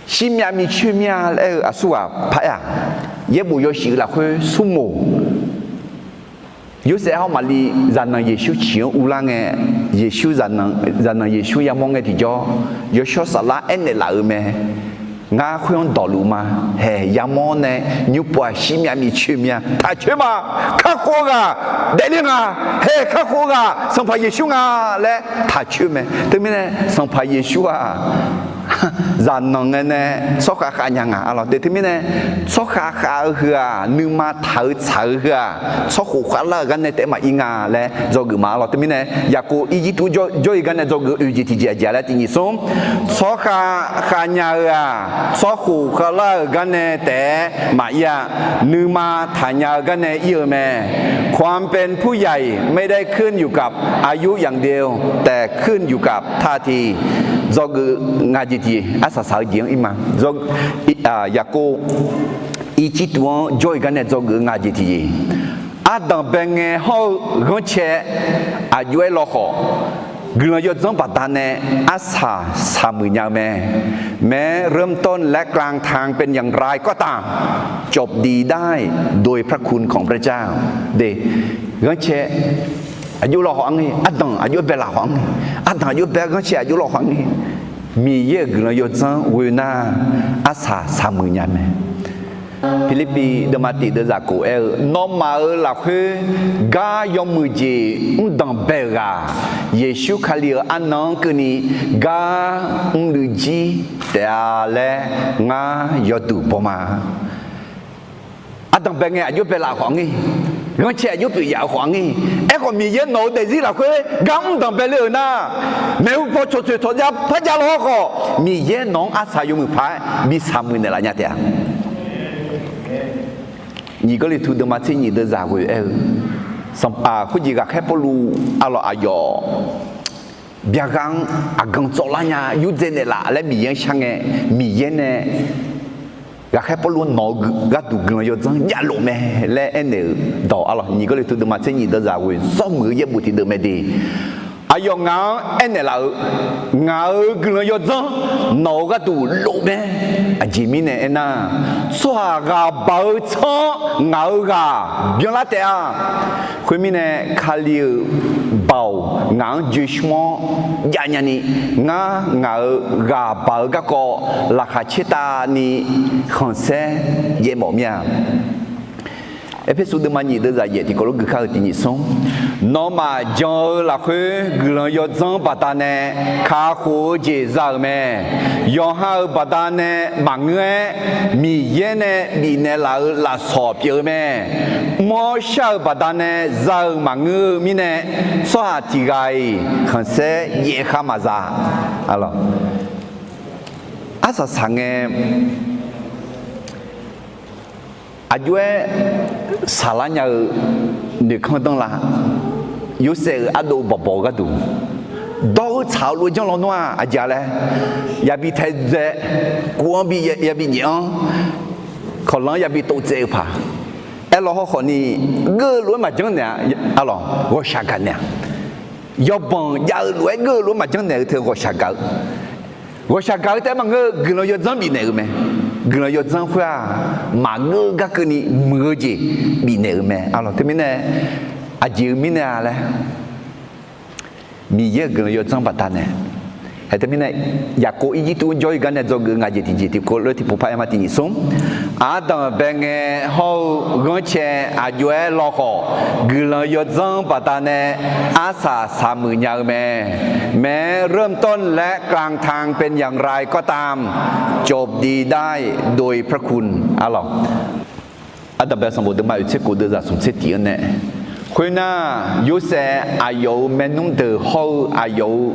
Shirmyav micoer mir-a laer aer-eu aqsurghaq par-aer-aq, yaerbof yawshuif-eu lafkhoer smrmoq, Yorsaev hawr Maqli zaqnanq Yeqsur ciq-anr uvlar ngae, Yeqsur, zaqnanq Yeqsur yamawr ngae tiqjawr, Yawshawr Saflar aernaeq laf-euq mae. Ngar khoer-anr dawqluf ma. Haeq yamawr nae nymr puv-aq shirmyav micoer mir-a, taqcoer ma. Kakhof-eu ghaq daefler nga. Haeq kakhof-eu ghaq Sanqpaq Yeqsur nga laer taqcoer mae. Teumirnae Sanqpaq Yeqsur-aq, zaqnanq ngae nae tsawrkhav khav nya nga. Arlawq, teumirnae tsawrkhav khav-eu heu-aq, nuima taq-eu tsaq-eu heu-aq, tsawrkhof khavlar-euq gar nae taef maqir nga laer dzawgeuf ma. Arlawq, teumirnae Yaqkov Irjirtuv jawr-ir gar nae dzawgeuf oeq jeq tiqjeq aqjeq laer tiq nyiq smr, tsawrkhav khav nya-eu-aq, tsawrkhof khavlar-euq gar nae taef-aer maqir-a. Nuima taqnya-eu gar nae ir-eu mae. ความเป็นผู้ใหญ่ไม่ได้ขึ้นอยู่กับอายุอย่างเดียว แต่ขึ้นอยู่กับท่าที dzawgeuf ngaq jeq tiq jeq, arsaq saq-eu jeq-anr ir ma. Yaqkov Irjirtuv-anr jawr-ir gar nae dzawgeuf-eu ngaq jeq tiq jeq, ardanq bae ngae hawr-eu ghanrcae aqjox-aer lawkhawf, guiqlanq yawdzanr baqdanae arsaq saqmuiq nya-eu mae. แม้เริ่มต้นและกลางทางเป็นอย่างไรก็ตาม จบดีได้โดยพระคุณของพระเจ้า de, ghanrcae aqjox lawkhawf-anr ngae, ardanq aqjox-aer bae lafkhawf-anr ngae, ardanq aqjox bae-aer ghanrcae aqjox lawkhawf-anr ngae, Miqyaer-euq guiqlanq yawdzanr ghoe nar, arsaq saqmuiq nya mae. Pirlirpiv deuvma tiq deuvzaq kof aer-eu, nawmaf-euq lafkhoer gar yawmuiq jeq mrdanq bae-euq ghaq, Yeqsur Kali-euq arnan-anr keuvni gar mrluiv jir taef-a laer ngar yawduq baw ma. Ardanq bae ngae aqjox bae laf khawf-anr ngae, ghanrcae aqjox pyeuf yaf-eu khawf-anr ngae, aerkhawf Miqyaer nawq-eu daefzir lafkhoer gar mrdanq bae le-euq nar, maeqhu paw cawqtsoeq tawqjav par jav lawr khawf, Miqyaer nawq-anr arsaq yawmuiq paq-aer bi saqmuiq naeqlaf nya taef-a. Nyiq Gawrliqtu deuvma tser nyiq deuvzaq ghoe aer-eu, sanqpaq khoerjeq ghaqkhaer Pawrluv arlawq aqyawf byaqgha-anr aqgan tsawvlar nya yurdzae naeqlaf laer Miqyaer-anr shar ngae, Miqyaer nae ghaqkhaer Pawrluv nawq-eu gharduq guiqlanq yawdzanr javlof mae laer aernaeq-euq dawq arlawq, Nyiq Gawrliqtu deuvma tser nyiq deuvzaq ghoe zawr muiq-eu yaerbof tiqdeuv mae de. Aqyawf ngaq-anr aernaeq laf-eu, ngaq-euq guiqlanq yawdzanr nawq-eu gharduq lof mae. Aqjeq mirnae aernar, tsawrhaq ghaq baq-eu tsanr-anr ngaq-euq ghaq byanlar taef-a. Khoermirnae, Kali-euq baoq ngaq-anr joeqshmr-awr javnya ni, ngar ngaq-euq ghaq baq-eu garkawv laqkhaq caertavni khanqsaer jaev mawf mir-a. Erpersu deuvma nyiq deuvzaq yaef tiqkawv lof gui kar-eu tiq nyiq smr, nawmaf jan-eu lafkhoer guiqlanq yawdzanr baqdanae kakhof-eu jeq za-euq mae. Yawqha-euq baqdanae maqngeur-aer, Miqyaer nae bifnaeq laf-euq lafsawq pyeuf-eu mae. Mr-awr shar-euq baqdanae za-euq maqngeur-eu mirnae, tsawrhaq tiq ghaq-iq khanqsaer jaev khar maqza. Arsaq saq ngae, aqjox-aer saqlar nya-eu noeqkanr danr la, Yorsaev-euq ardov bawqbawq-eu gharduq, dawr-eu tsaq-eu lof-aer janr lawnmr-aq aqjeq-a laer, yabi taedzae, kov-anr bi yabi nyaef-anr, kawqlanq-anr yabi tov tsaev-eu paq, aerlaw hawrkhawf ni, geur-eu lof-aer maqjanr naeq-a. Arlawq, ghawqshaq gaq naeq-a. Yawbanq jav-eu lof-aer geur-eu lof-aer maqjanr naeq-eu teu ghawqshaq gaq-eu, ghawqshaq gaq-eu taef-aer maqngeur-eu guiqlanq yawdzanr bifnaeq-eu mae. Guiqlanq yawdzanr khoer-aq, maqgeur-eu gar keuvni muiq-eu jeq bifnaeq-eu mae. Arlawq, teumirnae aqjeq-eu mirnae-a laer, Miqyaer-euq guiqlanq yawdzanr baqdanae, hae teumirnae, Yaqkov Irjirtuv-anr jawr-ir gar nae dzawgeuf-eu ngaq jeq tiqjeq tiqkawv lof-aer tiqpov par-aer ma tiq nyiq smr, ardanq bae ngae hawr-eu ghanrcae aqjox-aer lawkhawf, guiqlanq yawdzanr baqdanae arsaq saqmuiq nya-eu mae. แม้เริ่มต้นและกลางทางเป็นอย่างไรก็ตาม จบดีได้โดยพระคุณ Arlawq, ardanq bae sanqbof deuvma oeq tser kof deuvzaq smq tser tiq-anr nae, Khoernar, Yorsaev aqyawf-euq maernmr deuq hawr-eu aqyawf-euq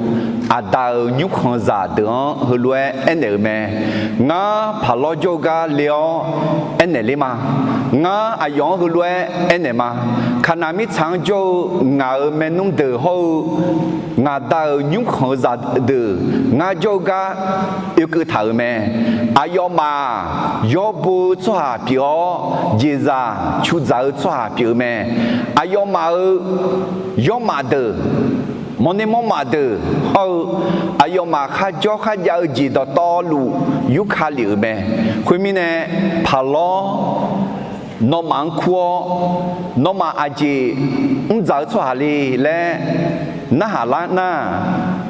aqda-euq nymrkhanqzaq deuq-anr heulof-aer aernaeq-euq mae. Ngar paqlawr jawr-eu gar le-awr aernaeq ler ma. Ngar aqyawf-anr heulof-aer aernaeq ma. Kaqnaq mirtsaq-anr jawr-eu ngaq-euq maernmr deuq hawr-eu ngaq Da-euq nymrkhanq-eu zaqdeuq ngar jawr-eu gar oekeuv taq-euq mae. Aqyawfmaf yawr bo-eu tsawrhaq pyeuf-awr, jeqzaq cudzaq-eu tsawrhaq pyeuf-eu mae. Aqyawfmaf-euq yawrmaf deuq, mawrner mawrmaf deuq hawr-eu aqyawfmaf kharjawr kharjav-eu jeq dawqtawvluf yurka lef-euq mae. Khoermirnae, paqlawr nawmaf-anr kur-awr, nawmaf aqjeq mrdzaq-eu tsawrhaq le laer narhaq lar nar,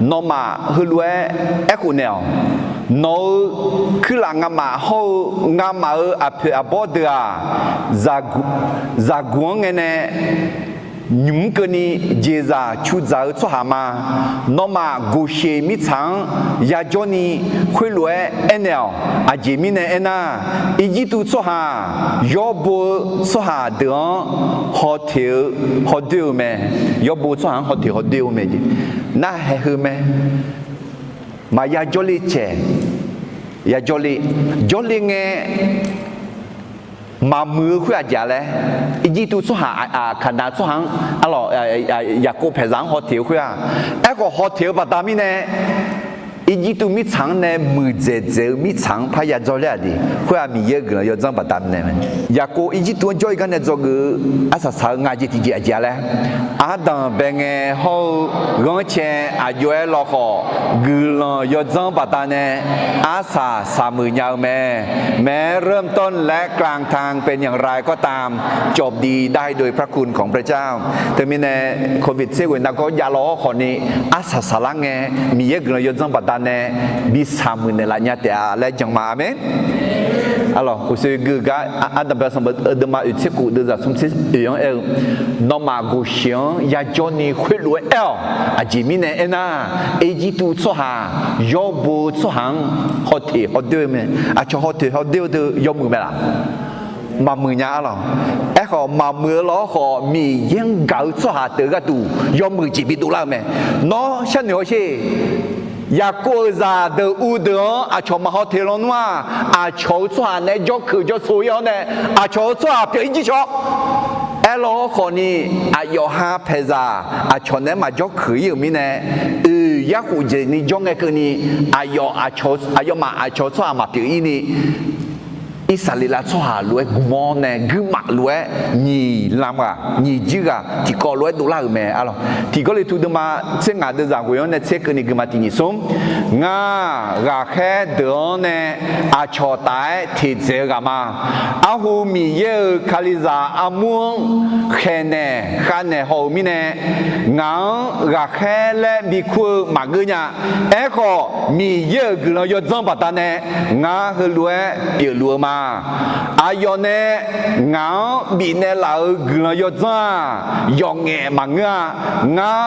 nawmaf heulof-aer aerkhof naeq-awq. Nawq-euq kuirlaf ngamaf hawr-eu ngamaf-euq aqpoeq aqbawr deuq-aq, zaqguq-anr ngae nae nymq mr keuvni jeqzaq cudzaq-eu tsawrhaq ma. Nawmaf Goqsheq mirtsaq-anr yajawrni khoerlof-aer aernaeq-awq. Aqjeq mirnae aernar, Irjirtuv tsawrhaq yawr bo-eu tsawrhaq deuq-anr hawteq-eu hawdoer-eu mae. Yawr bo-eu tsawrhaq-anr hawteq hawdoer-eu mae jeq narhae heu mae. Maqya jawrle caeq, ya jawrle, jawrle ngae maqmuiq-eu khoer aqjeq-a laer, Irjirtuv tsawrhaq, Kaqnaq tsawrhaq-anr, arlawq, Yaqkov paeqzaq-anr hawteq-eu khoer-aq, aerkhawf hawteq-eu baqda mirnae, Irjirtuv mirtsaq-anr nae muiqdzaeq dzaeq-eu mirtsaq-anr parya dzawrler-aq de. Khoer-aq Miqyaer-euq guiqlanq yawdzanr baqda mirnae mae. Yaqkov Irjirtuv-anr jawr-ir gar nae dzawgeuf-eu arsaq saq-eu nga jeq tiqjeq aqjeq-a laer, ardanq bae ngae hawr-eu ghanrcae aqjox-aer lawkhawf, guiqlanq yawdzanr baqda nae arsaq saqmuiq nya-eu mae. แม้เริ่มต้นและกลางทางเป็นอย่างไรก็ตาม จบดีได้โดยพระคุณของพระเจ้า Teumirnae, Covid tser ghoeq nargawr jav law-awr khawfni, arsaq saqlar ngae Miqyaer guiqlanq yawdzanr baqda nae bi saqmuiq naeqlaf nya taef-a laer jan ma. Aqmeq. Arlawq, uqshoe gui-eu gar ardanq bae sanqbof deuvma oeq tser khof deuvzaq smr tser oeq-anr aer-eu, nawmaf Goqsheq-anr yajawrni khoerlof-aer aer-awq. Aqjeq mirnae aernar, Irjirtuv tsawrhaq yawr bo-eu tsawrhaq-anr hawteq hawdoer-eu mae. Aqcawq hawteq hawdoer-eu deuq yawmuiq mae laf? Maqmuiq nya arlawq. Aerkhawf maqmuiq-eu lawr khawf, Miqyaer-anr gaq-eu tsawrhaq deuq gharduq yawmuiq jeq bidov lar-eu mae. Nawr sharnoeq hawsher. Yaqkov-euq zaqdeuq uvdeuq-anr aqcawq maqhaw teq lawnmr-aq, aqcawq-euq tsawrhaq naeq-aer jawrkeuq jawrso-ir-awr nae, aqcawq-euq tsawrhaq pyeuf-ir jircaw. Aerlaw-awr khawfni, aqyawf ha paeqzaq aqcawq naeq-aer maqjawr keuq-ir-euq mirnae, oeq yarkhof jeq ni jawr ngae keuvni, aqyawf, aqyawfmaf aqcawq-eu tsawrhaq maqpyeuf-ir ni, Irsaqleqlav tsawrhaq lof-aer gmq-awr nae guirmaf lof-aer nyiq lam ghaq nyiq jir ghaq tiqkawv lof-aer dovlar-euq mae arlawq. Tiq Gawrliqtu deuvma tser ngaq deuvzaq ghoeq-anr nae tser keuvni guiqma tiq nyiq smr. Ngar ghaqkhaer deuq-anr nae aqcawq taf-aer teqdzaeq-eu ghaq ma. Arhu Miqyaer-euq Kalizaq armur-anr khaeqnaeq khavnaeq haw-euq mirnae, ngaq-anr ghaqkhaer laer bikur-eu maqgeur nya. Aerkhawf, Miqyaer-euq guiqlanq yawdzanr baqdanae ngar heulof-aer pyeufluf-eu ma. Aqyawf nae ngaq-anr bifnaeq laf-euq guiqlanq yawdzanr-aq, yawqngaef maqngeur-a. Ngar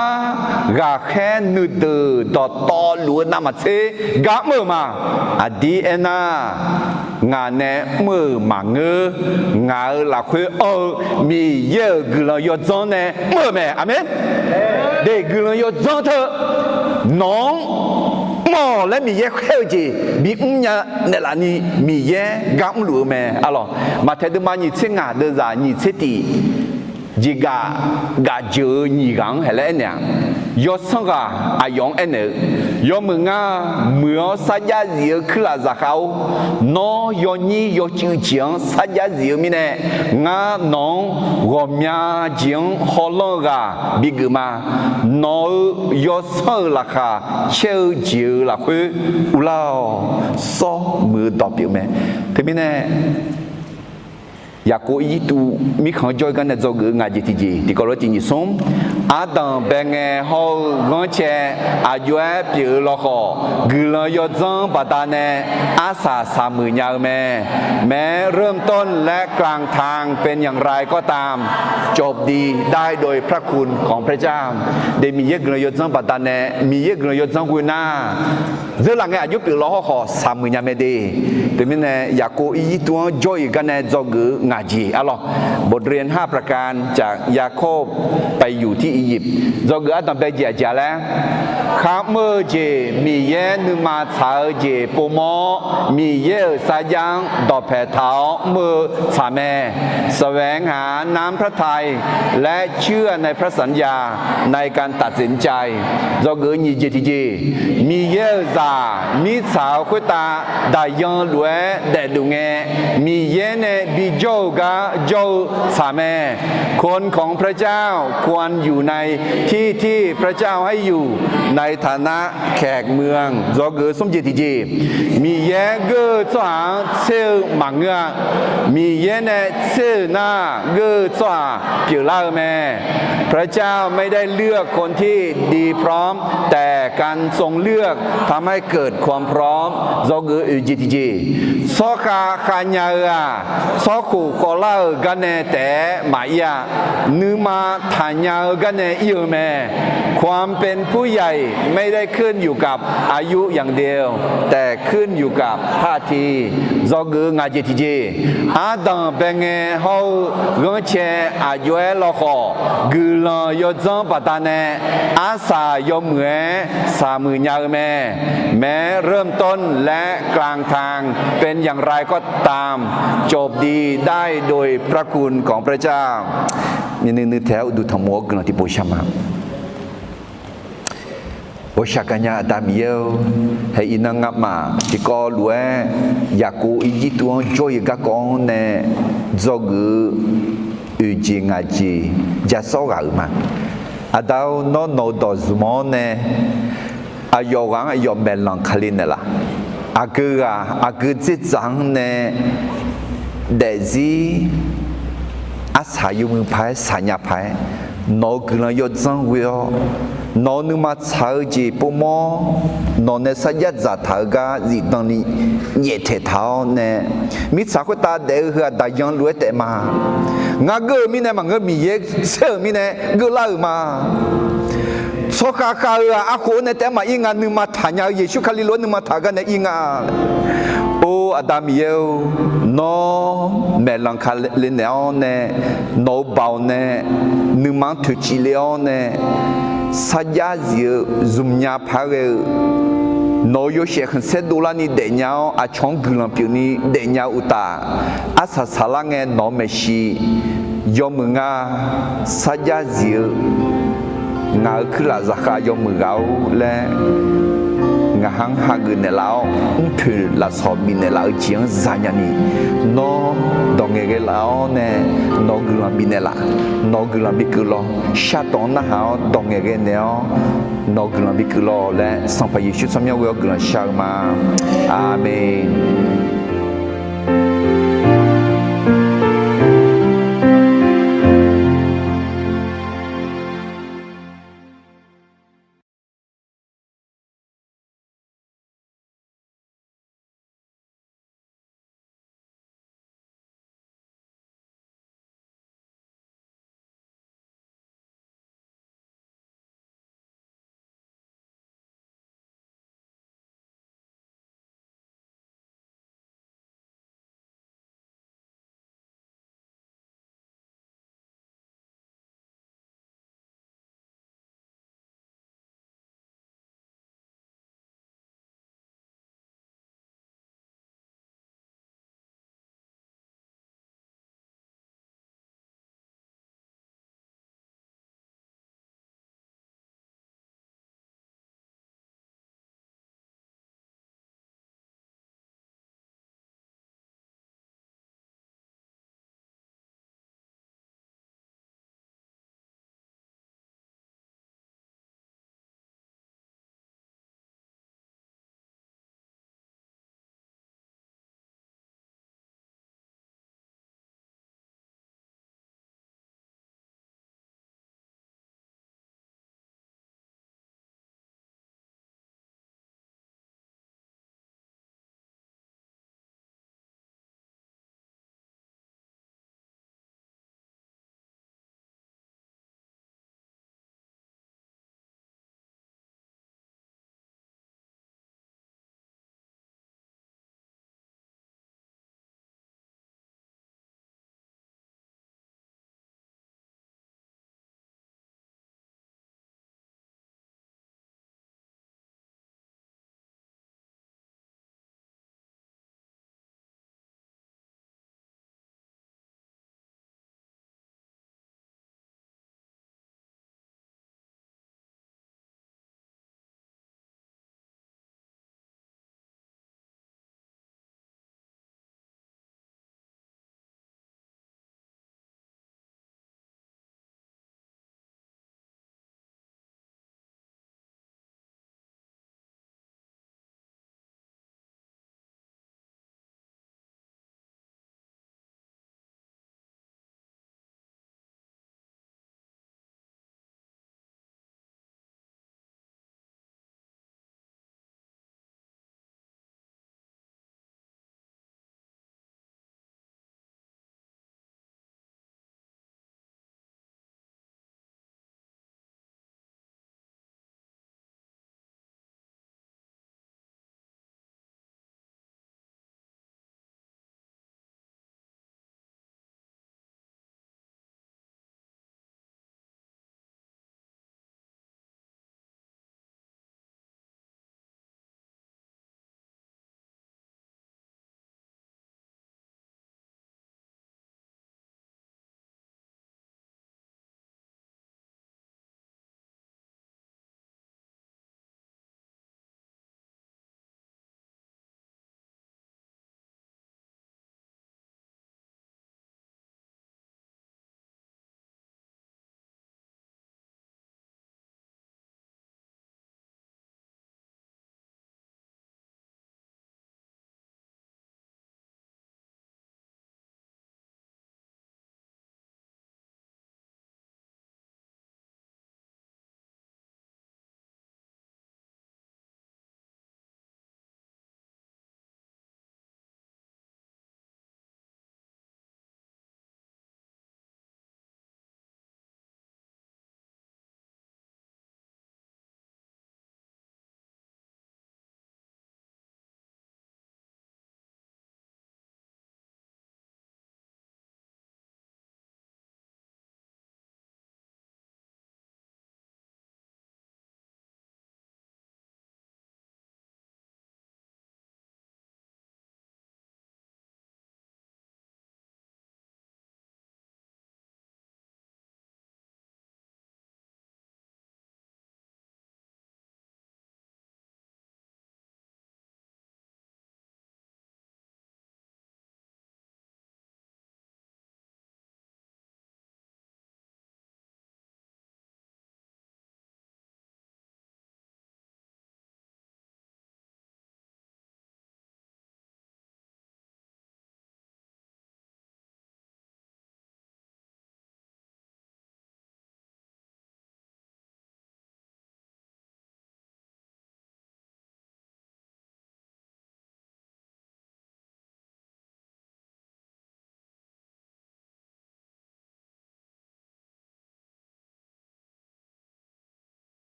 ghaqkhaer nuideuq dawqtawvluf-eu navmaqtser gar mr-euq ma. Aqdir aernar, ngaq nae mr-euq maqngeur. Ngaq-euq lafkhoer anr-eu Miqyaer-euq guiqlanq yawdzanr nae mr-euq mae. Aqmeq. Deuq guiqlanq yawdzanr teu nawq-anr mr-awq laer Miqyaer khaer-eu jeq bimr nya naeqlaf ni Miqyaer gar mrluf-eu mae arlawq. Maqtaeq deuvma nyiq tser ngaq deuvzaq nyiq tser tiq jeq gaf gaf jeuq-eu nyiq ghaq-anr haeq laer aernaeq-aq, yawsanr ghaq aqyawf-anr aernaeq-eu, yawmuiq ngar muiq-awr sarjax zif-eu kuirlaf zaqkhav-or, nawr yawnyir yawcuiv jeq-anr sarjax zif-eu mirnae, ngar nawq-anr ghawqmya jeq-anr hawlanr-eu ghaq bigeuf ma. Nawq-euq yawsanr-euq laqkhaq caer-eu jeq-euq lafkhoer uvlar-awq. Sawr muiq-eu dawq pyeuf mae. Teumirnae, Yaqkov Irjirtuv mirkhanq-anr jawr-ir gar nae dzawgeuf-eu ngaq jeq tiqjeq tiqkawv lof-aer tiq nyiq smr. Ardanq bae ngae hawr-eu ghanrcae aqjox-aer pyeuf-eu lawkhawf, guiqlanq yawdzanr baqdanae arsaq saqmuiq nya-eu mae. แม้เริ่มต้นและกลางทางเป็นอย่างไรก็ตาม จบดีได้โดยพระคุณของพระเจ้า Deuq Miqyaer guiqlanq yawdzanr baqdanae, Miqyaer guiqlanq yawdzanr ghoe nar, dzeurlaf ngae aqjox pyeuf law hawrkhawf saqmuiq nya mae de. Teumirnae Yaqkov irjirtuv-anr jawr-iq garnae dzawgeuf-eu ngaq jeq arlawr. บทเรียนห้าประการจากยาโคบไปอยู่ที่อียิปต์ Dzawgeuf ardanq bae jeq aqjeq laer, kharmr-eu jeq Miqyaer nuima tsaq-eu jeq povmawr, Miqyaer-euq sarjax-anr dawqpae taq-awr mr-eu tsaq mae. แสวงหาน้ำพระทัย และเชื่อในพระสัญญา ในการตัดสินใจ Dzawgeuf nyiq jeq tiqjeq, Miqyaer-euq zaq mirtsaq-eu khoertav daqyan lof-aer daefluf ngae, Miqyaer nae bijawr-eu gar jawr-eu tsaq mae. คนของพระเจ้าควรอยู่ในที่ที่พระเจ้าให้อยู่ ในฐานะแขกเมือง Dzawgeuf smr jeq tiqjeq, Miqyaer geur-eu tsawrhaq-anr tser-eu maqngeur-a. Miqyaer nae tser-euq nar, geur-eu tsawrhaq pyeuflar-eu mae. พระเจ้าไม่ได้เลือกคนที่ดีพร้อมแต่การทรงเลือกทำให้เกิดความพร้อม Dzawgeuf oeq jeq tiqjeq, tsawrkhav khavnya-eu-aq, tsawrkhof khawvlar-euq garnae taef-aer maqir-a. Nuima taqnya-eu garnae ir-eu mae. ความเป็นผู้ใหญ่ไม่ได้ขึ้นอยู่กับอายุอย่างเดียว แต่ขึ้นอยู่กับท่าที Dzawgeuf ngaq jeq tiqjeq, ardanq bae ngae hawr-eu ghanrcae aqjox-aer lawkhawf, guiqlanq yawdzanr baqdanae arsaq yawmuiq-aer saqmuiq nya-eu mae. แม้เริ่มต้นและกลางทางเป็นอย่างไรก็ตาม จบดีได้โดยพระคุณของพระเจ้า Myavnuiv nuitaeq-awr uqduq tanqmov-awr guiqlanq tiqpov shar ma. Ghawqshaq gaqnya Aqda Miqyaer-or, haeq iqnan ngamaf tiqkawv lof-aer Yaqkov irjirtuv-anr jawr-eu garkawv-anr nae dzawgeuf-eu oeq jeq ngaq jeq ja sawr ghaq-euq ma. Aqda-or, nawr nawq-eu dawq zmq-awr nae aqyawf ghaq-anr aqyawf maeqlanq Kali naeqlaf. Aqgeu ghaq aqgeu dzerdzaq-anr nae daefzir arsaq yawmuiq paq-aer saqnya paq-aer, nawq-eu guiqlanq yawdzanr ghoe-awr, nawq-eu nuima tsaq-eu jeq povmawr, nawq nae sarjax dzaqtaq-eu gar zifdan ni nyaeftaeq taq-awr nae, mirtsaq khoertav daef-eu heu-aq daqyan lof-aer taef ma. Ngar geur-eu mirnae maqngeur, Miqyaer tser-euq mirnae geurlar-euq ma. Tsawrkhav khav-eu-aq arkhof-eu nae taef-aer maqir, ngar nuima taqnya-eu Yeqsur Kali lof-aer nuima taq-eu gar nae ir nga. Or Aqda Miqyaer-or, nawr maeqlanq Kali naeq-awr nae, nawq-eu baoq nae nuima-anr toeqciv le-awr nae, sarjax zif-eu zmqnya paq-aer ghae-eu nawq-eu yawshaef khanqsaer dovlarni daefnya-awr, aqcawq-anr guiqlanq pyeufni daefnya-eu uqtaf, arsaq saqlar ngae nawq-eu maeqshi yawmuiq nga. Sarjax zif-eu ngaq-euq kuirlaf zaqkhav yawmuiq ghaq-or laer, ngaqha-anr hageuf naeqlaf-awr, mrpoeq lafsawq bifnaeq laf-eu jeq-anr zanya ni, nawr dawq ngaeqghae laf-awr nae nawq-eu guiqlanq bifnaeq laf. Nawq-eu guiqlanq bikeuv law. Shartawq-anr narhaq-awr dawq ngaeqghae naeq-awr, nawq-eu guiqlanq bikeuv law laer Sanqpaq Yeqsur tsawrmyanr ghoe-awr guiqlanq shar-eu ma. Aqmeq.